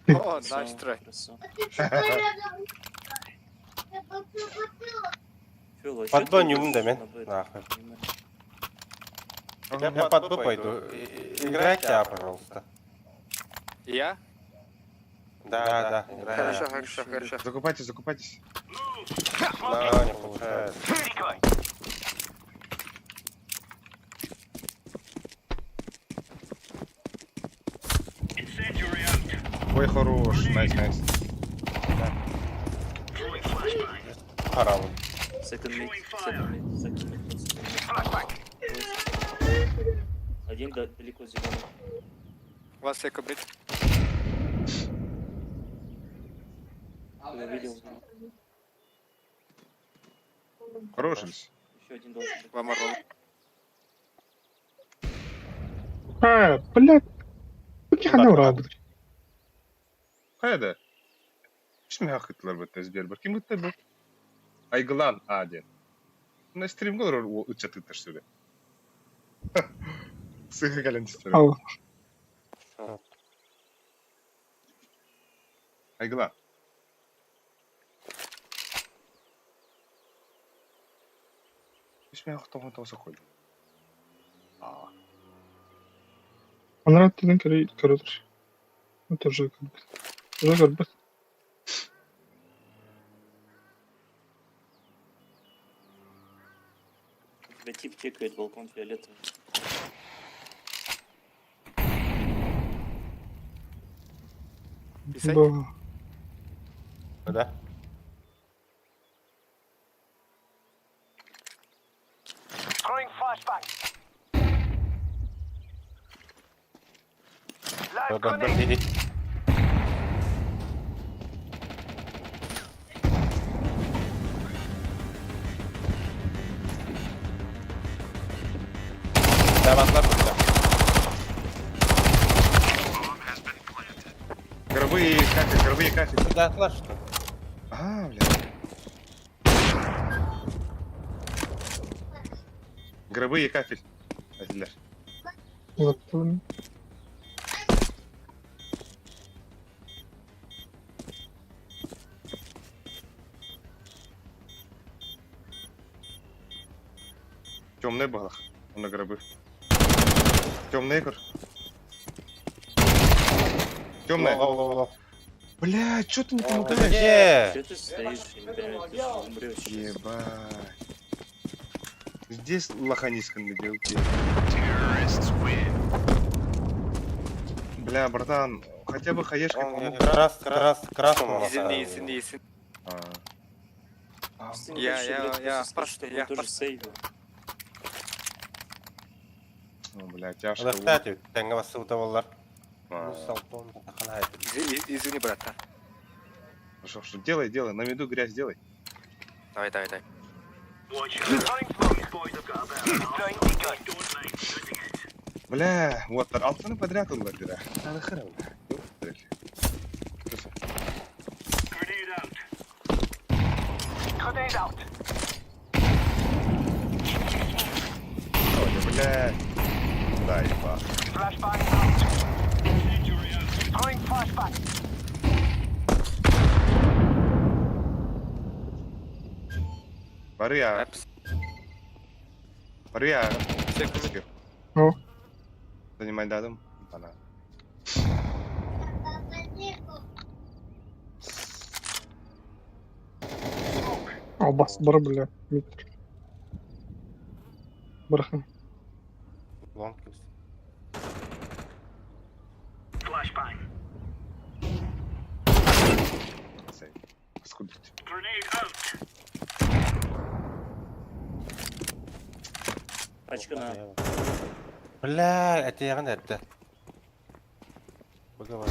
О, nice try. Под Б не да, мен. Нахуй. Я под Б пойду. Играйте А, пожалуйста. Я? Да, да, играй. Хорошо, хорошо, хорошо. Закупайтесь, закупайтесь. Да, не получается. Ой, хорош. Nice, nice. Харам. Second mid, second mid, second mid, second mid. Один далеко зеленый. One second, mid. Я видел. Хорош. Еще один должен быть. One more long. А, блядь. Кихана урады. Хайда. Үс мехахытлар бит Сбербер. Ким битте бу? Айгылан А диэн. На стримга олорор ыччат ыытар сүрэ. Сыһы кэлэн түстэр. Ал. Айгылан. Үс мехах тоҕон тоҕуса койду. А. Анараа өттүнэн көрө тур. Это уже как бы. Уже көрбөт. У тебя тип чекает балкон фиолетовый. Писай. Бо. Да? Да, да, да, иди. Да, вас да. Гробы и кафель, гробы и кафель. Да, отлажь, что? А, бля. Гробы и кафель. Этилэр. Вот. Темный балах. На гробы. Темный кор. Темный. Ло-ло-ло-ло. Бля, чё ты не помогаешь? Где? Че ты стоишь, я не понимаю, ты же умрешь сейчас. Ебать. Здесь лоханись на белке. Бля, братан, хотя бы хаешкой помог. Крас, крас, красному. Извини, извини, извини. А. Ты не Я- хочешь я- играть, я просто скажи, пас- чтобы я он тоже пас. сейвил. Ну, бля, тяжко. Да, кстати, теңге басып удалар. А. Ну, салтон, тахана. Извини, извини, брат. а. Хорошо, что делай, делай, на виду грязь делай. Давай, давай, давай. Бля, вот, алтыны подряд он говорит, да. Надо хера, бля. Ёптель. Крыса. Ой, бля. Да, еба. Барыя, Апс. барыя. Second mid. О. Занимай дадым. Ана. Албас бар, бля. Метр. Бархан. Лонг кирс. Сай. Скудить. Пачка на. Бля, это я это. Выговор.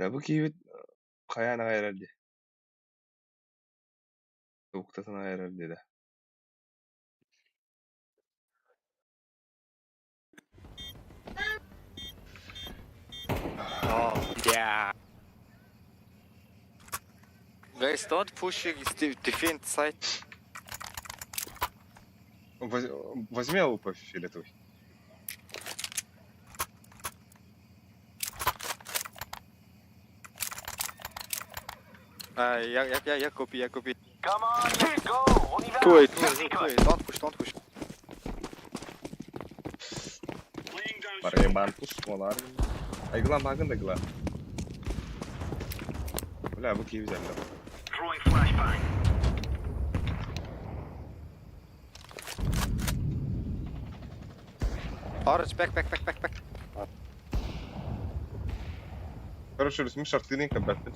Да бу киһибит хайаан аҕай эрэр дии. Тобуктатан аайар диэтэ. Yeah. Guys, don't push defend side. Возьми АВП фиолетовый. А, я купи, я купи. Two A, two A, two A. Don't push, don't push. Барыйбан тус болар. Айгыла магын да гыла. Бля, бу киви взяли. Orange, back, back, back, back, back. Короче, мы шартыны кабаты.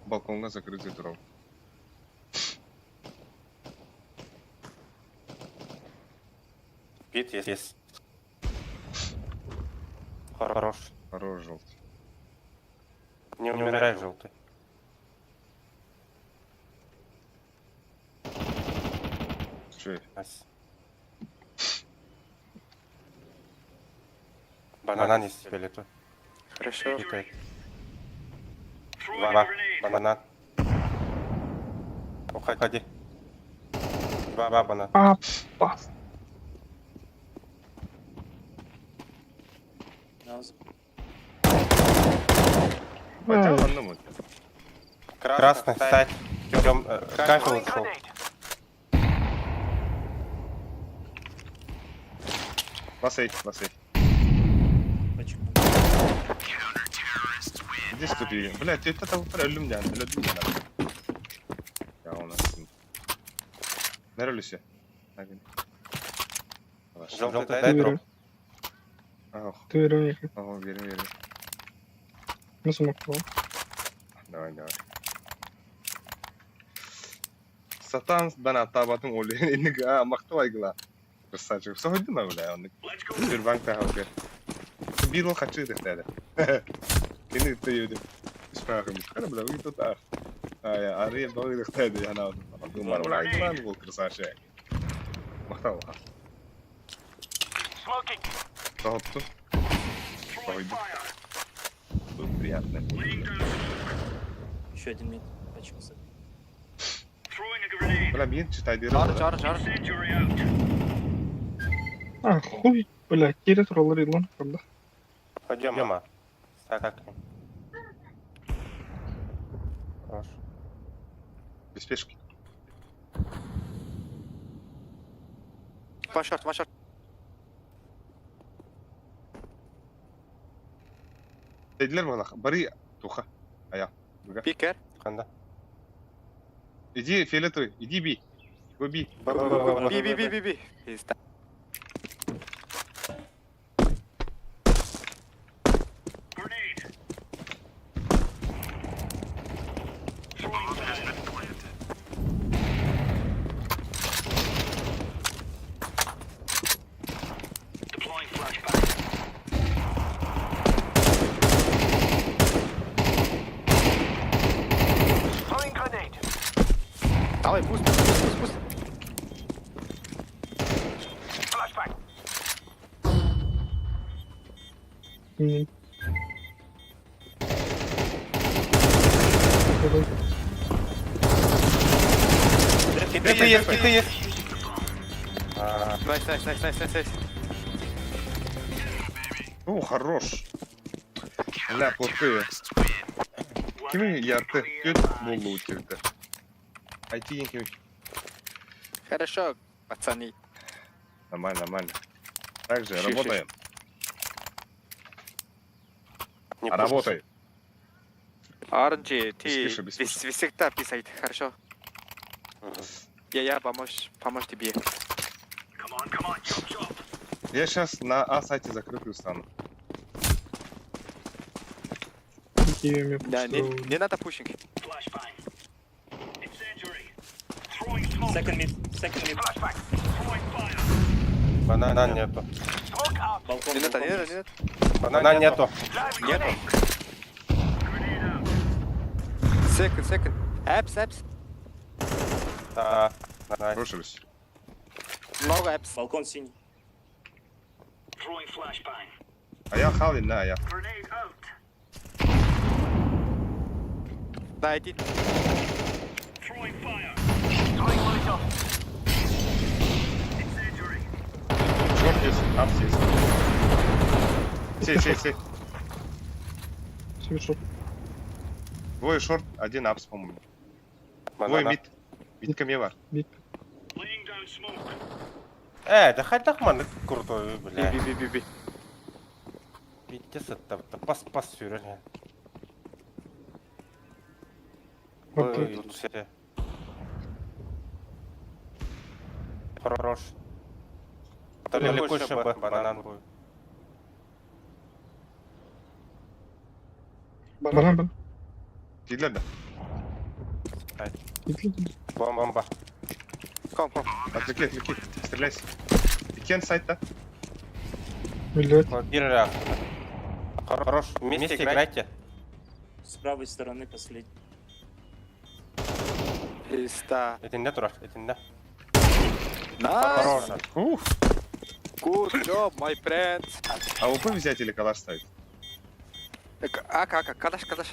Балконга закрытый дрон. Пит есть. Есть. Хорош. Хорош желтый. Не умирай, желтый. Че? Nice. Банан есть фиолетовый. Хорошо. Пикает. Два. Банан. Уходи. Два банана. А, пас. Хотя ладно, вот. Красный, сайт. Тем, кафель ушел. Ласей, ласей. Почему? Иди ступи. Блядь, это там люмня, люмня. Я у нас. Нарылюся. Желтый, дай дроп. Ох, Ты верю, ого, верю, верю. Ну, смог. Давай, давай. Сатан дана табатын оли иннига мактабай гыла. Красавчик. Соһойдум бля, он. Сбербанк тахалгар. Бирл хочу дехтәде. Кини тыйды. Испрахым. Кара бля, вы тут ах. Ай, ари богы дехтәде ана. Думар бля, айгылан бул красавчик. Мактау. Соһотту. Соһойдум. Тут приятно. Еще один мид. Очнулся. Бля, мин читай дирем. Orange, orange, orange. А, хуй, бля, кирит роллер илон, правда. Пойдем. А. Так. Хорош. Без спешки. One shot, one shot. Dediler bana, бары туха. Ая. Пикер. Канда. Иди, фиолетовый, иди би. Го би. Б, Б, Б, Б, Би, би, би, би, би. Пизда. Давай, пусть, пусть, пусть, пусть. Не. Киты есть, киты есть. Nice, nice, nice, nice, nice, nice. О, хорош. Ля, плохие. Кими ярты, күт болу тирді. Айти кими. Хорошо, пацаны. Нормально, нормально. Также Щи, щи, работаем. Не Работай. Оранжи, ты Без спеша, без спеша. всегда писать, хорошо? Я помочь тебе. Я сейчас на А сайте закрытую стану. Да, не надо пушинг. Second mid, second mid. Банан нету. Балкон, Не надо, балкон не надо, есть. не надо. Банан нету. Нету. Second, second. Apps, apps. Да. Nice. Хорош. Много apps. Балкон синий. А я халин, на, я. Да, иди. Short есть, apps есть. Сей, сей, сей. Все, short. Двое short, один apps, по-моему. Двое Банана. Mid. Mid ко мне var. Mid. Э, да хайдах маннык крутой, бля. Би, би, би, би. Биирдэ сытта, пас пас сүүрэр. Окей. Ой, все. Хорош. Далеко еще Б, банан будет. Банан, банан. Киирдилэр да. Иди. Бомба. Ком, ком. Отвлеки, отвлеки. Стреляйся. Кен сайтта. Блядь. Первый раз. Хорош. Вместе играйте. С правой стороны последний. Пизда. Это не турар, это не. Nice. Хорош. Ух. Good job, my friend. АВП взять или калаш ставить? Так, Ака, ака, калаш, калаш.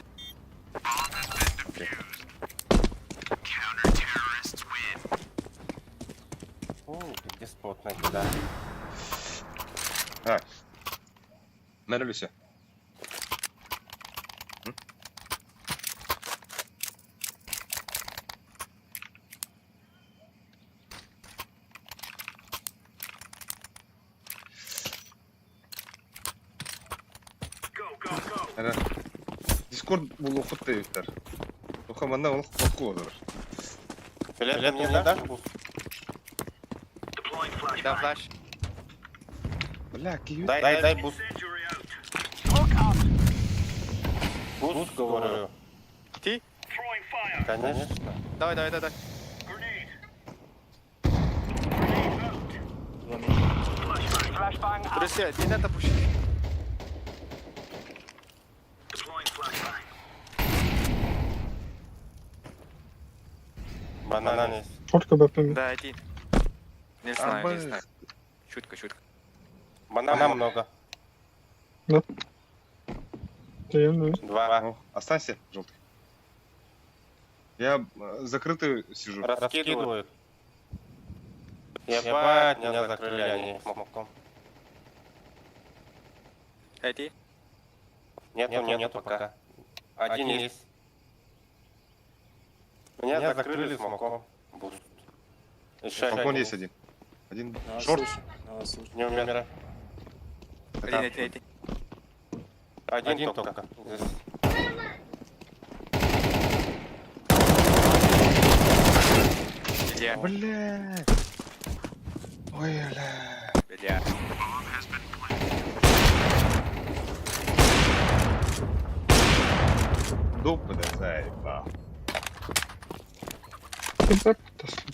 Окей. О, где спот на да. А. Нарылюся. М? Ара. Дискорд булуоххут диэбиттэр. Тоха манна ол хотку олорор. Филет мне дашь? Да, flash. Бля, киһи Дай, дай boost. Boost, говорю. Ты? Конечно. Давай, давай, давай, давай. Два mid. Друзья, не надо пушить. Банан есть. Short КБП. Да, иди. Не знаю, не Абы. знаю. Шутка, шутка. Банана много. Приемно. Два. О, останься, желтый. Я закрытый сижу. Раскидывают. Ебать, меня закрыли они smoke ом. Иди. Нету, нету пока. Один есть. Меня закрыли smoke ом. Boost. Еще Балкон есть один. Один На вас short. слушай, на вас слушай. Не умирай. Один, один, один. Один только. Здесь. Бля, Бля. Ой, бля. бля. Дупа да заебал. КБП.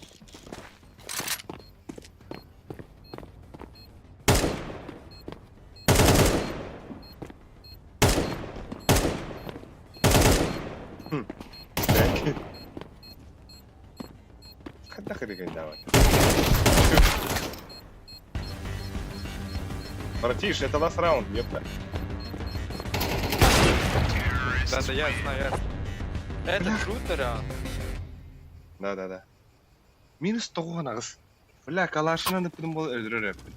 Блядь. Хайдах давай. Братиш, это last round, ёпта. Да, да, я знаю, я знаю. Это круто, да. Да-да-да. Минус 98. Бля, калашынан ыппытым буоллар өлөрөр эбиппин.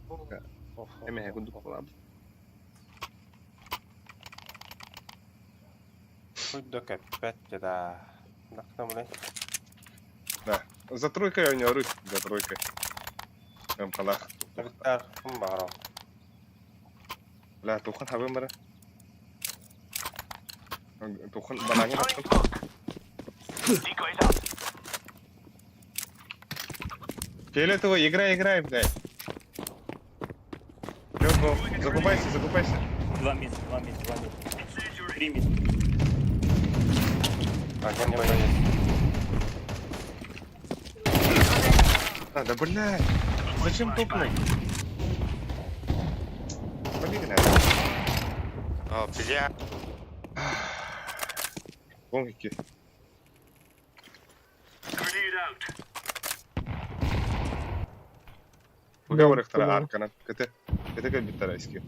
Сука. Эмэ, курдук буолла. Хоть до опять да. Да, блядь. Да. За тройкой у него рысь, за тройкой. Там калах. Так, баро. Бля, тухан хабым бара. Тухан банаҥҥа хаттым. Фиолетовый, играй, играй, блядь. Лёгко, закупайся, закупайся. Два mid, два mid, два mid. Три mid. Один не есть. А, да блядь. Зачем топнул? Блин, надо. О, бля. Лонгики. Быга барыахтара арканан. Кыты. Кыты кэлбиттэр айскил.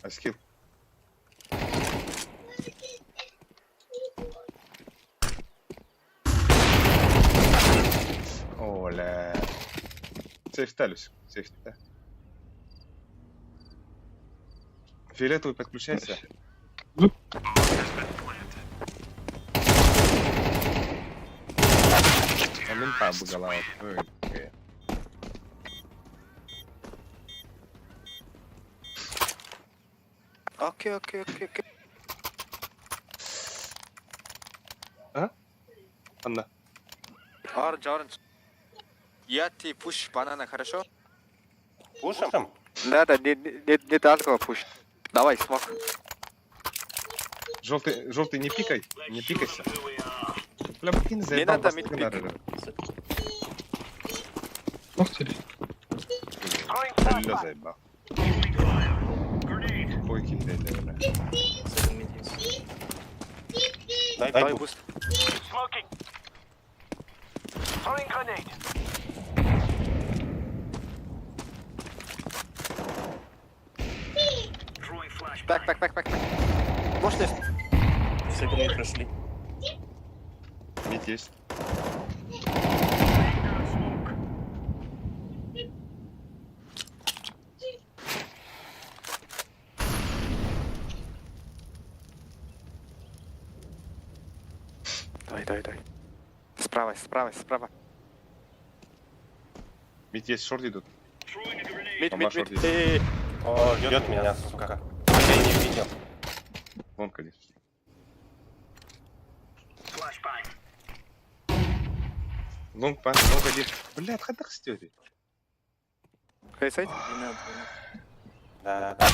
Айскил. Оля. Сейфтә, Люсь, сейфтә. Фиолетовый, подключайся. А мин быгалаабыт. Окей, окей, окей, окей. А? Анна. Orange, orange. Я ты push банана, хорошо? Пушим? Да, да, не, не, не далеко push. Давай, smoke. Желтый, желтый, не пикай, не пикайся. Бля, блин, заебал надо вас, mid не peek. надо. Ох ты. Бля, заебал. Тупой кидай, наверное. Дай, Давай boost. Boost. Back, back, back, back, back. Может, left. Все грей прошли. Mid есть. Давай, давай, давай. Справа, справа, справа. Mid есть, short идут. Mid, Бомба mid, short mid. есть. Эй, О, ждет меня, сука. Я не видел. Вон, конечно. Long пан, long один. Блядь, хадах стерли. эй, side. Не надо, не надо. Да, да, да.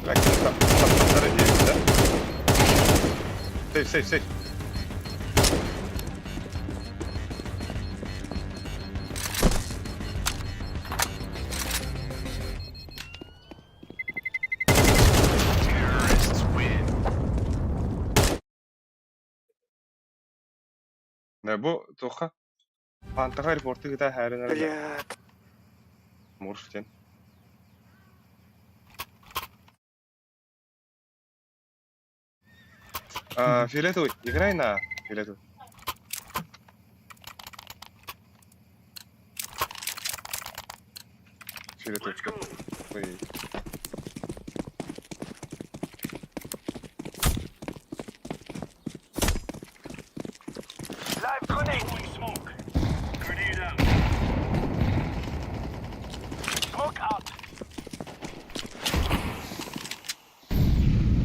Бля, там, там, там, да? Сейф, сейф, сейф. Да, бу тоха. Пантага репорты гыта хәрен Блядь. Мурфтен. А, фиолетовый, играй на фиолетовый. Фиолетовый. Ой.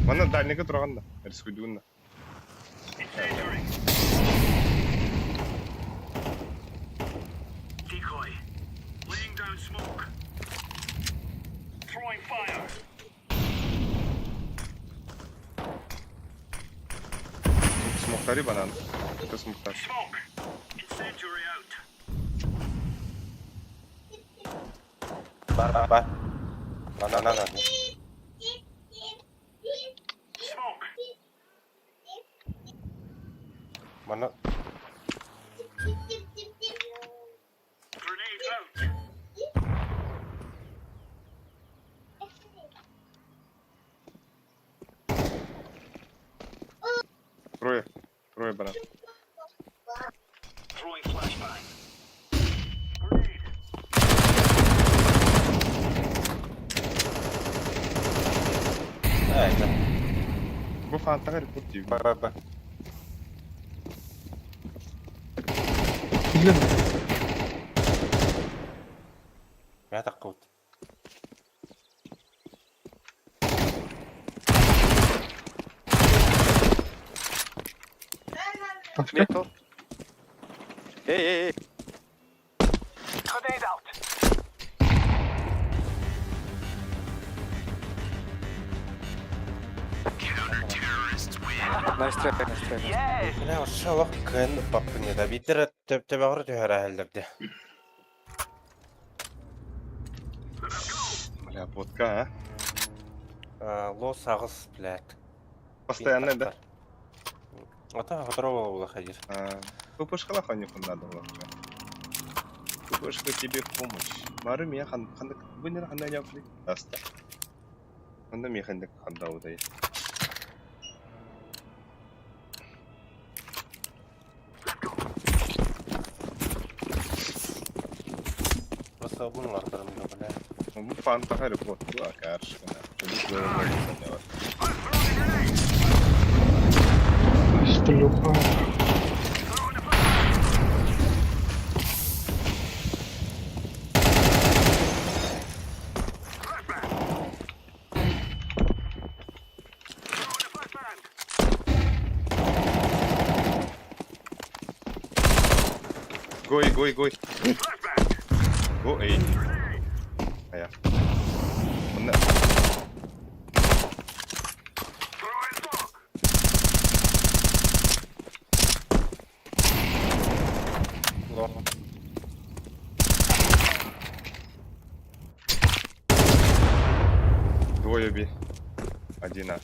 Манна дальника тураган да. Рискуйдугун да. Смоктари банан. Это смоктар. Бар, бар, бар. На, на, на, на. Мана. Трое. Трое банан. Да, это. Бу фантага репорт дейм. Бар, бар, бар. Билем. Я так кут. Middle. Эй, эй, эй. Nice try, nice try. Бля, ошо кыайан ыппаппын да биирдэр төбөҕөр түһэрээһэллэр дии. Бля, водка, а? Лос аҕыс, блядь. Постоянно, да? Ата хоторо буола ходир. ППшкалах они надо было. ППшка тебе в помощь. Мары меня хан хан вынер ханда я Даста. Ханда ми ханда ханда удай. Просто бун лардарым да, бля. Ну, фанта хары вот, а каршина. Шлюха. Гой, гой, гой. Го, эй. А я. Онна. Лор. Двое би. Один А.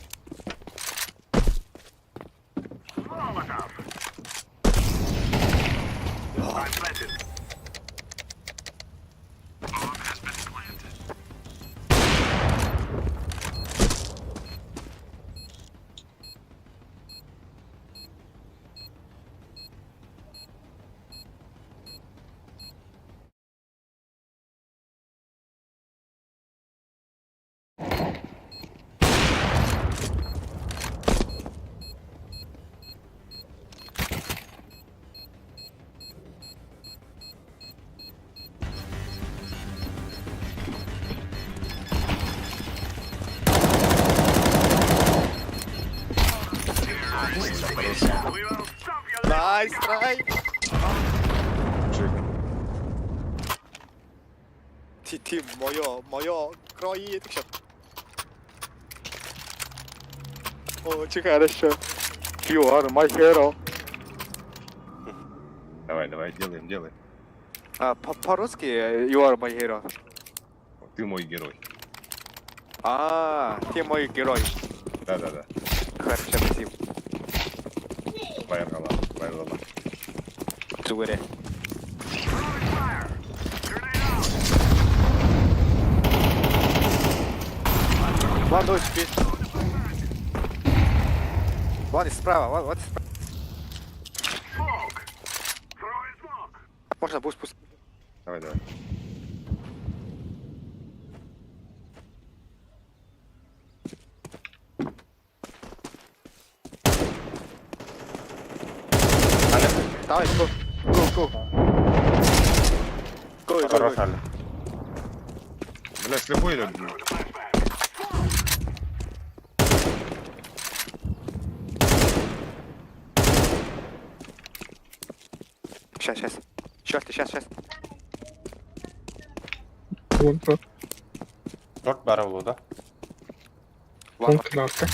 Nice try! Чик. Ты, ты, моё, моё, крои, ты щас. Очень хорошо. You are my hero. Давай, давай, делаем, делаем. А, по-русски you are my hero. Ты мой герой. А, ты мой герой. Да-да-да. Хорошо, спасибо. Байрала, байрала. Зүгээр. One дочь, бит. One is справа, one, one справа. Можно boost, boost. Давай, давай. Давай, go. Go, go. Go, go, Хорош, go. Аля. Бля, слепой или? Сейчас, сейчас. Сейчас, сейчас, сейчас. Лонг, Шорт баар буолуо да? One. лонг ларка.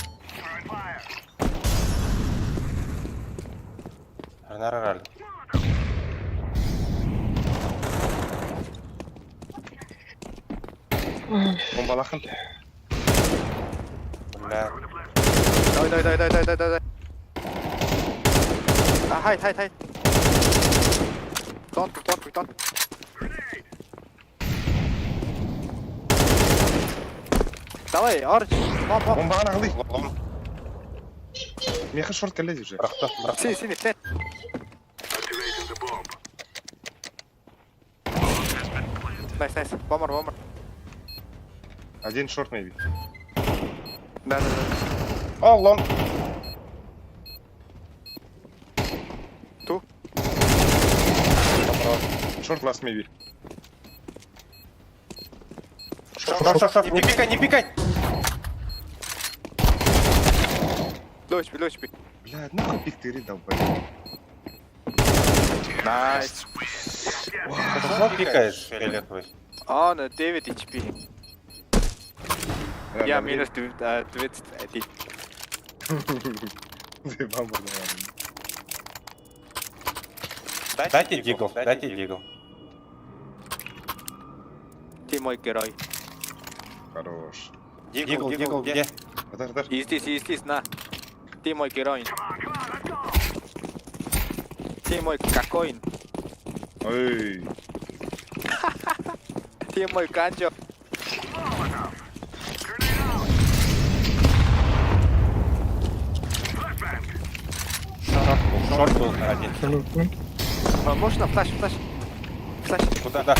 Арнар Аля. Бомбалахан. Бля. Давай, давай, давай, давай, давай, давай. А, hide, hide, hide. Don't, don't, don't. Давай, orange. Bomb, bomb. Бомбаҕын аҕалый. Long. Миэхэ шорт кэллэ уже. Бырахта, бырахта. Синий, синий, синий. Nice, nice. One more, one more. Один short maybe. Да, да, да. О, long. Two. Short last maybe. Short, short, short. Не пикай, не пикай! Low HP, low HP. Бля, нахуй пиктери долбоёб. Nice. Хорошо пикаешь, фиолетовый. А, на 9 HP. Я минус 21. Заебал, блядь. Дайте дигл, дайте дигл. Ты мой герой. Хорош. Дигл, дигл, где? Дар, дар. И здесь, и здесь, на. Ты мой герой. Ты мой какоин. Ой. Ты мой ганджо. Шорт был один. А, можно flash, flash? Flash. Куда? Да.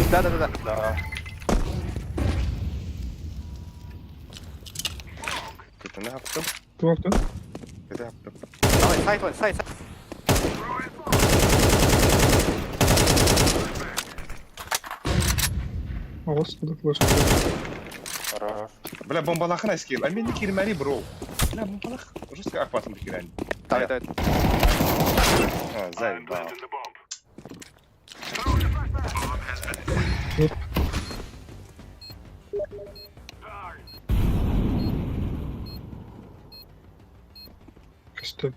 Да, да, да, да. Да. Это не yaptım? Туох да? Это yaptım. Давай, side one, side, side. Господи, флешка. Хорош. Бля, бомбалахына скилл. А мен не кирмәни, бро. Бля, бомбалах. Жестко охватом кирәни. Давай, давай. А, заебал. Что?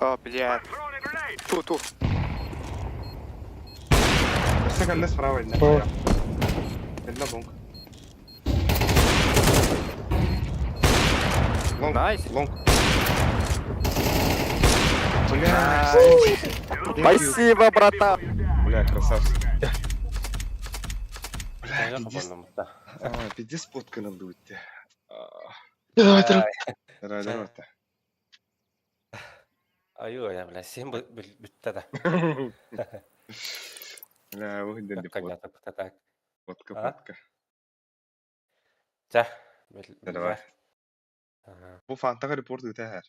О, блядь. Ту, ту. Өссө справа О. Одна бомба. Long, Nice. Long. Бля, Спасибо, братан. бля, красавчик. Бля, Бля, пиздец, а, пиздец фотканым будет. Давай, давай. Давай, давай. Ай, бля, 7 бүтті да. Бля, выглядит Когда-то так. фотка, А? фотка. Ча. Давай. Ага. Бу фантага репорт өтәһәр.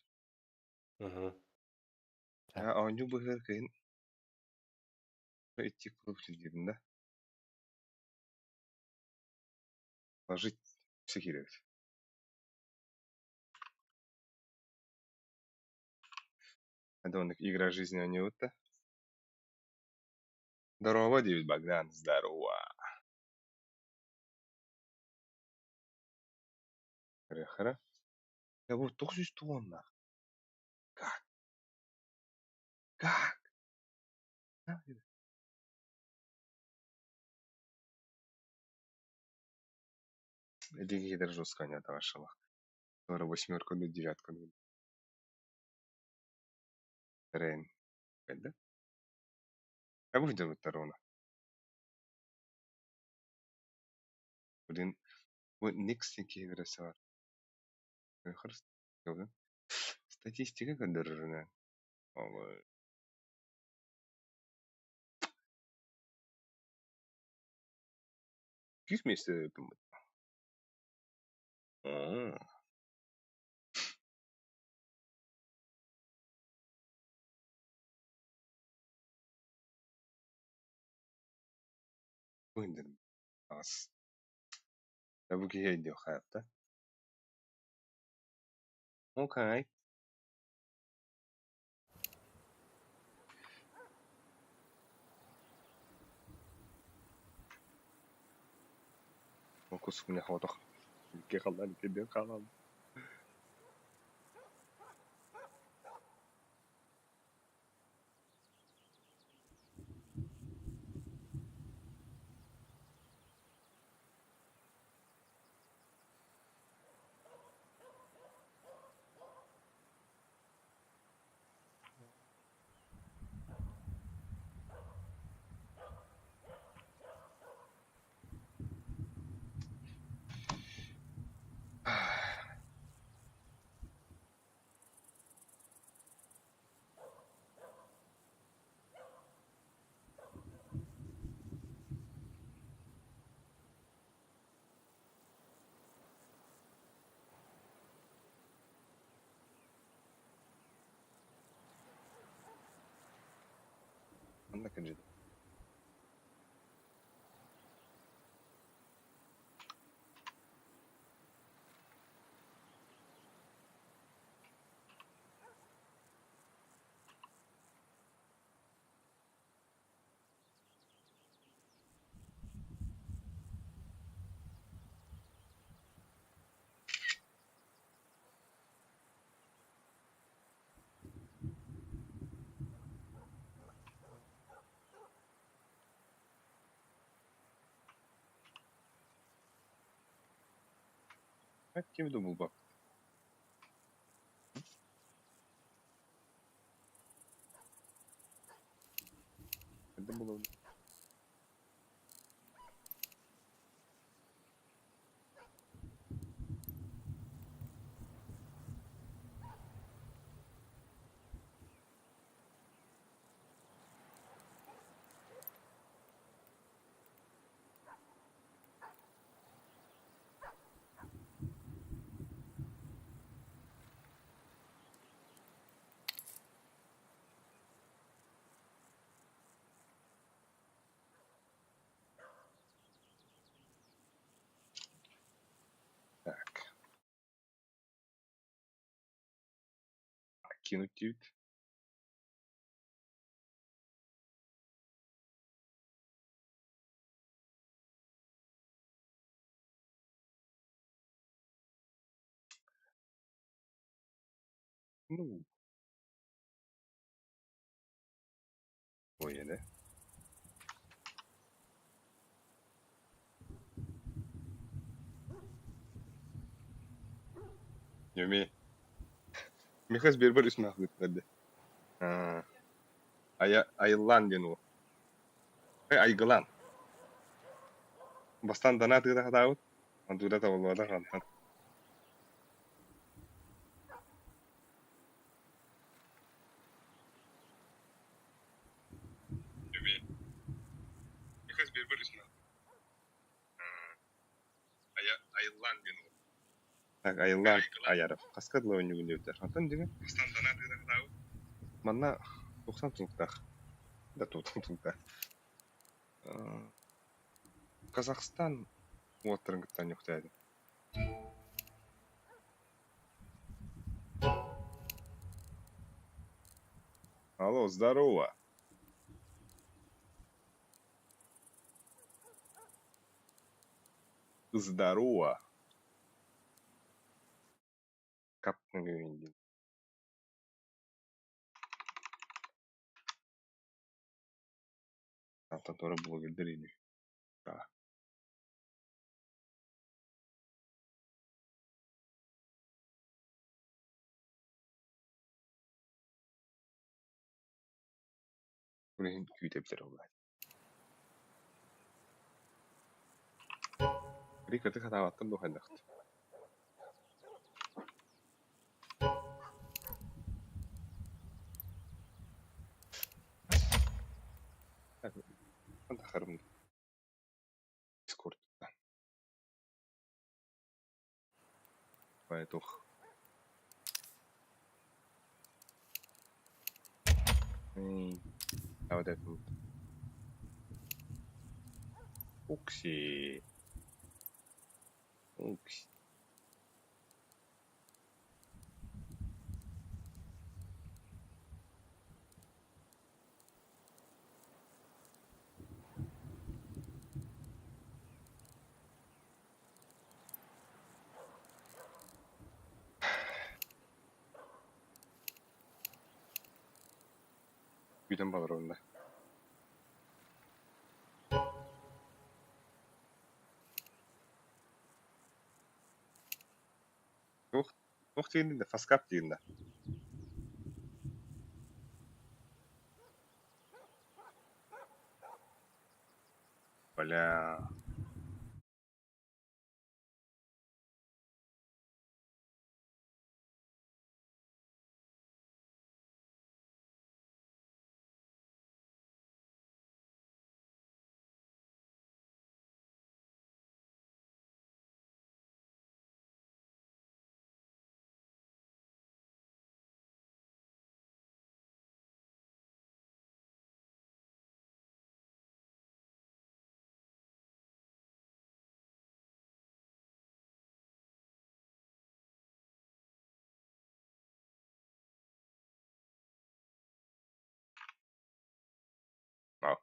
Мгм. Оонньуу быһыар кыһын итти клуб диибин да. Ложить все кииребит. Это игра жизни оонньуубут Здорово, диэбит Богдан, здорово. Хара. Я бу тоҕус тонна. Как? Как? Деньги даже жестко не отдавашила. Восьмерку, ну девятку. Ну. Рейн. Да? А будет ровно. Блин, вот Никс киһи бар. Статистика көрдөрөрүнэн. Ол Күүс миэстэ Оо. Бу аас. Бу киһи өйдүөх хаайта. Окей. Кускуня хотох. Икки халлан икки халан. Онно кырдьык. Ким да булбат. Это было. Так. Кинуть диэбит. Ну. Ой, да? Не Михас бербер үс махбыттарды. Ая Айыллан диэн ол. Айгылан. Бастан дана тыыра хатаабыт. Антура табыллыбата хантан. Так, Айыллан Аяров. Хаска дылы ойнугун диэбиттэр. Антон диҥэ. Манна 90 тунуктаах. Да 90 тунуктаах. Казахстан уоттарын кытта ньухтаады. Алло, здорово. Здорово. Кап диэн. Антон тоже блогердер ини. Да. Билигин күүтэбитэр ол. Рика ты хатаабаттан дуо хайдахт. Так, тахарым. Дискорд. Поэтому. А вот это вот. Укси. Укси. Бүтэн баҕарабын да. Туох туох диигин да фаскап диигин да. Бля. А.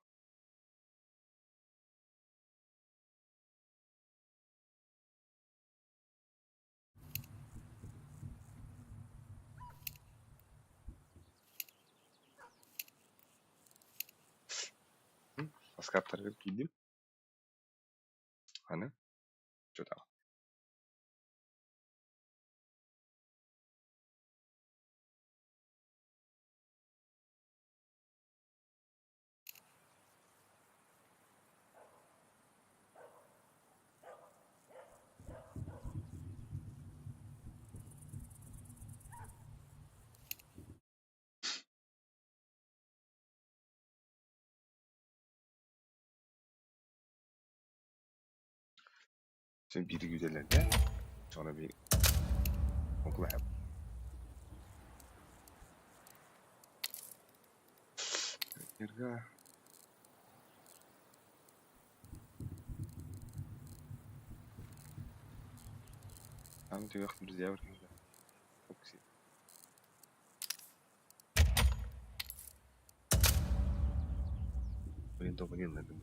Фаскаптарга киирдим. Аны. Что там? Син биири күүтэллэр Sonra bir okula yap. Ирга. Там түгэх друзья Окси. Блин, допанин надо.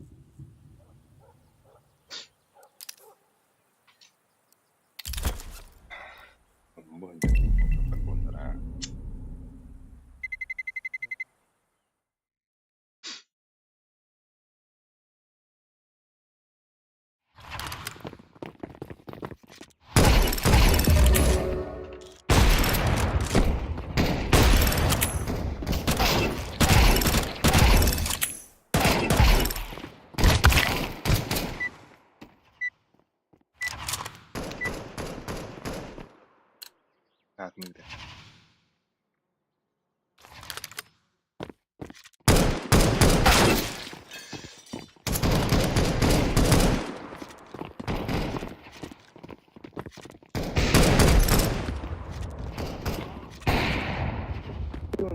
Атмыгда.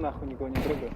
Нахуй никого не трогаю.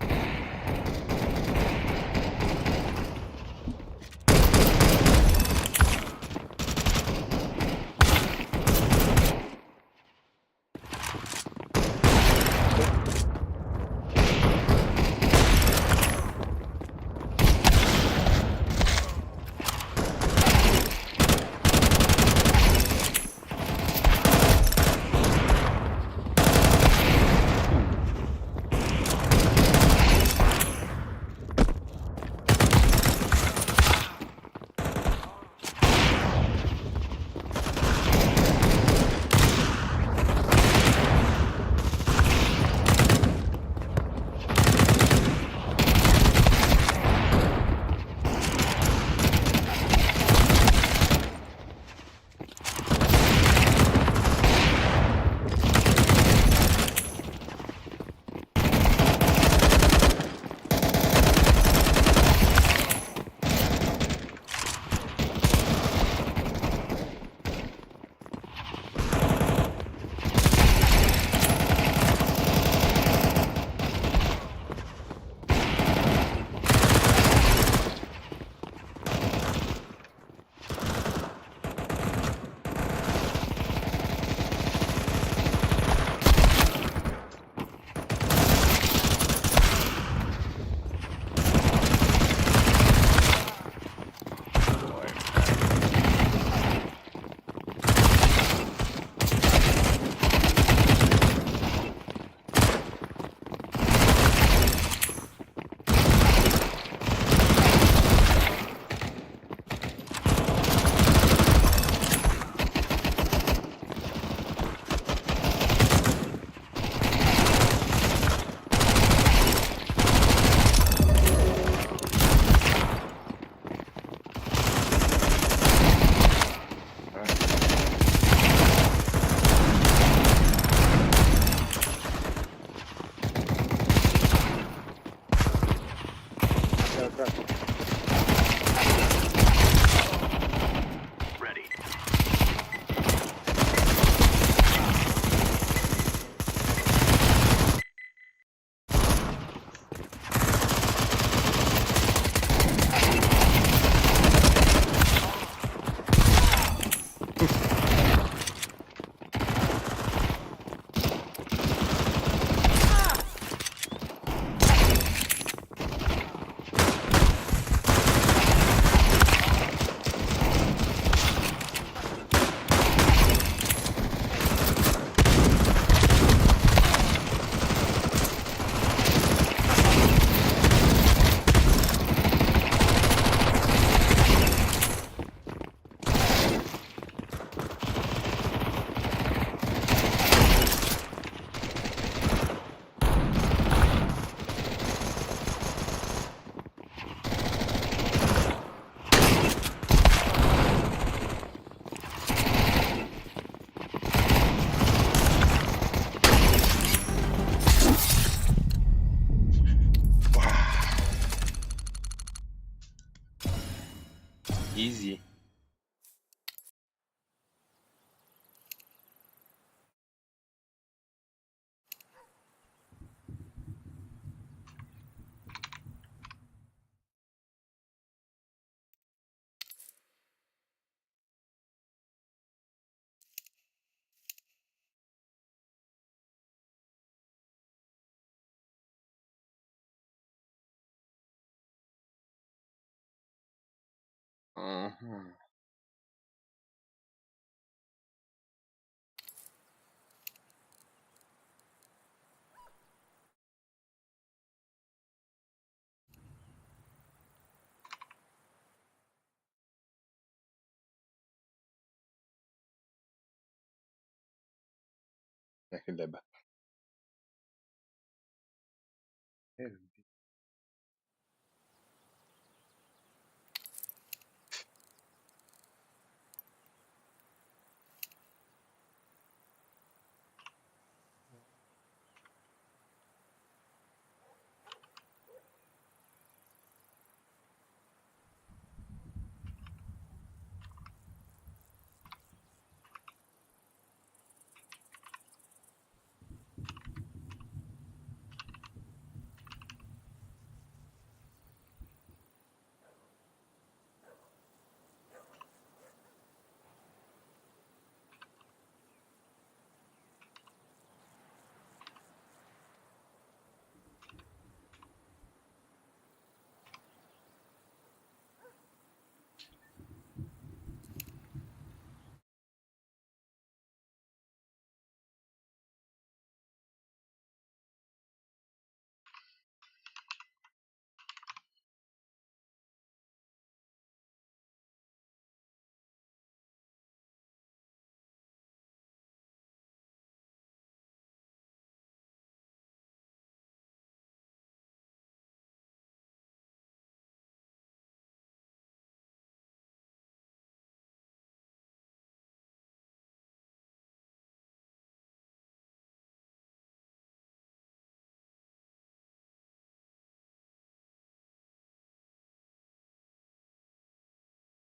Easy. Ага. اللعبة.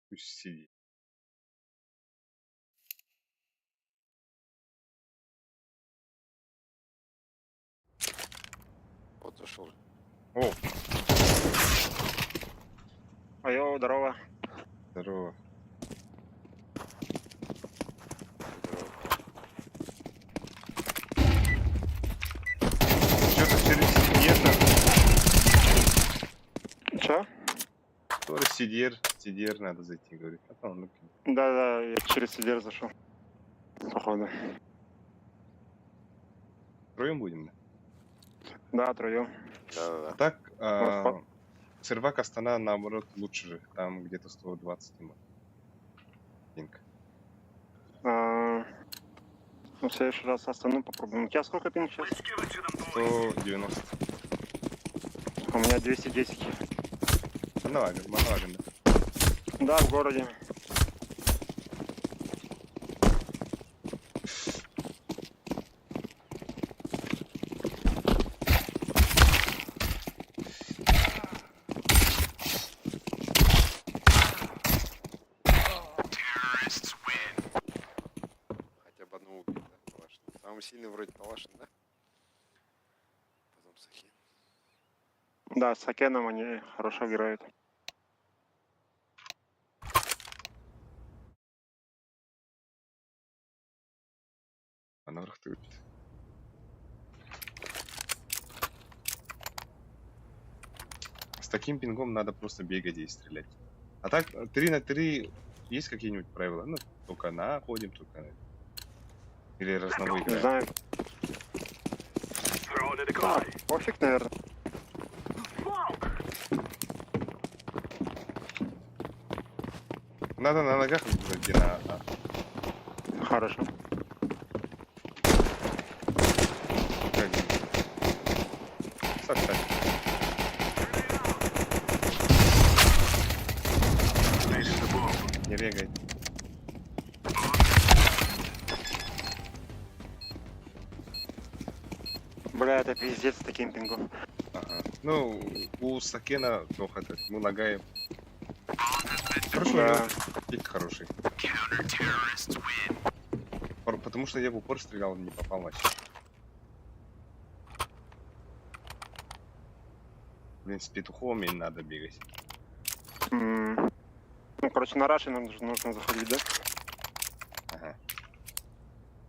Пусть сидит. Вот зашел. О, Айо, здорово. здорово. Что-то через CDR Че? Тоже CDR, CDR надо зайти, говорит. А там, ну, Да-да, я через CDR зашел. Походу. втроем будем, да? Да, троем. А так, а, сервак Астана, наоборот, лучше же. Там где-то 120 ему. Пинг. А, ну, в следующий раз Астану попробуем. У тебя сколько пинг сейчас? 190. У меня 210. Манаваган, Манаваган, да? Да, в городе. Хотя бы одного убить, да, Палашин. Самый сильный вроде Палашин, да? Потом Сахин. Да, с Акеном они хорошо играют. Она врахтует. С таким пингом надо просто бегать и стрелять. А так, 3 на 3 есть какие-нибудь правила? Ну, только на ходим, только на... Или разновой Не играем. знаю. Да, пофиг, наверное. Надо на ногах зайти на А. Хорошо. Как? Саш, саш. Не регай. Бля, это пиздец с таким пингом. Ага. Ну, у Сакена плохо этот, мы лагаем. Хорошо, Да. у него пик хороший. Потому что я в упор стрелял, не попал вообще. Блин, с петухом мне надо бегать. Ну, короче, на раше нам нужно заходить, да? Ага.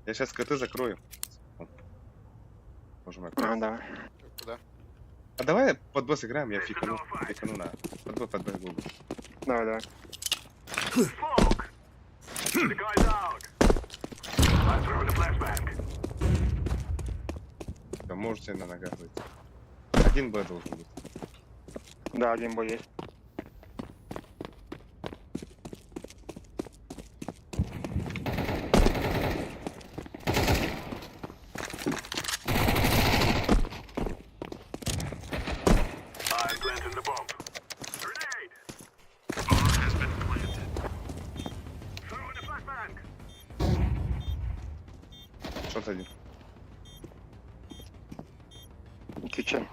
Я сейчас КТ закрою. Можем опять. А, да. Куда? А давай под Б сыграем, я фикану. Фикану на. Под Б, под Б, Google. Давай, давай. Да можете на ногах быть. Один Б должен быть. Да, один бой есть. Short один. Kitchen.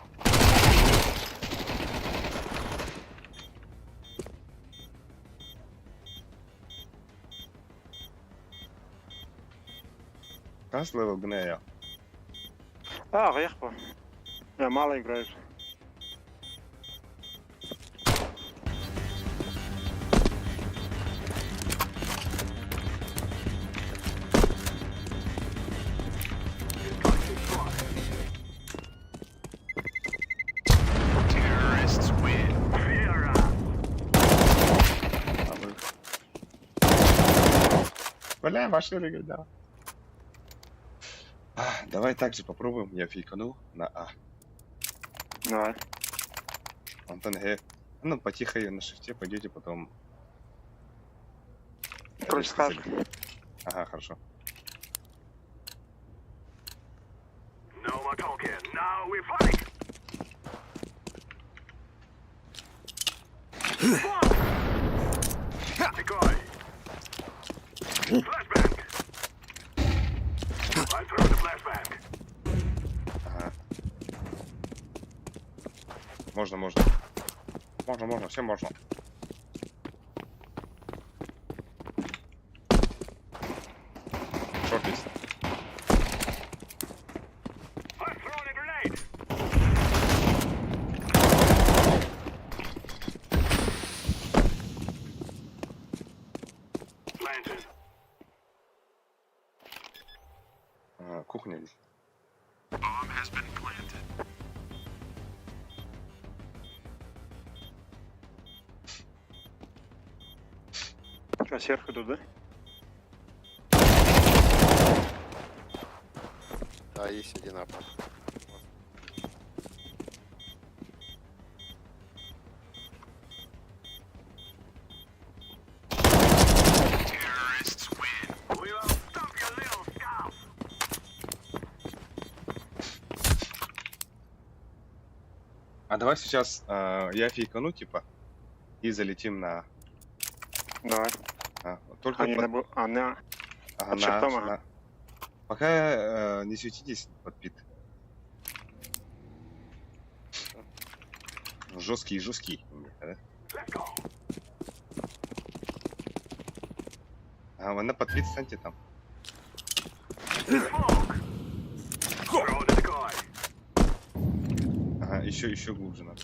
Хас level гына А, аҕыйах. Я мало играю. Бля, машина, да. А, давай так же попробуем. Я фейканул на А. Давай. Антон Г. Ну, потихо на шифте пойдете потом. Короче, скажешь. Ага, хорошо. Ага. Можно, можно. Можно, можно, все можно. Short есть. А, кухня здесь. Что, сверху идут, да? Да, есть один апа. А давай сейчас я фейкану, типа, и залетим на... Давай. А, только Они под- на... А, на... ага, под шифтом, ага. Пока не светитесь под pit. Жесткий, жесткий. у меня, да? А, вы на под pit станьте там. Ага, еще, еще глубже надо.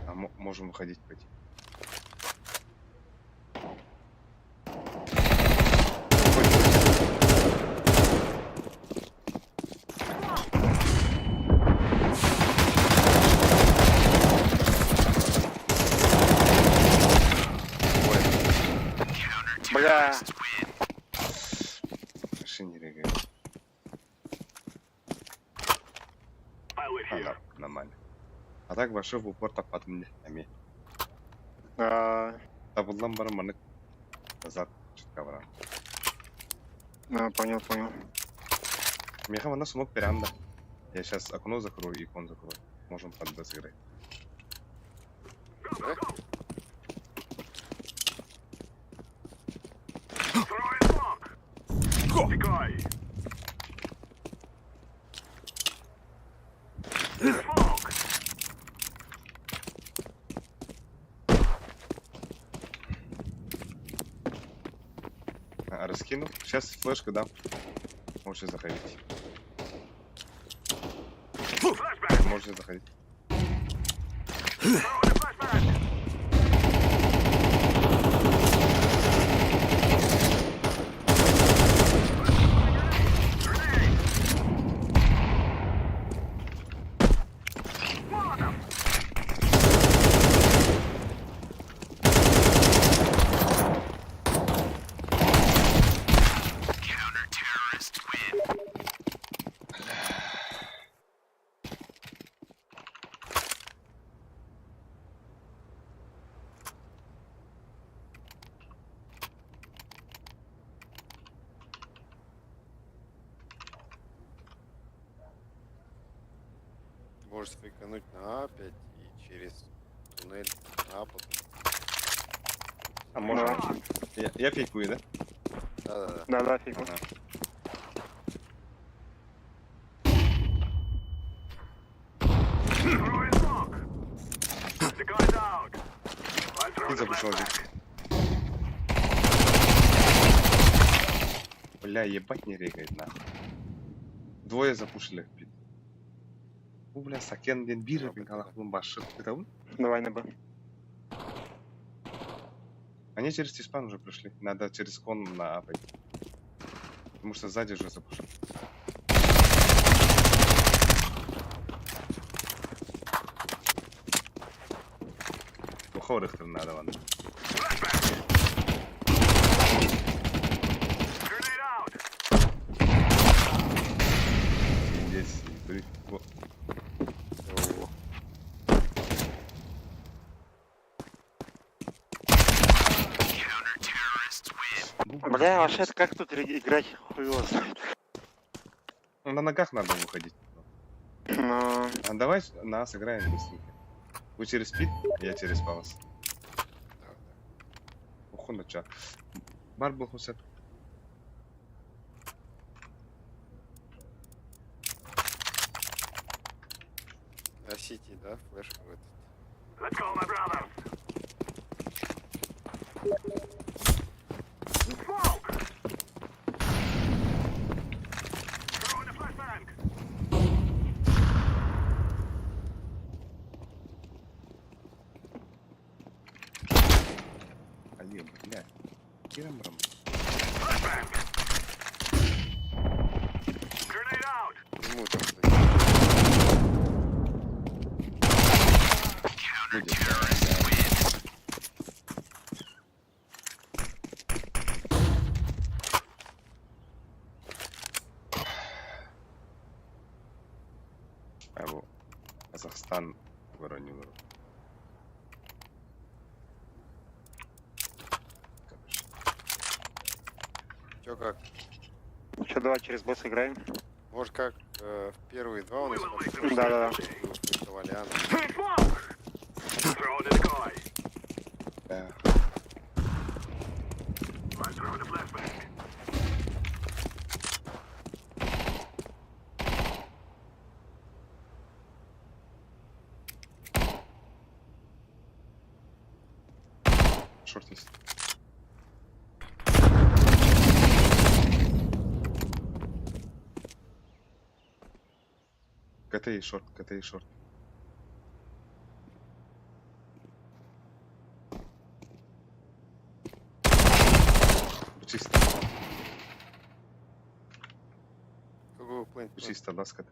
А можем выходить пойти. Выходим, выходим. Ой, Бля. машине регает. А, да, нормально. А так вообще в упор таппатым эми. А, Табыллан баран маннык назад чутка баран. а, понял, понял. Миэхэ манна смок прям да. Я сейчас окно закрою и кон закрою. Можем под Б сыграть. Да? А, раскину. Сейчас флешку дам. Можете заходить. Можете заходить. Можешь фейкануть на А опять и через туннель на А потом. А можно? Я фейкую, да? Да-да-да. Да-да, фигу. Ага. И запушил один. Бля, ебать не регает нахуй. Двое запушили в пит. Бу бля сакен ден бир мен алахлын башы. Это он? Давай на Б. Они через Тиспан уже пришли. Надо через кон на А пойти. Потому что сзади уже запушили. Ухорых там надо, ладно. Здесь во. О, Бля, вообще как тут играть хуево Ну, на ногах надо выходить. Ну, А давай на сыграем быстренько. Вы через пит, я через палас. да, да. Уху ча. Бар был хусет. На Сити, да, флешку в этот. Али, бля. Кирам брам. Ему там кстати. Будет. А его Казахстан воронил. Чё как? что, давай через Б сыграем. Может как в первые два у нас пошли? Да-да-да. Фейковали, а, Да. Шорт есть. КТ и шорт, КТ и шорт. Чисто, Какой плент? чисто, да, с КТ.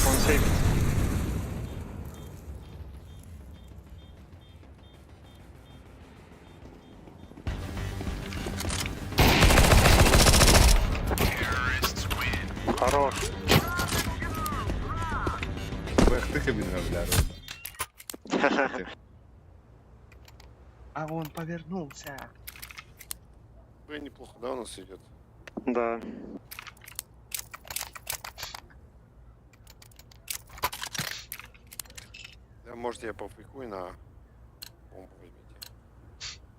Он сейф. Хорош. Эх, ты кабина, бля, Рома. А он повернулся. Б неплохо, да, у нас идет? Да. Да, может я пофейкую на А. Бомбу возьмите.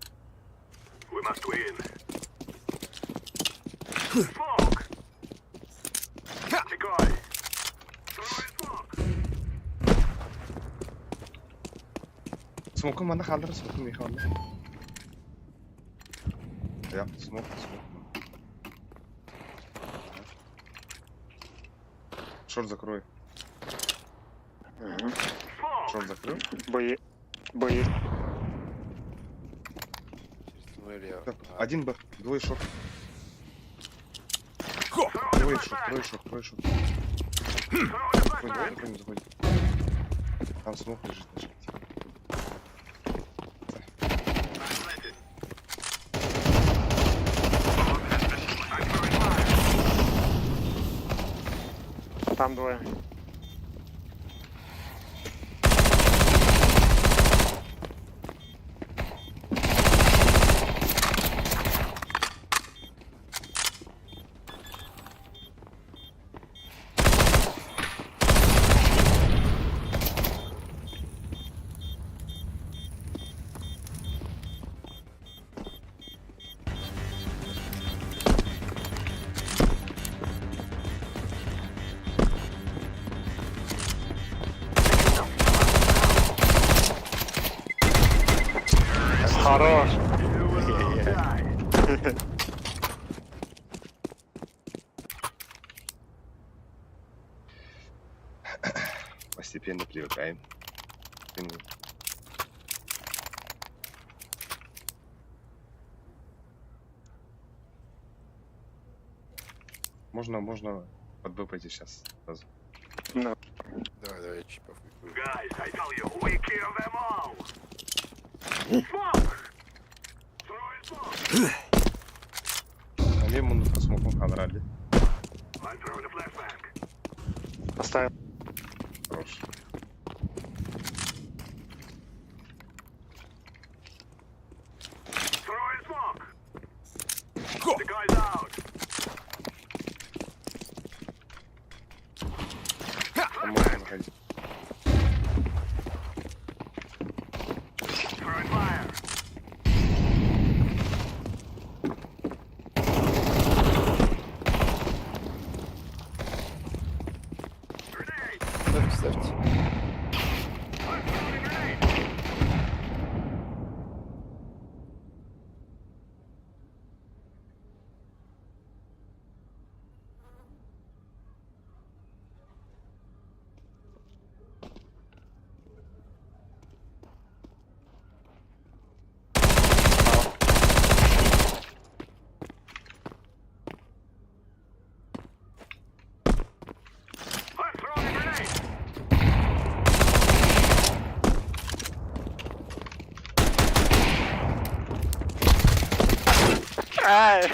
Смокум ана халдыр, смокум не халдыр. Я, смок, смок. Шорт закрой. Шорт закрыл. Бои. Бои. Через туннель я... Так, на А. один Б, двое шорт. Трое шорт, трое шорт, трое шорт. Заходим, заходим, заходим. Там смок лежит на шорте. Там двое. Хорош. Постепенно привыкаем. М. Можно, можно под Б пойти сейчас сразу. Давай, давай, я чуть пофукаю. А мне мунду смоком хадрали. Поставил. Хорош. Там можно заходить. Ставьте, ставьте. Ай!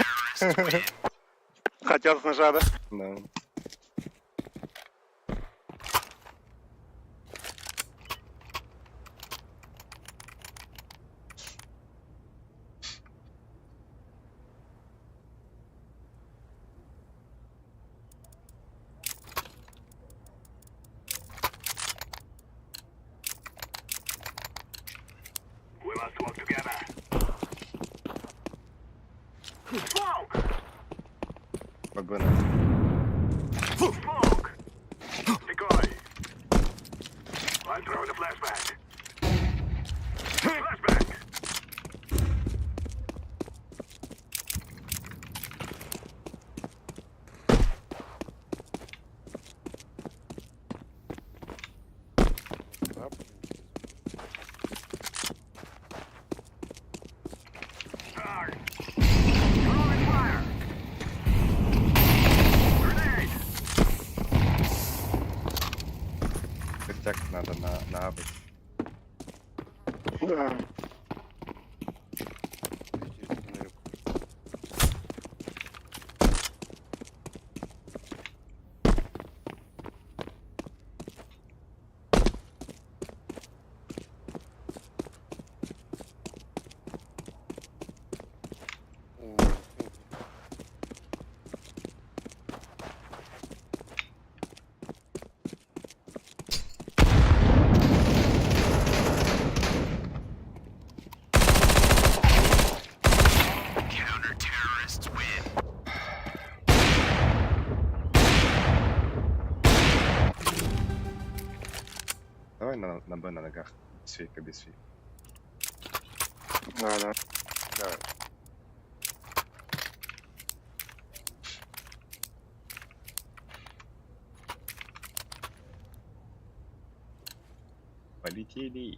Хотел с ножа, да? Да. Под Б надо. Да, блин. Костяк надо на А быть. Да. Я через туннель обхожу. О, о. Давай на Б на ногах. Без фейка, без фейка. Да, да. Давай. Полетели.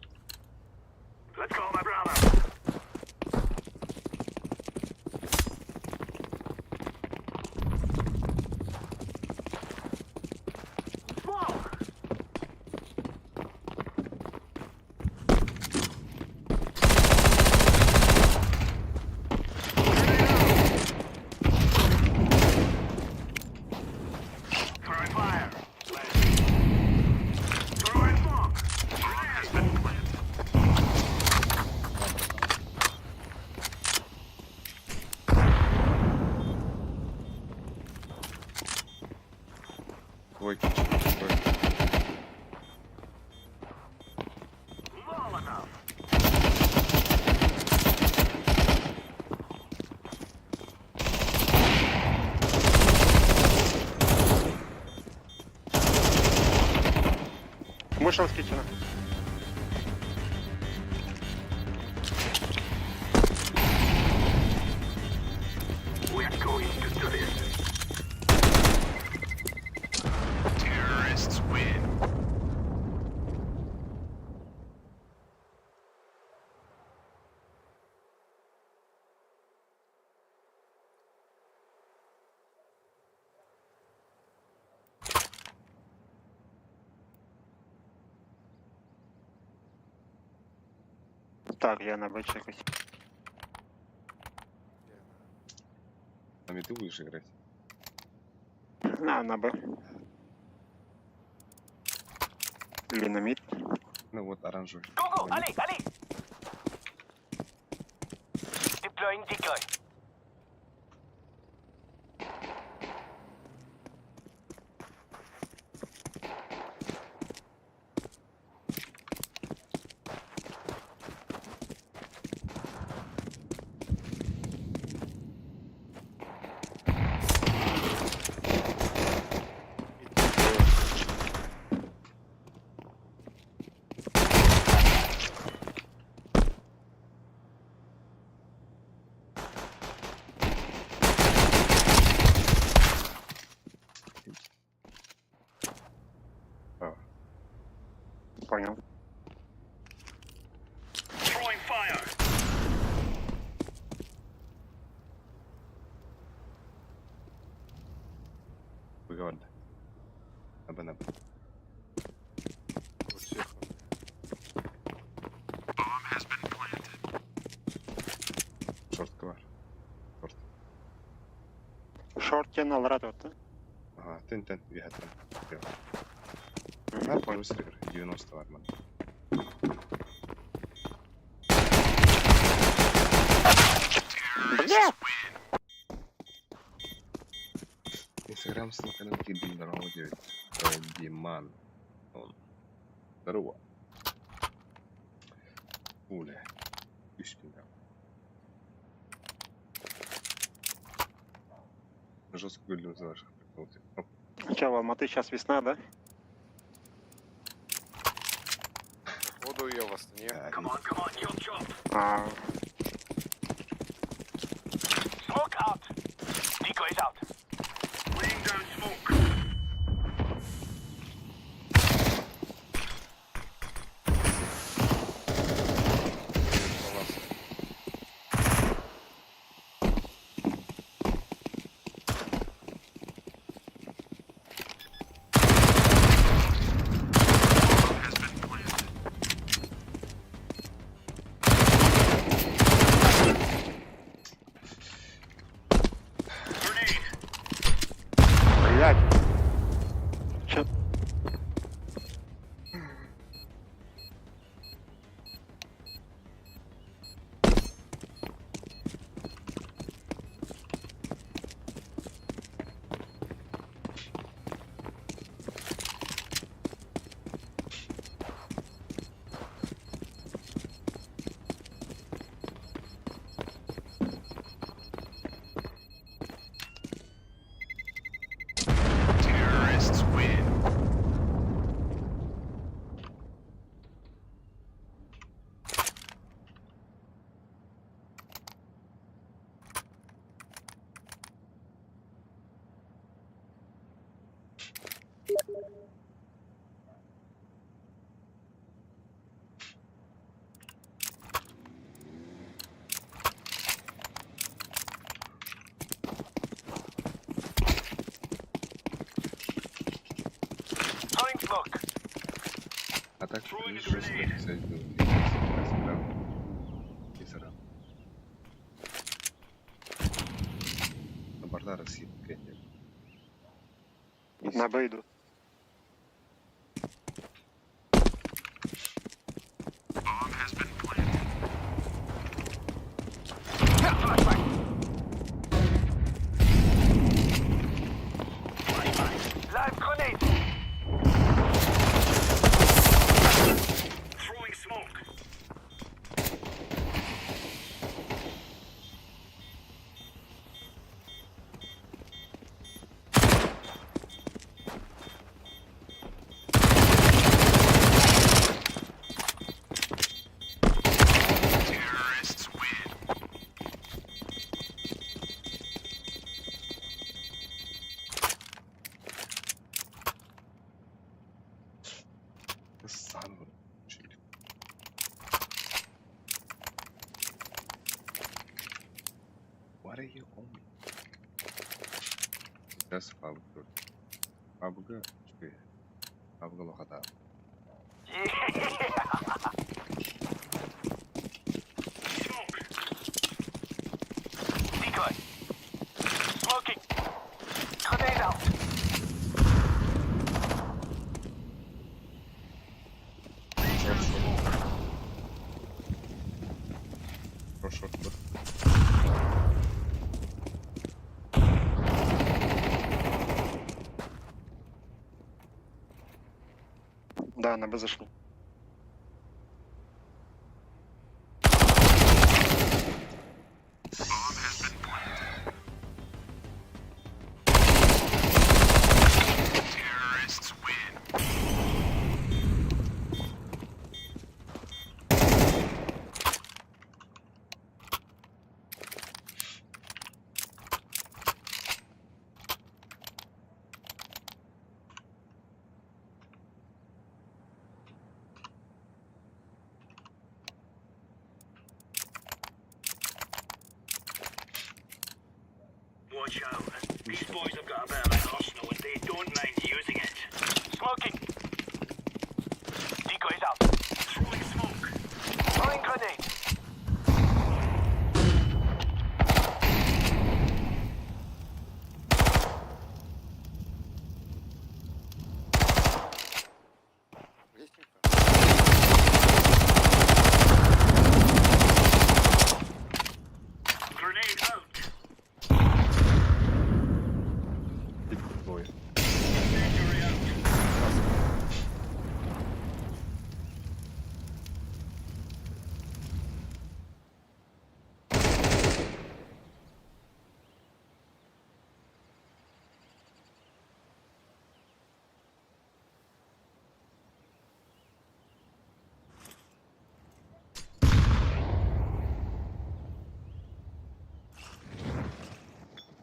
Вышел с kitchen а. Так, я на Б чекать. На ты будешь играть? На Б. Или на mid. Ну вот, оранжевый. Go, На mid. allez, allez! Deploying decoy. А, Понял. Выговор, да. На Б, на Б. У всех Short ковар. Short. Short тен алрат вот. Ага, тен, тен, виха тен. На, 90 варман. Бля! Инстаграм ссылка на Киби, здорово, 9. Диман. Он. Здорово. Уля. Үспин Жестко гулю за ваших приколов. Оп. Че, в Алматы сейчас весна, да? Походу я в Астане. А, А, Smoke out. Decoys out. Палас. блядь. Че? Throwing smoke. А так, видишь, жестко писать было. Инстаграм. Инстаграм. Борда России, Кения. На Б иду. Live grenade. Throwing smoke. What are you on? Сейчас пабг. Пабг. Пабг лохата. Шорт, шорт. Шорт, шорт, шорт. Да, на Б зашел. Есть инфа? Тип двое.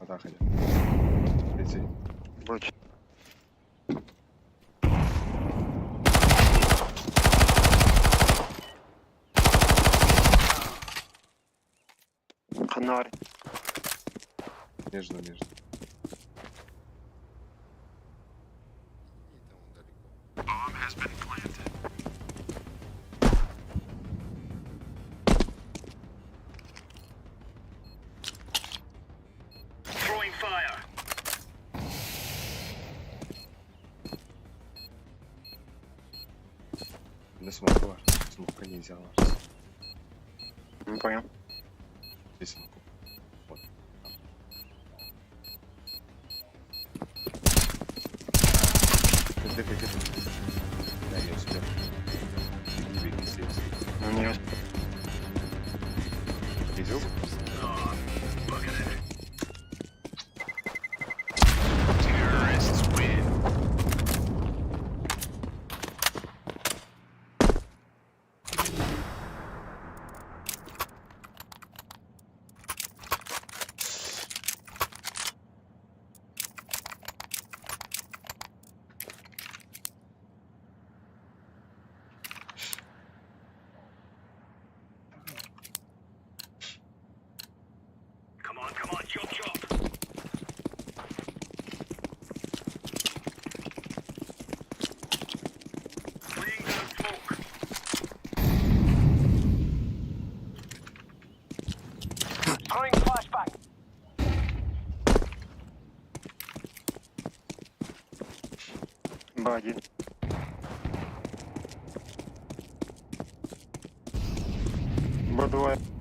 Атака. Иди. Вроде. Ханар. Нежно, нежно. И там он далеко. На смока var. Смока нельзя var. Не понял. Здесь смоку. Вот. Где, где, где? Да, я успел. Беги, беги, сейф, сейф. Ну, не успел. Видел? Б1. Б2.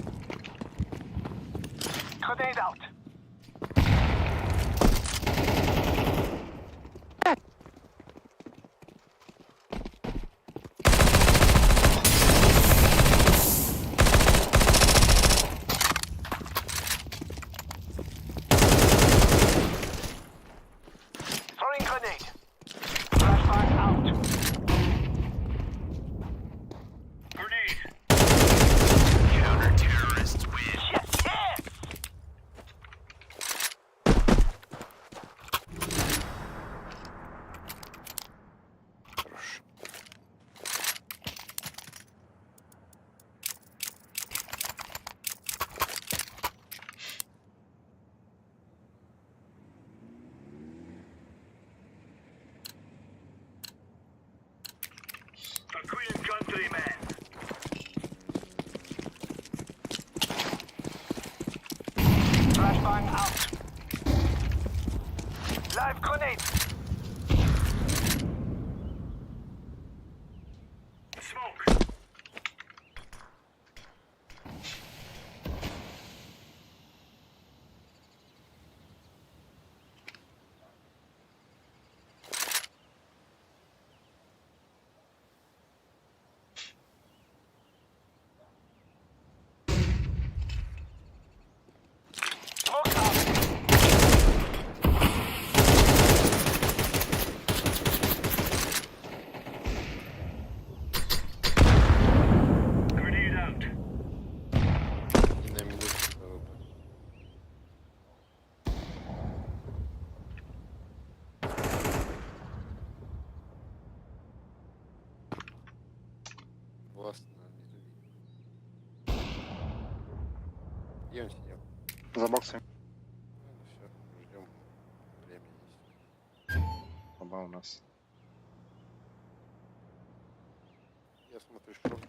Классно, внизу видно. Где он сидел? За боксом. Ну все, ждем. Время есть. Оба у нас. Я смотрю шорт.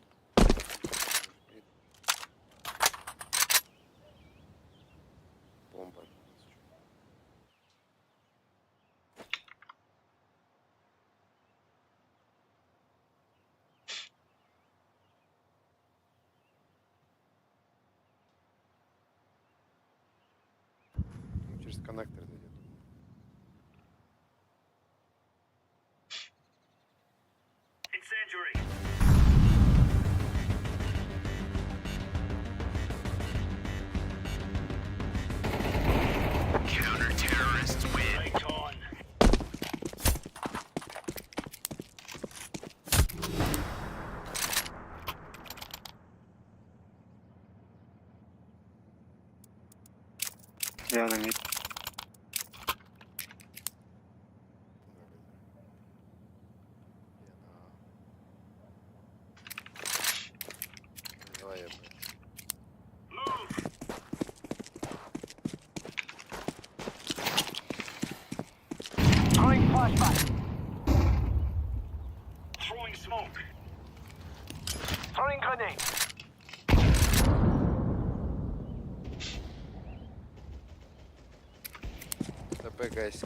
Бомба. Ну, через коннектор зайдет. Я на мид. Я на... Давай я, блядь. ТП гайс.